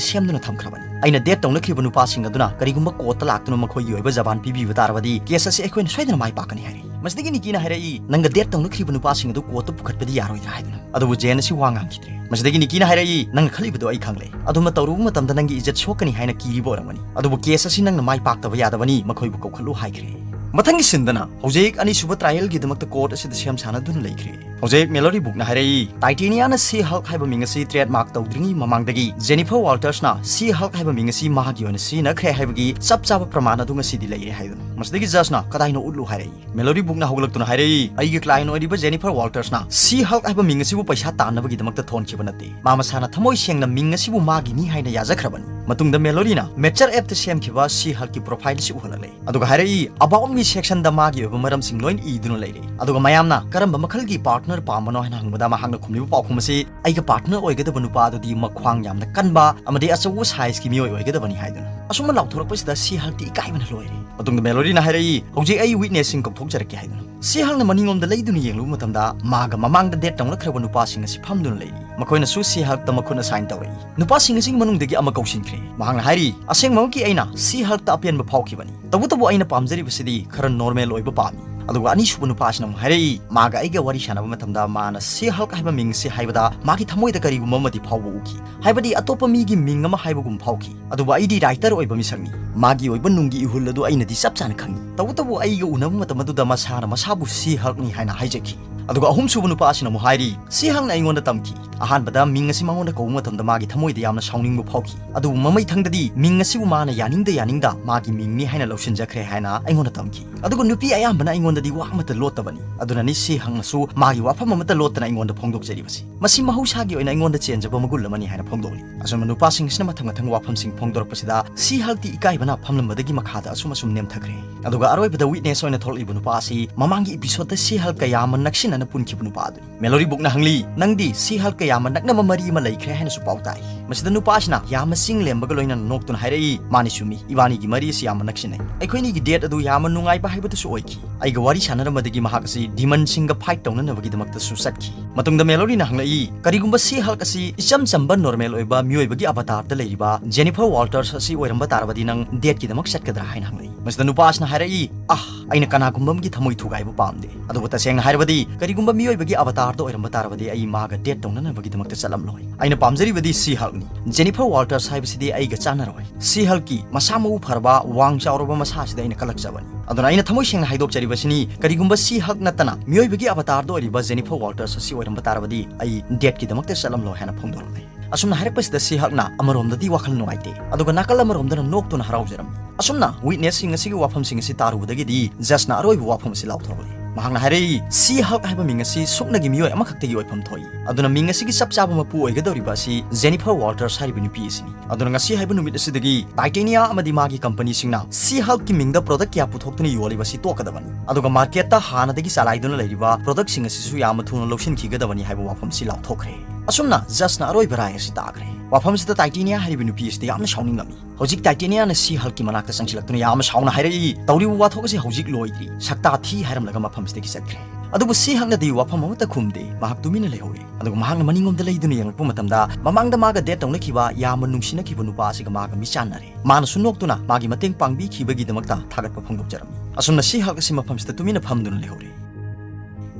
ꯁꯦꯝꯗꯨꯅ ꯊꯝꯈ꯭ꯔꯕꯅꯤ꯫ ꯑꯩꯅ date ꯇꯧꯅꯈ꯭ꯔꯤꯕ ꯅꯨꯄꯥꯁꯤꯡ ꯑꯗꯨꯅ ꯀꯔꯤꯒꯨꯝꯕ courtꯇ ꯂꯥꯛꯇꯨꯅ ꯃꯈꯣꯏꯒꯤ ꯑꯣꯏꯕ ꯖꯕꯥꯟ ꯄꯤꯕꯤꯕ ꯇꯥꯔꯕꯗꯤ case ꯑꯁꯤ ꯑꯩꯈꯣꯏꯅ ꯁꯣꯏꯗꯅ ꯃꯥꯏ ꯄꯥꯛꯀꯅꯤ" ꯍꯥꯏꯔꯤ꯫ ꯃꯁꯤꯗꯒꯤ ꯅꯤꯀꯤꯅ ꯍꯥꯏꯔꯛꯏ, "ꯅꯪꯒ date ꯇꯧꯅꯈ꯭ꯔꯤꯕ ꯅꯨꯄꯥꯁꯤꯡ ꯑꯗꯨ courtꯇ ꯄꯨꯈꯠꯄꯗꯤ ꯌꯥꯔꯣꯏꯗ꯭ꯔꯥ?" ꯍꯥꯏꯗꯨꯅ꯫ ꯑꯗꯨꯕꯨ ꯖꯦꯟ ꯑꯁꯤ ꯋꯥ ꯉꯥꯡꯈꯤꯗ꯭ꯔꯦ꯫ ꯃꯁꯤꯗꯒꯤ ꯅꯤꯀꯤꯅ ꯍꯥꯏꯔꯛꯏ, "ꯅꯪꯅ ꯈꯜꯂꯤꯕꯗꯣ ꯑꯩ ꯈꯪꯂꯦ꯫ ꯑꯗꯨꯝꯅ ꯇꯧꯔꯨꯕ ꯃꯇꯝꯗ ꯅꯪꯒꯤ ꯏꯖꯠ ꯁꯣꯛꯀꯅꯤ ꯍꯥꯏꯅ ꯀꯤꯔꯤꯕ ꯑꯣꯏꯔꯝꯒꯅꯤ꯫ ꯑꯗꯨꯕꯨ case ꯑꯁꯤ ꯅꯪꯅ ꯃꯥꯏ ꯄꯥꯛꯇꯕ ꯌꯥꯗꯕꯅꯤ, ꯃꯈꯣꯏꯕꯨ ꯀꯧꯈꯠꯂꯨ" ꯍꯥꯏꯈ꯭ꯔꯦ꯫ ꯃꯊꯪꯒꯤ sceneꯗꯅ ꯍꯧꯖꯤꯛ ꯑꯅꯤꯁꯨꯕ trialꯒꯤꯗꯃꯛꯇ court ꯑꯁꯤꯗ ꯁꯦꯝ ꯁꯥꯅꯗꯨꯅ ꯂꯩꯈ꯭ꯔꯦ꯫ ꯍꯧꯖꯤꯛ ꯃꯦꯂꯣꯔꯤ ꯕꯨꯛꯅ ꯍꯥꯏꯔꯛꯏ, "ꯇꯥꯏꯇꯦꯅꯤꯌꯥꯅ ꯁꯤ ꯍꯜꯛ ꯍꯥꯏꯕ ꯃꯤꯡ ꯑꯁꯤ trademark ꯇꯧꯗ꯭ꯔꯤꯉꯩ ꯃꯃꯥꯡꯗꯒꯤ ꯖꯦꯅꯤꯐꯔ ꯋꯥꯜꯇꯔꯁꯅ ꯁꯤ ꯍꯜꯛ ꯍꯥꯏꯕ ꯃꯤꯡ ꯑꯁꯤ ꯃꯍꯥꯛꯀꯤ ꯑꯣꯏꯅ ꯁꯤꯖꯤꯟꯅꯈ꯭ꯔꯦ ꯍꯥꯏꯕꯒꯤ ꯆꯞ ꯆꯥꯕ ꯄ꯭ꯔꯃꯥꯟ ꯑꯗꯨ ꯉꯁꯤꯗꯤ ꯂꯩꯔꯦ" ꯍꯥꯏꯗꯨꯅ꯫ ꯃꯁꯤꯗꯒꯤ judgeꯅ, "ꯀꯗꯥꯏꯅꯣ ꯎꯠꯂꯨ" ꯍꯥꯏꯔꯛꯏ꯫ ꯃꯦꯂꯣꯔꯤ ꯕꯨꯛꯅ ꯍꯧꯒꯠꯂꯛꯇꯨꯅ ꯍꯥꯏꯔꯛꯏ, "ꯑꯩꯒꯤ client ꯑꯣꯏꯔꯤꯕ ꯖꯦꯅꯤꯐꯔ ꯋꯥꯜꯇꯔꯁꯅ ꯁꯤ ꯍꯜꯛ ꯍꯥꯏꯕ ꯃꯤꯡ ꯑꯁꯤꯕꯨ ꯄꯩꯁꯥ ꯇꯥꯟꯅꯕꯒꯤꯗꯃꯛꯇ ꯊꯣꯟꯈꯤꯕ ꯅꯠꯇꯦ꯫ ꯃꯥ ꯃꯁꯥꯅ ꯊꯃꯣꯏ ꯁꯦꯡꯅ ꯃꯤꯡ ꯑꯁꯤꯕꯨ ꯃꯥꯒꯤꯅꯤ ꯍꯥꯏꯅ ꯌꯥꯖꯈ꯭ꯔꯕꯅꯤ"꯫ ꯃꯇꯨꯡꯗ ꯃꯦꯂꯣꯔꯤꯅ Matcher appꯇ ꯁꯦꯝꯈꯤꯕ ꯁꯤ ꯍꯜꯛꯀꯤ profile ꯑꯁꯤ ꯎꯍꯜꯂꯛꯂꯦ꯫ ꯑꯗꯨꯒ ꯍꯥꯏꯔꯛꯏ, "About Me sectionꯗ ꯃꯥꯒꯤ ꯑꯣꯏꯕ ꯃꯔꯝꯁꯤꯡ ꯂꯣꯏꯅ ꯏꯗꯨꯅ ꯂꯩꯔꯦ"꯫ ꯑꯗꯨꯒ ꯃꯌꯥꯝꯅ ꯀꯔꯝꯕ ꯃꯈꯜꯒꯤ partner ꯄꯥꯝꯕꯅꯣ ꯍꯥꯏꯅ ꯍꯪꯕꯗ ꯃꯍꯥꯛꯅ ꯈꯨꯝꯂꯤꯕ ꯄꯥꯎꯈꯨꯝ ꯑꯁꯤ, "ꯑꯩꯒ partner ꯑꯣꯏꯒꯗꯕ ꯅꯨꯄꯥ ꯑꯗꯨꯗꯤ ꯃꯈ꯭ꯋꯥꯡ ꯌꯥꯝꯅ ꯀꯟꯕ ꯑꯃꯗꯤ ꯑꯆꯧꯕ sizeꯀꯤ ꯃꯤꯑꯣꯏ ꯑꯣꯏꯒꯗꯕꯅꯤ" ꯍꯥꯏꯗꯨꯅ꯫ ꯑꯁꯨꯝꯅ ꯂꯥꯎꯊꯣꯔꯛꯄꯁꯤꯗ ꯁꯤ ꯍꯜꯛꯇꯤ ꯏꯀꯥꯏꯕꯅ ꯂꯣꯏꯔꯦ꯫ ꯃꯇꯨꯡꯗ ꯃꯦꯂꯣꯔꯤꯅ ꯍꯥꯏꯔꯛꯏ, "ꯍꯧꯖꯤꯛ ꯑꯩ witnessꯁꯤꯡ ꯀꯧꯊꯣꯛꯆꯔꯛꯀꯦ" ꯍꯥꯏꯗꯨꯅ꯫ ꯁꯤ ꯍꯜꯛꯅ ꯃꯅꯤꯡꯂꯣꯝꯗ ꯂꯩꯗꯨꯅ ꯌꯦꯡꯂꯨꯕ ꯃꯇꯝꯗ ꯃꯥꯒ ꯃꯃꯥꯡꯗ date ꯇꯧꯅꯈ꯭ꯔꯕ ꯅꯨꯄꯥꯁꯤꯡ ꯑꯁꯤ ꯐꯝꯗꯨꯅ ꯂꯩꯔꯤ꯫ ꯃꯈꯣꯏꯅꯁꯨ ꯁꯤ ꯍꯜꯛꯇ ꯃꯈꯨꯠꯅ sign ꯇꯧꯔꯛꯏ꯫ ꯅꯨꯄꯥꯁꯤꯡ ꯑꯁꯤꯒꯤ ꯃꯅꯨꯡꯗꯒꯤ ꯑꯃ ꯀꯧꯁꯤꯟꯈ꯭ꯔꯦ꯫ ꯃꯍꯥꯛꯅ ꯍꯥꯏꯔꯤ, "ꯑꯁꯦꯡꯕꯃꯛꯀꯤ ꯑꯩꯅ ꯁꯤ ꯍꯜꯛꯇ ꯑꯄꯦꯟꯕ ꯐꯥꯎꯈꯤꯕꯅꯤ꯫ ꯇꯧꯕꯇꯕꯨ ꯑꯩꯅ ꯄꯥꯝꯖꯔꯤꯕꯁꯤꯗꯤ ꯈꯔ normal ꯑꯣꯏꯕ ꯄꯥꯝꯃꯤ"꯫ ꯑꯗꯨꯒ ꯑꯅꯤꯁꯨꯕ ꯅꯨꯄꯥ ꯑꯁꯤꯅ ꯑꯃꯨꯛ ꯍꯥꯏꯔꯛꯏ, ꯃꯥꯒ ꯑꯩꯒ ꯋꯥꯔꯤ ꯁꯥꯟꯅꯕ ꯃꯇꯝꯗ ꯃꯥꯅ ꯁꯤ ꯍꯜꯛ ꯍꯥꯏꯕ ꯃꯤꯡ ꯑꯁꯤ ꯍꯥꯏꯕꯗ ꯃꯥꯒꯤ ꯊꯃꯣꯏꯗ ꯀꯔꯤꯒꯨꯝꯕ ꯑꯃꯗꯤ ꯐꯥꯎꯕ ꯎꯈꯤ꯫ ꯍꯥꯏꯕꯗꯤ ꯑꯇꯣꯞꯄ ꯃꯤꯒꯤ ꯃꯤꯡ ꯑꯃ ꯍꯥꯏꯕꯒꯨꯝ ꯐꯥꯎꯈꯤ꯫ ꯑꯗꯨꯕꯨ ꯑꯩꯗꯤ writer ꯑꯣꯏꯕ ꯃꯤꯁꯛꯅꯤ꯫ ꯃꯥꯒꯤ ꯑꯣꯏꯕ ꯅꯨꯡꯒꯤ ꯏꯍꯨꯜ ꯑꯗꯨ ꯑꯩꯅꯗꯤ ꯆꯞ ꯆꯥꯅ ꯈꯪꯏ꯫ ꯇꯧꯕꯇꯕꯨ ꯑꯩꯒ ꯎꯅꯕ ꯃꯇꯝ ꯑꯗꯨꯗ ꯃꯁꯥꯅ ꯃꯁꯥꯕꯨ ꯁꯤ ꯍꯜꯛꯅꯤ ꯍꯥꯏꯅ ꯍꯥꯏꯖꯈꯤ꯫ ꯑꯗꯨꯒ ꯑꯍꯨꯝꯁꯨꯕ ꯅꯨꯄꯥ ꯑꯁꯤꯅ ꯑꯃꯨꯛ ꯍꯥꯏꯔꯤ, "ꯁꯤ ꯍꯜꯛꯅ ꯑꯩꯉꯣꯟꯗ ꯇꯝꯈꯤ꯫ ꯑꯍꯥꯟꯕꯗ ꯃꯤꯡ ꯑꯁꯤ ꯃꯉꯣꯟꯗ ꯀꯧꯕ ꯃꯇꯝꯗ ꯃꯥꯒꯤ ꯊꯃꯣꯏꯗ ꯌꯥꯝꯅ ꯁꯥꯎꯅꯤꯡꯕ ꯐꯥꯎꯈꯤ꯫ ꯑꯗꯨꯕꯨ ꯃꯃꯩꯊꯪꯗꯗꯤ ꯃꯤꯡ ꯑꯁꯤꯕꯨ ꯃꯥꯅ ꯌꯥꯅꯤꯡꯗ ꯌꯥꯅꯤꯡꯗ ꯃꯥꯒꯤ ꯃꯤꯡꯅꯤ ꯍꯥꯏꯅ ꯂꯧꯁꯤꯟꯖꯈ꯭ꯔꯦ" ꯍꯥꯏꯅ ꯑꯩꯉꯣꯟꯗ ꯇꯝꯈꯤ꯫ ꯑꯗꯨꯒ ꯅꯨꯄꯤ ꯑꯌꯥꯝꯕꯅ ꯑꯩꯉꯣꯟꯗꯗꯤ ꯋꯥ ꯑꯃꯠꯇ ꯂꯣꯠꯇꯕꯅꯤ꯫ ꯑꯗꯨꯅꯅꯤ ꯁꯤ ꯍꯜꯛꯅꯁꯨ ꯃꯥꯒꯤ ꯋꯥꯐꯝ ꯑꯃꯠꯇ ꯂꯣꯠꯇꯅ ꯑꯩꯉꯣꯟꯗ ꯐꯣꯡꯗꯣꯛꯆꯔꯤꯕꯁꯤ꯫ ꯃꯁꯤ ꯃꯍꯧꯁꯥꯒꯤ ꯑꯣꯏꯅ ꯑꯩꯉꯣꯟꯗ ꯆꯦꯟꯖꯕ ꯃꯒꯨꯟ ꯑꯃꯅꯤ ꯍꯥꯏꯅ ꯐꯣꯡꯗꯣꯛꯂꯤ꯫ ꯑꯁꯨꯝꯅ ꯅꯨꯄꯥꯁꯤꯡ ꯑꯁꯤꯅ ꯃꯊꯪ ꯃꯊꯪ ꯋꯥꯐꯝꯁꯤꯡ ꯐꯣꯡꯗꯣꯔꯛꯄꯁꯤꯗ ꯁꯤ ꯍꯜꯛꯇꯤ ꯏꯀꯥꯏꯕꯅ ꯐꯝꯂꯝꯕꯗꯒꯤ ꯃꯈꯥꯗ ꯑꯁꯨꯝ ꯑꯁꯨꯝ ꯅꯦꯝꯊꯈ꯭ꯔꯦ꯫ ꯑꯗꯨꯒ ꯑꯔꯣꯏꯕꯗ witness ꯑꯣꯏꯅ ꯊꯣꯛꯂꯛꯂꯤꯕ ꯅꯨꯄꯥ ꯑꯁꯤ ꯃꯃꯥꯡꯒꯤ episodeꯇ ꯁꯤ ꯍꯜꯛꯀ ꯌꯥꯝꯅ ꯅꯛꯁꯤꯟꯅꯅ ꯄꯨꯟꯈꯤꯕ ꯅꯨꯄꯥ ꯑꯗꯨꯅꯤ꯫ ꯃꯦꯂꯣꯔꯤ ꯕꯨꯛꯅ ꯍꯪꯂꯤ, "ꯅꯪꯗꯤ ꯁꯤ ꯍꯜꯛꯀ ꯌꯥꯝꯅ ꯅꯛꯅꯕ ꯃꯔꯤ ꯑꯃ ꯂꯩꯈ꯭ꯔꯦ ꯍꯥꯏꯅꯁꯨ ꯄꯥꯎ ꯇꯥꯏ"꯫ ꯃꯁꯤꯗ ꯅꯨꯄꯥꯁꯤꯅ ꯌꯥꯝꯅ ꯆꯤꯡ ꯂꯦꯝꯕꯒ ꯂꯣꯏꯅꯅ ꯅꯣꯛꯇꯨꯅ ꯍꯥꯏꯔꯛꯏ, "ꯃꯥꯅꯤ, ꯆꯨꯝꯃꯤ, ꯏꯕꯥꯅꯤꯒꯤ ꯃꯔꯤ ꯑꯁꯤ ꯌꯥꯝꯅ ꯅꯛꯁꯤꯟꯅꯩ꯫ ꯑꯩꯈꯣꯏꯅꯤꯒꯤ date ꯑꯗꯨ ꯌꯥꯝꯅ ꯅꯨꯡꯉꯥꯏꯕ ꯍꯥꯏꯕꯗꯨꯁꯨ ꯑꯣꯏꯈꯤ꯫ ꯑꯩꯒ ꯋꯥꯔꯤ ꯁꯥꯟꯅꯔꯝꯕꯗꯒꯤ ꯃꯍꯥꯛ ꯑꯁꯤ demon ꯁꯤꯡꯒ fight ꯇꯧꯅꯅꯕꯒꯤꯗꯃꯛꯇꯁꯨ ꯆꯠꯈꯤ꯫" ꯃꯇꯨꯡꯗ ꯃꯦꯂꯣꯔꯤꯅ ꯍꯪꯂꯛꯏ, "ꯀꯔꯤꯒꯨꯝꯕ ꯁꯤ ꯍꯜꯛ ꯑꯁꯤ ꯏꯆꯝ ꯆꯝꯕ normal ꯑꯣꯏꯕ ꯃꯤꯑꯣꯏꯕꯒꯤ avatar ꯗ ꯂꯩꯔꯤꯕ ꯖꯦꯅꯤꯐꯔ ꯋꯥꯜꯇꯔꯁ ꯑꯁꯤ ꯑꯣꯏꯔꯝꯕ ꯇꯥꯔꯕꯗꯤ ꯅꯪ date ꯀꯤꯗꯃꯛ ꯆꯠꯀꯗ꯭ꯔꯥ?" ꯍꯥꯏꯅ ꯍꯪꯂꯛꯏ꯫ ꯃꯁꯤꯗ ꯅꯨꯄꯥꯁꯤꯅ ꯍꯥꯏꯔꯛꯏ, "ꯑꯍ, ꯑꯩꯅ ꯀꯅꯥꯒꯨꯝꯕ ꯑꯃꯒꯤ ꯊꯃꯣꯏ ꯊꯨꯒꯥꯏꯕ ꯄꯥꯝꯗꯦ꯫ ꯑꯗꯨꯕꯨ ꯇꯁꯦꯡꯅ ꯍꯥꯏꯔꯕꯗꯤ ꯀꯔꯤꯒꯨꯝꯕ ꯃꯤꯑꯣꯏꯕꯒꯤ avatar ꯗ ꯑꯣꯏꯔꯝꯕ ꯇꯥꯔꯕꯗꯤ ꯑꯩ ꯃꯥꯒ date ꯇꯧꯅꯅꯕꯒꯤꯗꯃꯛꯇ ꯆꯠꯂꯝꯂꯣꯏ꯫ ꯑꯩꯅ ꯄꯥꯝꯖꯔꯤꯕꯗꯤ ꯁꯤ ꯍꯜꯛꯅꯤ꯫ ꯖꯦꯅꯤꯐꯔ ꯋꯥꯜꯇꯔꯁ ꯍꯥꯏꯕꯁꯤꯗꯤ ꯑꯩꯒ ꯆꯥꯟꯅꯔꯣꯏ꯫ ꯁꯤ ꯍꯜꯛꯀꯤ ꯃꯁꯥ ꯃꯎ ꯐꯔꯕ, ꯋꯥꯡ ꯆꯥꯎꯔꯕ ꯃꯁꯥꯁꯤꯗ ꯑꯩꯅ ꯀꯜꯂꯛꯆꯕꯅꯤ꯫ ꯑꯗꯨꯅ ꯑꯩꯅ ꯊꯃꯣꯏ ꯁꯦꯡꯅ ꯍꯥꯏꯗꯣꯛꯆꯔꯤꯕꯁꯤꯅꯤ, ꯀꯔꯤꯒꯨꯝꯕ ꯁꯤ ꯍꯜꯛ ꯅꯠꯇꯅ ꯃꯤꯑꯣꯏꯕꯒꯤ avatar ꯗ ꯑꯣꯏꯔꯤꯕ ꯖꯦꯅꯤꯐꯔ ꯋꯥꯜꯇꯔꯁ ꯑꯁꯤ ꯑꯣꯏꯔꯝꯕ ꯇꯥꯔꯕꯗꯤ ꯑꯩ date ꯀꯤꯗꯃꯛꯇ ꯆꯠꯂꯝꯂꯣꯏ" ꯍꯥꯏꯅ ꯐꯣꯡꯗꯣꯔꯛꯂꯦ꯫ ꯑꯁꯨꯝꯅ ꯍꯥꯏꯔꯛꯄꯁꯤꯗ ꯁꯤ ꯍꯜꯛꯅ ꯑꯃꯔꯣꯝꯗꯗꯤ ꯋꯥꯈꯜ ꯅꯨꯡꯉꯥꯏꯇꯦ, ꯑꯗꯨꯒ ꯅꯥꯀꯜ ꯑꯃꯔꯣꯝꯗꯅ ꯅꯣꯛꯇꯨꯅ ꯍꯔꯥꯎꯖꯔꯝꯃꯤ꯫ ꯑꯁꯨꯝꯅ witness ꯁꯤꯡ ꯑꯁꯤꯒꯤ ꯋꯥꯐꯝꯁꯤꯡ ꯑꯁꯤ ꯇꯥꯔꯨꯕꯗꯒꯤꯗꯤ ꯖꯖꯅ ꯑꯔꯣꯏꯕ ꯋꯥꯐꯝ ꯑꯁꯤ ꯂꯥꯎꯊꯣꯔꯛꯂꯤ꯫ ꯃꯍꯥꯛꯅ ꯍꯥꯏꯔꯛꯏ, "ꯁꯤ ꯍꯜꯛ ꯍꯥꯏꯕ ꯃꯤꯡ ꯑꯁꯤ ꯁꯨꯞꯅꯒꯤ ꯃꯤꯑꯣꯏ ꯑꯃꯈꯛꯇꯒꯤ ꯑꯣꯏꯐꯝ ꯊꯣꯛꯏ꯫ ꯑꯗꯨꯅ ꯃꯤꯡ ꯑꯁꯤꯒꯤ ꯆꯞ ꯆꯥꯕ ꯃꯄꯨ ꯑꯣꯏꯒꯗꯧꯔꯤꯕ ꯑꯁꯤ ꯖꯦꯅꯤꯐꯔ ꯋꯥꯜꯇꯔꯁ ꯍꯥꯏꯔꯤꯕ ꯅꯨꯄꯤ ꯑꯁꯤꯅꯤ꯫ ꯑꯗꯨꯅ ꯉꯁꯤ ꯍꯥꯏꯕ ꯅꯨꯃꯤꯠ ꯑꯁꯤꯗꯒꯤ ꯇꯥꯏꯇꯦꯅꯤꯌꯥ ꯑꯃꯗꯤ ꯃꯥꯒꯤ ꯀꯝꯄꯅꯤꯁꯤꯡꯅ ꯁꯤ ꯍꯜꯛꯀꯤ ꯃꯤꯡꯗ product ꯀꯌꯥ ꯄꯨꯊꯣꯛꯇꯨꯅ ꯌꯣꯜꯂꯤꯕ ꯑꯁꯤ ꯇꯣꯛꯀꯗꯕꯅꯤ꯫ ꯑꯗꯨꯒ market ꯇ ꯍꯥꯟꯅꯗꯒꯤ ꯆꯂꯥꯏꯗꯨꯅ ꯂꯩꯔꯤꯕ product ꯁꯤꯡ ꯑꯁꯤꯁꯨ ꯌꯥꯝꯅ ꯊꯨꯅ ꯂꯧꯁꯤꯟꯈꯤꯒꯗꯕꯅꯤ" ꯍꯥꯏꯕ ꯋꯥꯐꯝ ꯑꯁꯤ ꯂꯥꯎꯊꯣꯛꯈ꯭ꯔꯦ꯫ ꯑꯁꯨꯝꯅ ꯖꯖꯅ ꯑꯔꯣꯏꯕ ꯔꯥꯏ ꯑꯁꯤ ꯇꯥꯈ꯭ꯔꯦ꯫ ꯋꯥꯐꯝꯁꯤꯗ ꯇꯥꯏꯇꯦꯅꯤꯌꯥ ꯍꯥꯏꯔꯤꯕ ꯅꯨꯄꯤ ꯑꯁꯤꯗ ꯌꯥꯝꯅ ꯁꯥꯎꯅꯤꯡꯂꯝꯃꯤ꯫ ꯍꯧꯖꯤꯛ ꯇꯥꯏꯇꯦꯅꯤꯌꯥꯅ ꯁꯤ ꯍꯜꯛꯀꯤ ꯃꯅꯥꯛꯇ ꯆꯪꯁꯤꯜꯂꯛꯇꯨꯅ ꯌꯥꯝꯅ ꯁꯥꯎꯅ ꯍꯥꯏꯔꯛꯏ, "ꯇꯧꯔꯤꯕ ꯋꯥꯊꯣꯛ ꯑꯁꯤ ꯍꯧꯖꯤꯛ ꯂꯣꯏꯗ꯭ꯔꯤ, ꯁꯛꯇꯥ ꯊꯤ" ꯍꯥꯏꯔꯝꯂꯒ ꯃꯐꯝꯁꯤꯗꯒꯤ ꯆꯠꯈ꯭ꯔꯦ꯫ ꯑꯗꯨꯕꯨ ꯁꯤ ꯍꯜꯛꯅꯗꯤ ꯋꯥꯐꯝ ꯑꯃꯠꯇ ꯈꯨꯝꯗꯦ, ꯃꯍꯥꯛ ꯇꯨꯃꯤꯟꯅ ꯂꯩꯍꯧꯔꯦ꯫ ꯑꯗꯨꯒ ꯃꯍꯥꯛꯅ ꯃꯅꯤꯡꯂꯣꯝꯗ ꯂꯩꯗꯨꯅ ꯌꯦꯡꯂꯛꯄ ꯃꯇꯝꯗ ꯃꯃꯥꯡꯗ ꯃꯥꯒ date ꯇꯧꯅꯈꯤꯕ, ꯌꯥꯝꯅ ꯅꯨꯡꯁꯤꯅꯈꯤꯕ ꯅꯨꯄꯥ ꯑꯁꯤꯒ ꯃꯥꯒ ꯃꯤꯆꯥꯟꯅꯔꯦ꯫ ꯃꯥꯅꯁꯨ ꯅꯣꯛꯇꯨꯅ ꯃꯥꯒꯤ ꯃꯇꯦꯡ ꯄꯥꯡꯕꯤꯈꯤꯕꯒꯤꯗꯃꯛꯇ ꯊꯥꯒꯠꯄ ꯐꯣꯡꯗꯣꯛꯆꯔꯝꯃꯤ꯫ ꯑꯁꯨꯝꯅ ꯁꯤ ꯍꯜꯛ ꯑꯁꯤ ꯃꯐꯝꯁꯤꯗ ꯇꯨꯃꯤꯟꯅ ꯐꯝꯗꯨꯅ ꯂꯩꯍꯧꯔꯦ꯫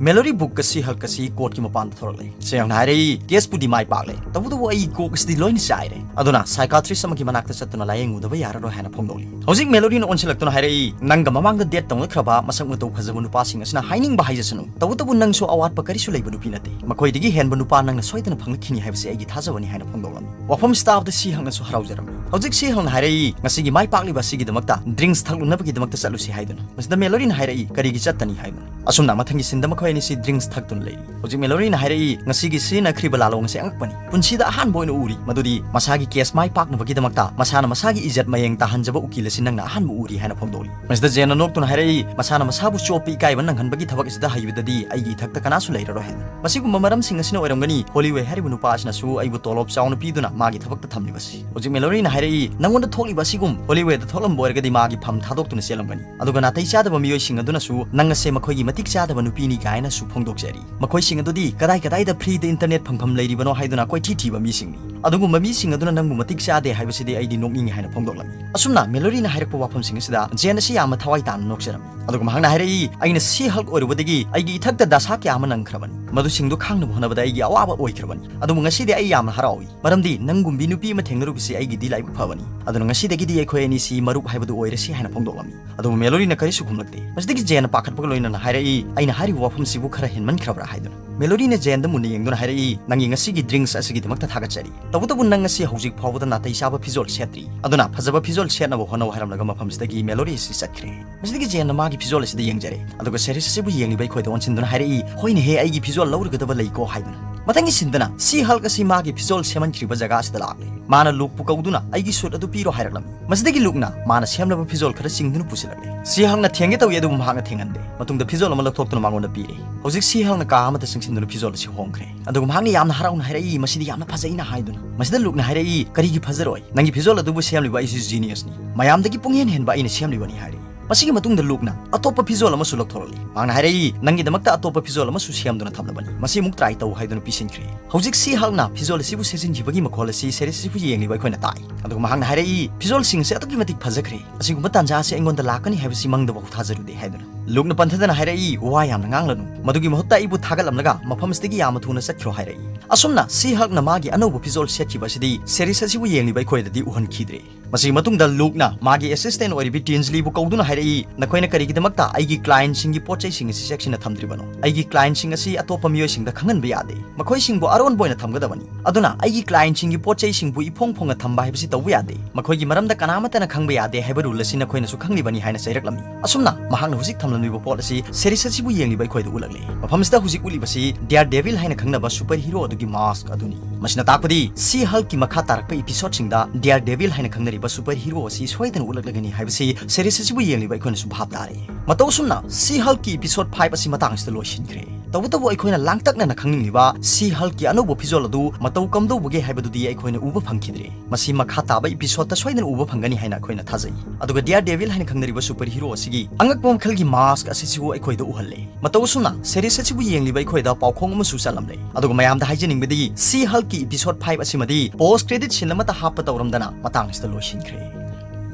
ꯃꯦꯂꯣꯔꯤ ꯕꯨꯛꯀ ꯁꯤ ꯍꯜꯛꯀ ꯑꯁꯤ court ꯀꯤ ꯃꯄꯥꯟꯗ ꯊꯣꯔꯛꯂꯦ꯫ ꯁꯤ ꯍꯜꯛꯅ ꯍꯥꯏꯔꯛꯏ, "Case ꯄꯨꯗꯤ ꯃꯥꯏ ꯄꯥꯛꯂꯦ, ꯇꯧꯕꯇꯕꯨ ꯑꯩ ꯀꯣꯛ ꯑꯁꯤꯗꯤ ꯂꯣꯏꯅ ꯆꯥꯏꯔꯦ꯫ ꯑꯗꯨꯅ psychiatrist ꯑꯃꯒꯤ ꯃꯅꯥꯛꯇ ꯆꯠꯇꯨꯅ ꯂꯥꯌꯦꯡꯉꯨꯗꯕ ꯌꯥꯔꯔꯣꯏ" ꯍꯥꯏꯅ ꯐꯣꯡꯗꯣꯛꯂꯤ꯫ ꯍꯧꯖꯤꯛ ꯃꯦꯂꯣꯔꯤꯅ ꯑꯣꯟꯁꯤꯜꯂꯛꯇꯨꯅ ꯍꯥꯏꯔꯛꯏ, "ꯅꯪꯒ ꯃꯃꯥꯡꯗ date ꯇꯧꯅꯈ꯭ꯔꯕ ꯃꯁꯛ ꯃꯇꯧ ꯐꯖꯕ ꯅꯨꯄꯥꯁꯤꯡ ꯑꯁꯤꯅ ꯍꯥꯏꯅꯤꯡꯕ ꯍꯥꯏꯖꯁꯅꯨ, ꯇꯧꯕꯇꯕꯨ ꯅꯪꯁꯨ ꯑꯋꯥꯠꯄ ꯀꯔꯤꯁꯨ ꯂꯩꯕ ꯅꯨꯄꯤ ꯅꯠꯇꯦ꯫ ꯃꯈꯣꯏꯗꯒꯤ ꯍꯦꯟꯕ ꯅꯨꯄꯥ ꯅꯪꯅ ꯁꯣꯏꯗꯅ ꯐꯪꯂꯛꯈꯤꯅꯤ ꯍꯥꯏꯕꯁꯤ ꯑꯩꯒꯤ ꯊꯥꯖꯕꯅꯤ" ꯍꯥꯏꯅ ꯐꯣꯡꯗꯣꯛꯂꯝꯃꯤ꯫ ꯋꯥꯐꯝ ꯁꯤ ꯇꯥꯕꯗ ꯁꯤ ꯍꯜꯛꯅꯁꯨ ꯍꯔꯥꯎꯖꯔꯝꯃꯤ꯫ ꯍꯧꯖꯤꯛ ꯁꯤ ꯍꯜꯅ ꯍꯥꯏꯔꯛꯏ, ꯉꯁꯤꯒꯤ ꯃꯥꯏ ꯄꯥꯛꯂꯤꯕ ꯑꯁꯤꯒꯤꯗꯃꯛꯇ drinks ꯊꯛꯂꯨꯅꯕꯒꯤꯗꯃꯛꯇ ꯆꯠꯂꯨꯁꯤ ꯍꯥꯏꯗꯨꯅ꯫ ꯃꯁꯤꯗ ꯃꯦꯂꯣꯔꯤꯅ ꯍꯥꯏꯔꯛꯏ, ꯀꯔꯤꯒꯤ ꯆꯠꯇꯅꯤ ꯍꯥꯏꯕꯅꯣ? ꯑꯁꯨꯝꯅ ꯃꯊꯪꯒꯤ ꯁꯤꯟꯗ ꯃꯈꯣꯏ ꯑꯅꯤꯁꯤ drinks ꯊꯛꯇꯨꯅ ꯂꯩꯔꯤ꯫ ꯍꯧꯖꯤꯛ ꯃꯦꯂꯣꯔꯤꯅ ꯍꯥꯏꯔꯛꯏ, ꯉꯁꯤꯒꯤ ꯁꯤꯖꯤꯟꯅꯈ꯭ꯔꯤꯕ ꯂꯥꯂꯣꯡ ꯑꯁꯤ ꯑꯉꯛꯄꯅꯤ꯫ ꯄꯨꯟꯁꯤꯗ ꯑꯍꯥꯟꯕ ꯑꯣꯏꯅ ꯎꯔꯤ, ꯃꯗꯨꯗꯤ ꯃꯁꯥꯒꯤ case ꯃꯥꯏ ꯄꯥꯛꯅꯕꯒꯤꯗꯃꯛꯇ ꯃꯁꯥꯅ ꯃꯁꯥꯒꯤ ꯏꯖꯠ ꯃꯌꯦꯡ ꯇꯥꯍꯟꯖꯕ ꯎꯀꯤꯜ ꯑꯁꯤ ꯅꯪꯅ ꯑꯍꯥꯟꯕ ꯎꯔꯤ ꯍꯥꯏꯅ ꯐꯣꯡꯗꯣꯛꯂꯤ꯫ ꯃꯁꯤꯗ ꯖꯦꯟꯅ ꯅꯣꯛꯇꯨꯅ ꯍꯥꯏꯔꯛꯏ, ꯃꯁꯥꯅ ꯃꯁꯥꯕꯨ ꯆꯣꯞꯄ ꯏꯀꯥꯏꯕ ꯅꯪꯍꯟꯕꯒꯤ ꯊꯕꯛ ꯑꯁꯤꯗ ꯍꯩꯕꯗꯗꯤ ꯑꯩꯒꯤ ꯏꯊꯛꯇ ꯀꯅꯥꯁꯨ ꯂꯩꯔꯔꯣꯏ ꯍꯥꯏꯅ꯫ ꯃꯁꯤꯒꯨꯝꯕ ꯃꯔꯝꯁꯤꯡ ꯑꯁꯤꯅ ꯑꯣꯏꯔꯝꯒꯅꯤ ꯍꯣꯂꯤꯋꯦ ꯍꯥꯏꯔꯤꯕ ꯅꯨꯄꯥ ꯑꯁꯤꯅꯁꯨ ꯑꯩꯕꯨ ꯇꯣꯂꯣꯞ ꯆꯥꯎꯅ ꯄꯤꯗꯨꯅ ꯃꯥꯒꯤ ꯊꯕꯛꯇ ꯊꯝꯂꯤꯕꯁꯤ꯫ ꯍꯧꯖꯤꯛ ꯃꯦꯂꯣꯔꯤꯅ ꯍꯥꯏꯔꯛꯏ, ꯅꯪꯉꯣꯟꯗ ꯊꯣꯛꯂꯤꯕ ꯑꯁꯤꯒꯨꯝ ꯍꯣꯂꯤꯋꯦꯗ ꯊꯣꯛꯂꯝꯕ ꯑꯣꯏꯔꯒꯗꯤ ꯃꯥꯒꯤ ꯐꯝ ꯊꯥꯗꯣꯛꯇꯨꯅ ꯆꯦꯜꯂꯝꯒꯅꯤ꯫ ꯑꯗꯨꯒ ꯅꯥꯇꯩ ꯆꯥꯗꯕ ꯃꯤꯑꯣꯏꯁꯤꯡ ꯑꯗꯨꯅꯁꯨ ꯅꯪ ꯑꯁꯦ ꯃꯈꯣꯏꯒꯤ ꯃꯇꯤꯛ ꯆꯥꯗꯕ ꯅꯨꯄꯤꯅꯤ ꯀꯥꯏꯅꯁꯨ ꯐꯣꯡꯗꯣꯛꯆꯔꯤ꯫ ꯃꯈꯣꯏꯁꯤꯡ ꯑꯗꯨꯗꯤ ꯀꯗꯥꯏ ꯀꯗꯥꯏꯗ freeꯗ internet ꯐꯪꯐꯝ ꯂꯩꯔꯤꯕꯅꯣ ꯍꯥꯏꯗꯨꯅ ꯀꯣꯏꯊꯤ ꯊꯤꯕ ꯃꯤꯁꯤꯡꯅꯤ꯫ ꯑꯗꯨꯒꯨꯝꯕ ꯃꯤꯁꯤꯡ ꯑꯗꯨꯅ ꯅꯪꯕꯨ ꯃꯇꯤꯛ ꯆꯥꯗꯦ ꯍꯥꯏꯕꯁꯤꯗꯤ ꯑꯩꯗꯤ ꯅꯣꯛꯅꯤꯡꯉꯤ ꯍꯥꯏꯅ ꯐꯣꯡꯗꯣꯛꯂꯝꯃꯤ꯫ ꯑꯁꯨꯝꯅ ꯃꯦꯂꯣꯔꯤꯅ ꯍꯥꯏꯔꯛꯄ ꯋꯥꯐꯝꯁꯤꯡ ꯑꯁꯤꯗ ꯖꯦꯟ ꯑꯁꯤ ꯌꯥꯝꯅ ꯊꯋꯥꯏ ꯇꯥꯅ ꯅꯣꯛꯆꯔꯝꯃꯤ꯫ ꯑꯗꯨꯒ ꯃꯍꯥꯛꯅ ꯍꯥꯏꯔꯛꯏ, ꯑꯩꯅ ꯁꯤ ꯍꯜꯛ ꯑꯣꯏꯔꯨꯕꯗꯒꯤ ꯑꯩꯒꯤ ꯏꯊꯛꯇ ꯗꯁꯥ ꯀꯌꯥ ꯑꯃ ꯅꯪꯈ꯭ꯔꯕꯅꯤ꯫ ꯃꯗꯨꯁꯤꯡꯗꯨ ꯈꯥꯡꯅꯕ ꯍꯣꯠꯅꯕꯗ ꯑꯩꯒꯤ ꯑꯋꯥꯕ ꯑꯣꯏꯈ꯭ꯔꯕꯅꯤ꯫ ꯑꯗꯨꯕꯨ ꯉꯁꯤꯗꯤ ꯑꯩ ꯌꯥꯝꯅ ꯍꯔꯥꯎꯏ, ꯃꯔꯝꯗꯤ ꯅꯪꯒꯨꯝꯕꯤ ꯅꯨꯄꯤ ꯑꯃ ꯊꯦꯡꯅꯔꯨꯕꯁꯤ ꯑꯩꯒꯤꯗꯤ ꯂꯥꯏꯕꯛ ꯐꯕꯅꯤ꯫ ꯑꯗꯨꯅ ꯉꯁꯤꯗꯒꯤꯗꯤ ꯑꯩꯈꯣꯏ ꯑꯅꯤꯁꯤ ꯃꯔꯨꯞ ꯍꯥꯏꯕꯗꯨ ꯑꯣꯏꯔꯁꯤ ꯍꯥꯏꯅ ꯐꯣꯡꯗꯣꯛꯂꯝꯃꯤ꯫ ꯑꯗꯨꯕꯨ ꯃꯦꯂꯣꯔꯤꯅ ꯀꯔꯤꯁꯨ ꯈꯨꯝꯂꯛꯇꯦ꯫ ꯃꯁꯤꯗꯒꯤ ꯖꯦꯟꯅ ꯄꯥꯈꯠꯄꯒ ꯂꯣꯏꯅꯅ ꯍꯥꯏꯔꯛꯏ, ꯑꯩꯅ ꯍꯥꯏꯔꯤꯕ ꯋꯥꯐꯝꯁꯤꯕꯨ ꯈꯔ ꯍꯦꯟꯃꯟꯈ꯭ꯔꯕ꯭ꯔꯥ ꯍꯥꯏꯗꯨꯅ꯫ ꯃꯦꯂꯣꯔꯤꯅ ꯖꯦꯟꯗ ꯃꯨꯟꯅ ꯌꯦꯡꯗꯨꯅ ꯍꯥꯏꯔꯛꯏ, ꯅꯪꯒꯤ ꯉꯁꯤꯒꯤ drinks ꯑꯁꯤꯒꯤꯗꯃꯛꯇ ꯊꯥꯒꯠꯆꯔꯤ꯫ ꯇꯧꯕꯇꯕꯨ ꯅꯪ ꯉꯁꯤ ꯍꯧꯖꯤꯛ ꯐꯥꯎꯕꯗ ꯅꯥꯇꯩ ꯆꯥꯕ ꯐꯤꯖꯣꯜ ꯁꯦꯠꯇ꯭ꯔꯤ꯫ ꯑꯗꯨꯅ ꯐꯖꯕ ꯐꯤꯖꯣꯜ ꯁꯦꯠꯅꯕ ꯍꯣꯠꯅꯧ ꯍꯥꯏꯔꯝꯂꯒ ꯃꯐꯝꯁꯤꯗꯒꯤ ꯃꯦꯂꯣꯔꯤ ꯑꯁꯤ ꯆꯠꯈ꯭ꯔꯦ꯫ ꯃꯁꯤꯗꯒꯤ ꯖꯦꯟꯅ ꯃꯥꯒꯤ ꯐꯤꯖꯣꯜ ꯑꯁꯤꯗ ꯌꯦꯡꯖꯔꯦ꯫ ꯑꯗꯨꯒ ꯁꯦꯔꯤꯁ ꯑꯁꯤꯕꯨ ꯌꯦꯡꯂꯤꯕ ꯑꯩꯈꯣꯏꯗ ꯑꯣꯟꯁꯤꯟꯗꯨꯅ ꯍꯥꯏꯔꯛꯏ, ꯍꯣꯏꯅꯦꯍꯦ, ꯑꯩꯒꯤ ꯐꯤꯖꯣꯜ ꯂꯧꯔꯒꯗꯕ ꯂꯩꯀꯣ ꯍꯥꯏꯗꯨꯅ꯫ ꯃꯊꯪꯒꯤ ꯁꯤꯟꯗꯅ ꯁꯤ ꯍꯜꯛ ꯑꯁꯤ ꯃꯥꯒꯤ ꯐꯤꯖꯣꯜ ꯁꯦꯝꯍꯟꯈ꯭ꯔꯤꯕ ꯖꯒꯥ ꯑꯁꯤꯗ ꯂꯥꯛꯂꯦ꯫ ꯃꯥꯅ ꯂꯨꯛꯄꯨ ꯀꯧꯗꯨꯅ ꯑꯩꯒꯤ suit ꯑꯗꯨ ꯄꯤꯔꯣ ꯍꯥꯏꯔꯛꯂꯝꯃꯤ꯫ ꯃꯁꯤꯗꯒꯤ ꯂꯨꯛꯅ ꯃꯥꯅ ꯁꯦꯝꯂꯕ ꯐꯤꯖꯣꯜ ꯈꯔ ꯆꯤꯡꯗꯨꯅ ꯄꯨꯁꯤꯜꯂꯛꯂꯦ꯫ ꯁꯤ ꯍꯜꯛꯅ ꯊꯦꯡꯒꯦ ꯇꯧꯏ, ꯑꯗꯨꯕꯨ ꯃꯍꯥꯛꯅ ꯊꯦꯡꯍꯟꯗꯦ꯫ ꯃꯇꯨꯡꯗ ꯐꯤꯖꯣꯜ ꯑꯃ ꯂꯧꯊꯣꯛꯇꯨꯅ ꯃꯉꯣꯟꯗ ꯄꯤꯔꯦ꯫ ꯍꯧꯖꯤꯛ ꯁꯤ ꯍꯜꯛꯅ ꯀꯥ ꯑꯃꯗ ꯆꯪꯁꯤꯟꯗꯨꯅ ꯐꯤꯖꯣꯜ ꯑꯁꯤ ꯍꯣꯡꯈ꯭ꯔꯦ꯫ ꯑꯗꯨꯒ ꯃꯍꯥꯛꯅ ꯌꯥꯝꯅ ꯍꯔꯥꯎꯅ ꯍꯥꯏꯔꯛꯏ, ꯃꯁꯤꯗꯤ ꯌꯥꯝꯅ ꯐꯖꯩꯅ ꯍꯥꯏꯗꯨꯅ꯫ ꯃꯁꯤꯗ ꯂꯨꯛꯅ ꯍꯥꯏꯔꯛꯏ, ꯀꯔꯤꯒꯤ ꯐꯖꯔꯣꯏ? ꯅꯪꯒꯤ ꯐꯤꯖꯣꯜ ꯑꯗꯨꯕꯨ ꯁꯦꯝꯂꯤꯕ ꯑꯩꯁꯤ geniusꯅꯤ꯫ ꯃꯌꯥꯝꯗꯒꯤ ꯄꯨꯡꯍꯦꯟ ꯍꯦꯟꯕ ꯑꯩꯅ ꯁꯦꯝꯂꯤꯕꯅꯤ ꯍꯥꯏꯔꯛꯏ꯫ ꯃꯁꯤꯒꯤ ꯃꯇꯨꯡꯗ ꯂꯨꯛꯅ ꯑꯇꯣꯞꯄ ꯐꯤꯖꯣꯜ ꯑꯃꯁꯨ ꯂꯧꯊꯣꯔꯛꯂꯤ꯫ ꯃꯍꯥꯛꯅ ꯍꯥꯏꯔꯛꯏ, ꯅꯪꯒꯤꯗꯃꯛꯇ ꯑꯇꯣꯞꯄ ꯐꯤꯖꯣꯜ ꯑꯃꯁꯨ ꯁꯦꯝꯗꯨꯅ ꯊꯝꯂꯕꯅꯤ꯫ ꯃꯁꯤ ꯑꯃꯨꯛ try ꯇꯧ ꯍꯥꯏꯗꯨꯅ ꯄꯤꯁꯤꯟꯈ꯭ꯔꯦ꯫ ꯍꯧꯖꯤꯛ ꯁꯤ ꯍꯜꯛꯅ ꯐꯤꯖꯣꯜ ꯑꯁꯤꯕꯨ ꯁꯦꯠꯆꯤꯟꯈꯤꯕꯒꯤ ꯃꯈꯣꯜ ꯑꯁꯤ ꯁꯦꯔꯤꯁ ꯑꯁꯤꯕꯨ ꯌꯦꯡꯂꯤꯕ ꯑꯩꯈꯣꯏꯅ ꯇꯥꯏ꯫ ꯑꯗꯨꯒ ꯃꯍꯥꯛꯅ ꯍꯥꯏꯔꯛꯏ, ꯐꯤꯖꯣꯜꯁꯤꯡ ꯑꯁꯤ ꯑꯗꯨꯛꯀꯤ ꯃꯇꯤꯛ ꯐꯖꯈ꯭ꯔꯦ꯫ ꯑꯁꯤꯒꯨꯝꯕ ꯇꯥꯟꯖꯥ ꯑꯁꯤ ꯑꯩꯉꯣꯟꯗ ꯂꯥꯛꯀꯅꯤ ꯍꯥꯏꯕꯁꯤ ꯃꯪꯗꯐꯥꯎ ꯊꯥꯖꯔꯨꯗꯦ ꯍꯥꯏꯗꯨꯅ꯫ ꯂꯨꯛꯅ ꯄꯟꯊꯗꯅ ꯍꯥꯏꯔꯛꯏ, "ꯋꯥ ꯌꯥꯝꯅ ꯉꯥꯡꯂꯅꯨ꯫ ꯃꯗꯨꯒꯤ ꯃꯍꯨꯠꯇ ꯑꯩꯕꯨ ꯊꯥꯒꯠꯂꯝꯂꯒ ꯃꯐꯝꯁꯤꯗꯒꯤ ꯌꯥꯝꯅ ꯊꯨꯅ ꯆꯠꯈ꯭ꯔꯣ" ꯍꯥꯏꯔꯛꯏ꯫ ꯑꯁꯨꯝꯅ ꯁꯤ ꯍꯜꯛꯅ ꯃꯥꯒꯤ ꯑꯅꯧꯕ ꯐꯤꯖꯣꯜ ꯁꯦꯠꯈꯤꯕ ꯑꯁꯤꯗꯤ ꯁꯦꯔꯤꯁ ꯑꯁꯤꯕꯨ ꯌꯦꯡꯂꯤꯕ ꯑꯩꯈꯣꯏꯗꯗꯤ ꯎꯍꯟꯈꯤꯗ꯭ꯔꯦ꯫ ꯃꯁꯤꯒꯤ ꯃꯇꯨꯡꯗ ꯂꯨꯛꯅ ꯃꯥꯒꯤ ꯑꯦꯁꯤꯁꯇꯦꯟ ꯑꯣꯏꯔꯤꯕꯤ ꯇꯤꯟꯁꯂꯤꯕꯨ ꯀꯧꯗꯨꯅ ꯍꯥꯏꯔꯛꯏ, "ꯅꯈꯣꯏꯅ ꯀꯔꯤꯒꯤꯗꯃꯛꯇ ꯑꯩꯒꯤ ꯀ꯭ꯂꯥꯏꯟꯁꯤꯡꯒꯤ ꯄꯣꯠ ꯆꯩꯁꯤꯡ ꯑꯁꯤ ꯆꯦꯛꯁꯤꯟꯅ ꯊꯝꯗ꯭ꯔꯤꯕꯅꯣ? ꯑꯩꯒꯤ ꯀ꯭ꯂꯥꯏꯟꯁꯤꯡ ꯑꯁꯤ ꯑꯇꯣꯞꯄ ꯃꯤꯑꯣꯏꯁꯤꯡꯗ ꯈꯪꯍꯟꯕ ꯌꯥꯗꯦ꯫ ꯃꯈꯣꯏꯁꯤꯡꯕꯨ ꯑꯔꯣꯟꯕ ꯑꯣꯏꯅ ꯊꯝꯒꯗꯕꯅꯤ꯫ ꯑꯗꯨꯅ ꯑꯩꯒꯤ ꯀ꯭ꯂꯥꯏꯟꯁꯤꯡꯒꯤ ꯄꯣꯠ ꯆꯩꯁꯤꯡꯕꯨ ꯏꯐꯣꯡ ꯐꯣꯡꯅ ꯊꯝꯕ ꯍꯥꯏꯕꯁꯤ ꯇꯧꯕ ꯌꯥꯗꯦ꯫ ꯃꯈꯣꯏꯒꯤ ꯃꯔꯝꯗ ꯀꯅꯥꯃꯠꯇꯅ ꯈꯪꯕ ꯌꯥꯗꯦ ꯍꯥꯏꯕ ꯔꯨꯜ ꯑꯁꯤ ꯅꯈꯣꯏꯅꯁꯨ ꯈꯪꯂꯤꯕꯅꯤ" ꯍꯥꯏꯅ ꯆꯩꯔꯛꯂꯝꯃꯤ꯫ ꯑꯁꯨꯝꯅ ꯃꯍꯥꯛꯅ ꯍꯧꯖꯤꯛ ꯊꯝꯂꯝꯂꯤꯕ ꯄꯣꯠ ꯑꯁꯤ ꯁꯦꯔꯤꯁ ꯑꯁꯤꯕꯨ ꯌꯦꯡꯂꯤꯕ ꯑꯩꯈꯣꯏꯗ ꯎꯠꯂꯛꯂꯤ꯫ ꯃꯐꯝꯁꯤꯗ ꯍꯧꯖꯤꯛ ꯎꯠꯂꯤꯕꯁꯤ ꯗꯤꯌꯥꯔ ꯗꯦꯚꯤꯜ ꯍꯥꯏꯅ ꯈꯪꯅꯕ ꯁꯨꯄꯔ ꯍꯤꯔꯣ ꯑꯗꯨꯒꯤ ꯃꯥꯁꯛ ꯑꯗꯨꯅꯤ꯫ ꯃꯁꯤꯅ ꯇꯥꯛꯄꯗꯤ ꯁꯤ ꯍꯜꯛꯀꯤ ꯃꯈꯥ ꯇꯥꯔꯛꯄ ꯏꯄꯤꯁꯣꯗꯁꯤꯡꯗ ꯗꯤꯌꯥꯔ ꯗꯦꯚꯤꯜ ꯍꯥꯏꯅ ꯈꯪꯅꯔꯤꯕ ꯁꯨꯄꯔ ꯍꯤꯔꯣ ꯑꯁꯤ ꯁꯣꯏꯗꯅ ꯎꯠꯂꯛꯂꯒꯅꯤ ꯍꯥꯏꯕꯁꯤ ꯁꯦꯔꯤꯁ ꯑꯁꯤꯕꯨ ꯌꯦꯡꯂꯤꯕ ꯑꯩꯈꯣꯏꯅꯁꯨ ꯚꯥꯞ ꯇꯥꯔꯦ꯫ ꯃꯇꯧ ꯑꯁꯨꯝꯅ ꯁꯤ ꯍꯜꯛꯀꯤ ꯏꯄꯤꯁꯣꯗ ꯐꯥꯏꯚ ꯑꯁꯤ ꯃꯇꯥꯡ ꯑꯁꯤꯗ ꯂꯣꯏꯁꯤꯟꯈ꯭ꯔꯦ꯫ ꯇꯧꯕꯇꯕꯨ ꯑꯩꯈꯣꯏꯅ ꯂꯥꯡꯇꯛꯅꯅ ꯈꯪꯅꯤꯡꯂꯤꯕ ꯁꯤ ꯍꯜꯛꯀꯤ ꯑꯅꯧꯕ ꯐꯤꯖꯣꯜ ꯑꯗꯨ ꯃꯇꯧ ꯀꯝꯗꯧꯕꯒꯦ ꯍꯥꯏꯕꯗꯨꯗꯤ ꯑꯩꯈꯣꯏꯅ ꯎꯕ ꯐꯪꯈꯤꯗ꯭ꯔꯦ꯫ ꯃꯁꯤ ꯃꯈꯥ ꯇꯥꯕ ꯏꯄꯤꯁꯣꯗꯇ ꯁꯣꯏꯗꯅ ꯎꯕ ꯐꯪꯒꯅꯤ ꯍꯥꯏꯅ ꯑꯩꯈꯣꯏꯅ ꯊꯥꯖꯩ꯫ ꯑꯗꯨꯒ ꯗꯤꯌꯥꯔ ꯗꯦꯚꯤꯜ ꯍꯥꯏꯅ ꯈꯪꯅꯔꯤꯕ ꯁꯨꯄꯔ ꯍꯤꯔꯣ ꯑꯁꯤꯒꯤ ꯑꯉꯛꯄ ꯃꯈꯜꯒꯤ ꯃꯥꯁꯛ ꯑꯁꯤꯁꯨ ꯑꯩꯈꯣꯏꯗ ꯎꯍꯜꯂꯦ꯫ ꯃꯇꯧ ꯑꯁꯨꯝꯅ ꯁꯦꯔꯤꯁ ꯑꯁꯤꯕꯨ ꯌꯦꯡꯂꯤꯕ ꯑꯩꯈꯣꯏꯗ ꯄꯥꯎꯈꯣꯡ ꯑꯃꯁꯨ ꯆꯠꯂꯝꯂꯦ꯫ ꯑꯗꯨꯒ ꯃꯌꯥꯝꯗ ꯍꯥꯏꯖꯅꯤꯡꯕꯗꯤ ꯁꯤ ꯍꯜꯛꯀꯤ ꯏꯄꯤꯁꯣꯗ ꯐꯥꯏꯚ ꯑꯁꯤꯃꯗꯤ ꯄꯣꯁ ꯀ꯭ꯔꯦꯗꯤꯠ ꯁꯤꯟ ꯑꯃꯠꯇ ꯍꯥꯞꯄ ꯇꯧꯔꯝꯗꯅ ꯃꯇꯥꯡ ꯑꯁꯤꯗ ꯂꯣꯏꯁꯤꯟꯈ꯭ꯔꯦ꯫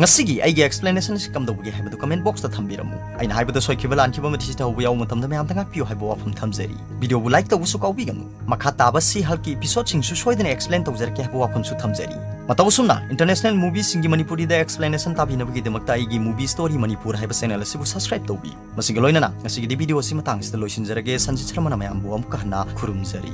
ꯉꯁꯤꯒꯤ ꯑꯩꯒꯤ ꯑꯦꯛꯁꯄ꯭ꯂꯦꯅꯦꯁꯟ ꯑꯁꯤ ꯀꯝꯗꯧꯕꯒꯦ ꯍꯥꯏꯕꯗꯨ ꯀꯃꯦꯟ ꯕꯣꯛꯁꯇ ꯊꯝꯕꯤꯔꯝꯃꯨ꯫ ꯑꯩꯅ ꯍꯥꯏꯕꯗ ꯁꯣꯏꯈꯤꯕ ꯂꯥꯟꯈꯤꯕ ꯑꯃꯗꯤ ꯁꯤꯊꯍꯧꯕ ꯌꯥꯎꯕ ꯃꯇꯝꯗ ꯃꯌꯥꯝꯗ ꯉꯥꯛꯄꯤꯌꯨ ꯍꯥꯏꯕ ꯋꯥꯐꯝ ꯊꯝꯖꯔꯤ꯫ ꯚꯤꯗꯤꯑꯣꯕꯨ ꯂꯥꯏꯛ ꯇꯧꯕꯁꯨ ꯀꯥꯎꯕꯤꯒꯅꯨ꯫ ꯃꯈꯥ ꯇꯥꯕ ꯁꯤ ꯍꯜꯛꯀꯤ ꯏꯄꯤꯁꯣꯗꯁꯤꯡꯁꯨ ꯁꯣꯏꯗꯅ ꯑꯦꯛꯁꯄ꯭ꯂꯦꯟ ꯇꯧꯖꯔꯛꯀꯦ ꯍꯥꯏꯕ ꯋꯥꯐꯝꯁꯨ ꯊꯝꯖꯔꯤ꯫ ꯃꯇꯧ ꯑꯁꯨꯝꯅ ꯏꯟꯇꯔꯅꯦꯁꯅꯦꯜ ꯃꯨꯚꯤꯁꯤꯡꯒꯤ ꯃꯅꯤꯄꯨꯔꯤꯗ ꯑꯦꯛꯁꯄ꯭ꯂꯦꯅꯦꯁꯟ ꯇꯥꯕꯤꯅꯕꯒꯤꯗꯃꯛꯇ ꯑꯩꯒꯤ ꯃꯨꯚꯤ ꯁ꯭ꯇꯣꯔꯤ ꯃꯅꯤꯄꯨꯔ ꯍꯥꯏꯕ ꯆꯦꯅꯦꯜ ꯑꯁꯤꯕꯨ ꯁꯕꯁꯀ꯭ꯔꯥꯏꯕ ꯇꯧꯕꯤꯌꯨ꯫ ꯃꯁꯤꯒ ꯂꯣꯏꯅꯅ ꯉꯁꯤꯒꯤꯗꯤ ꯚꯤꯗꯤꯑꯣ ꯑꯁꯤ ꯃꯇꯥꯡ ꯑꯁꯤꯗ ꯂꯣꯏꯁꯤꯟꯖꯔꯒꯦ꯫ ꯁꯟꯖꯤꯠ ꯁꯔꯃꯅ ꯃꯌꯥꯝꯕꯨ ꯑꯃꯨꯛꯀ ꯍꯟꯅ ꯈꯨꯔꯨꯝꯖꯔꯤ꯫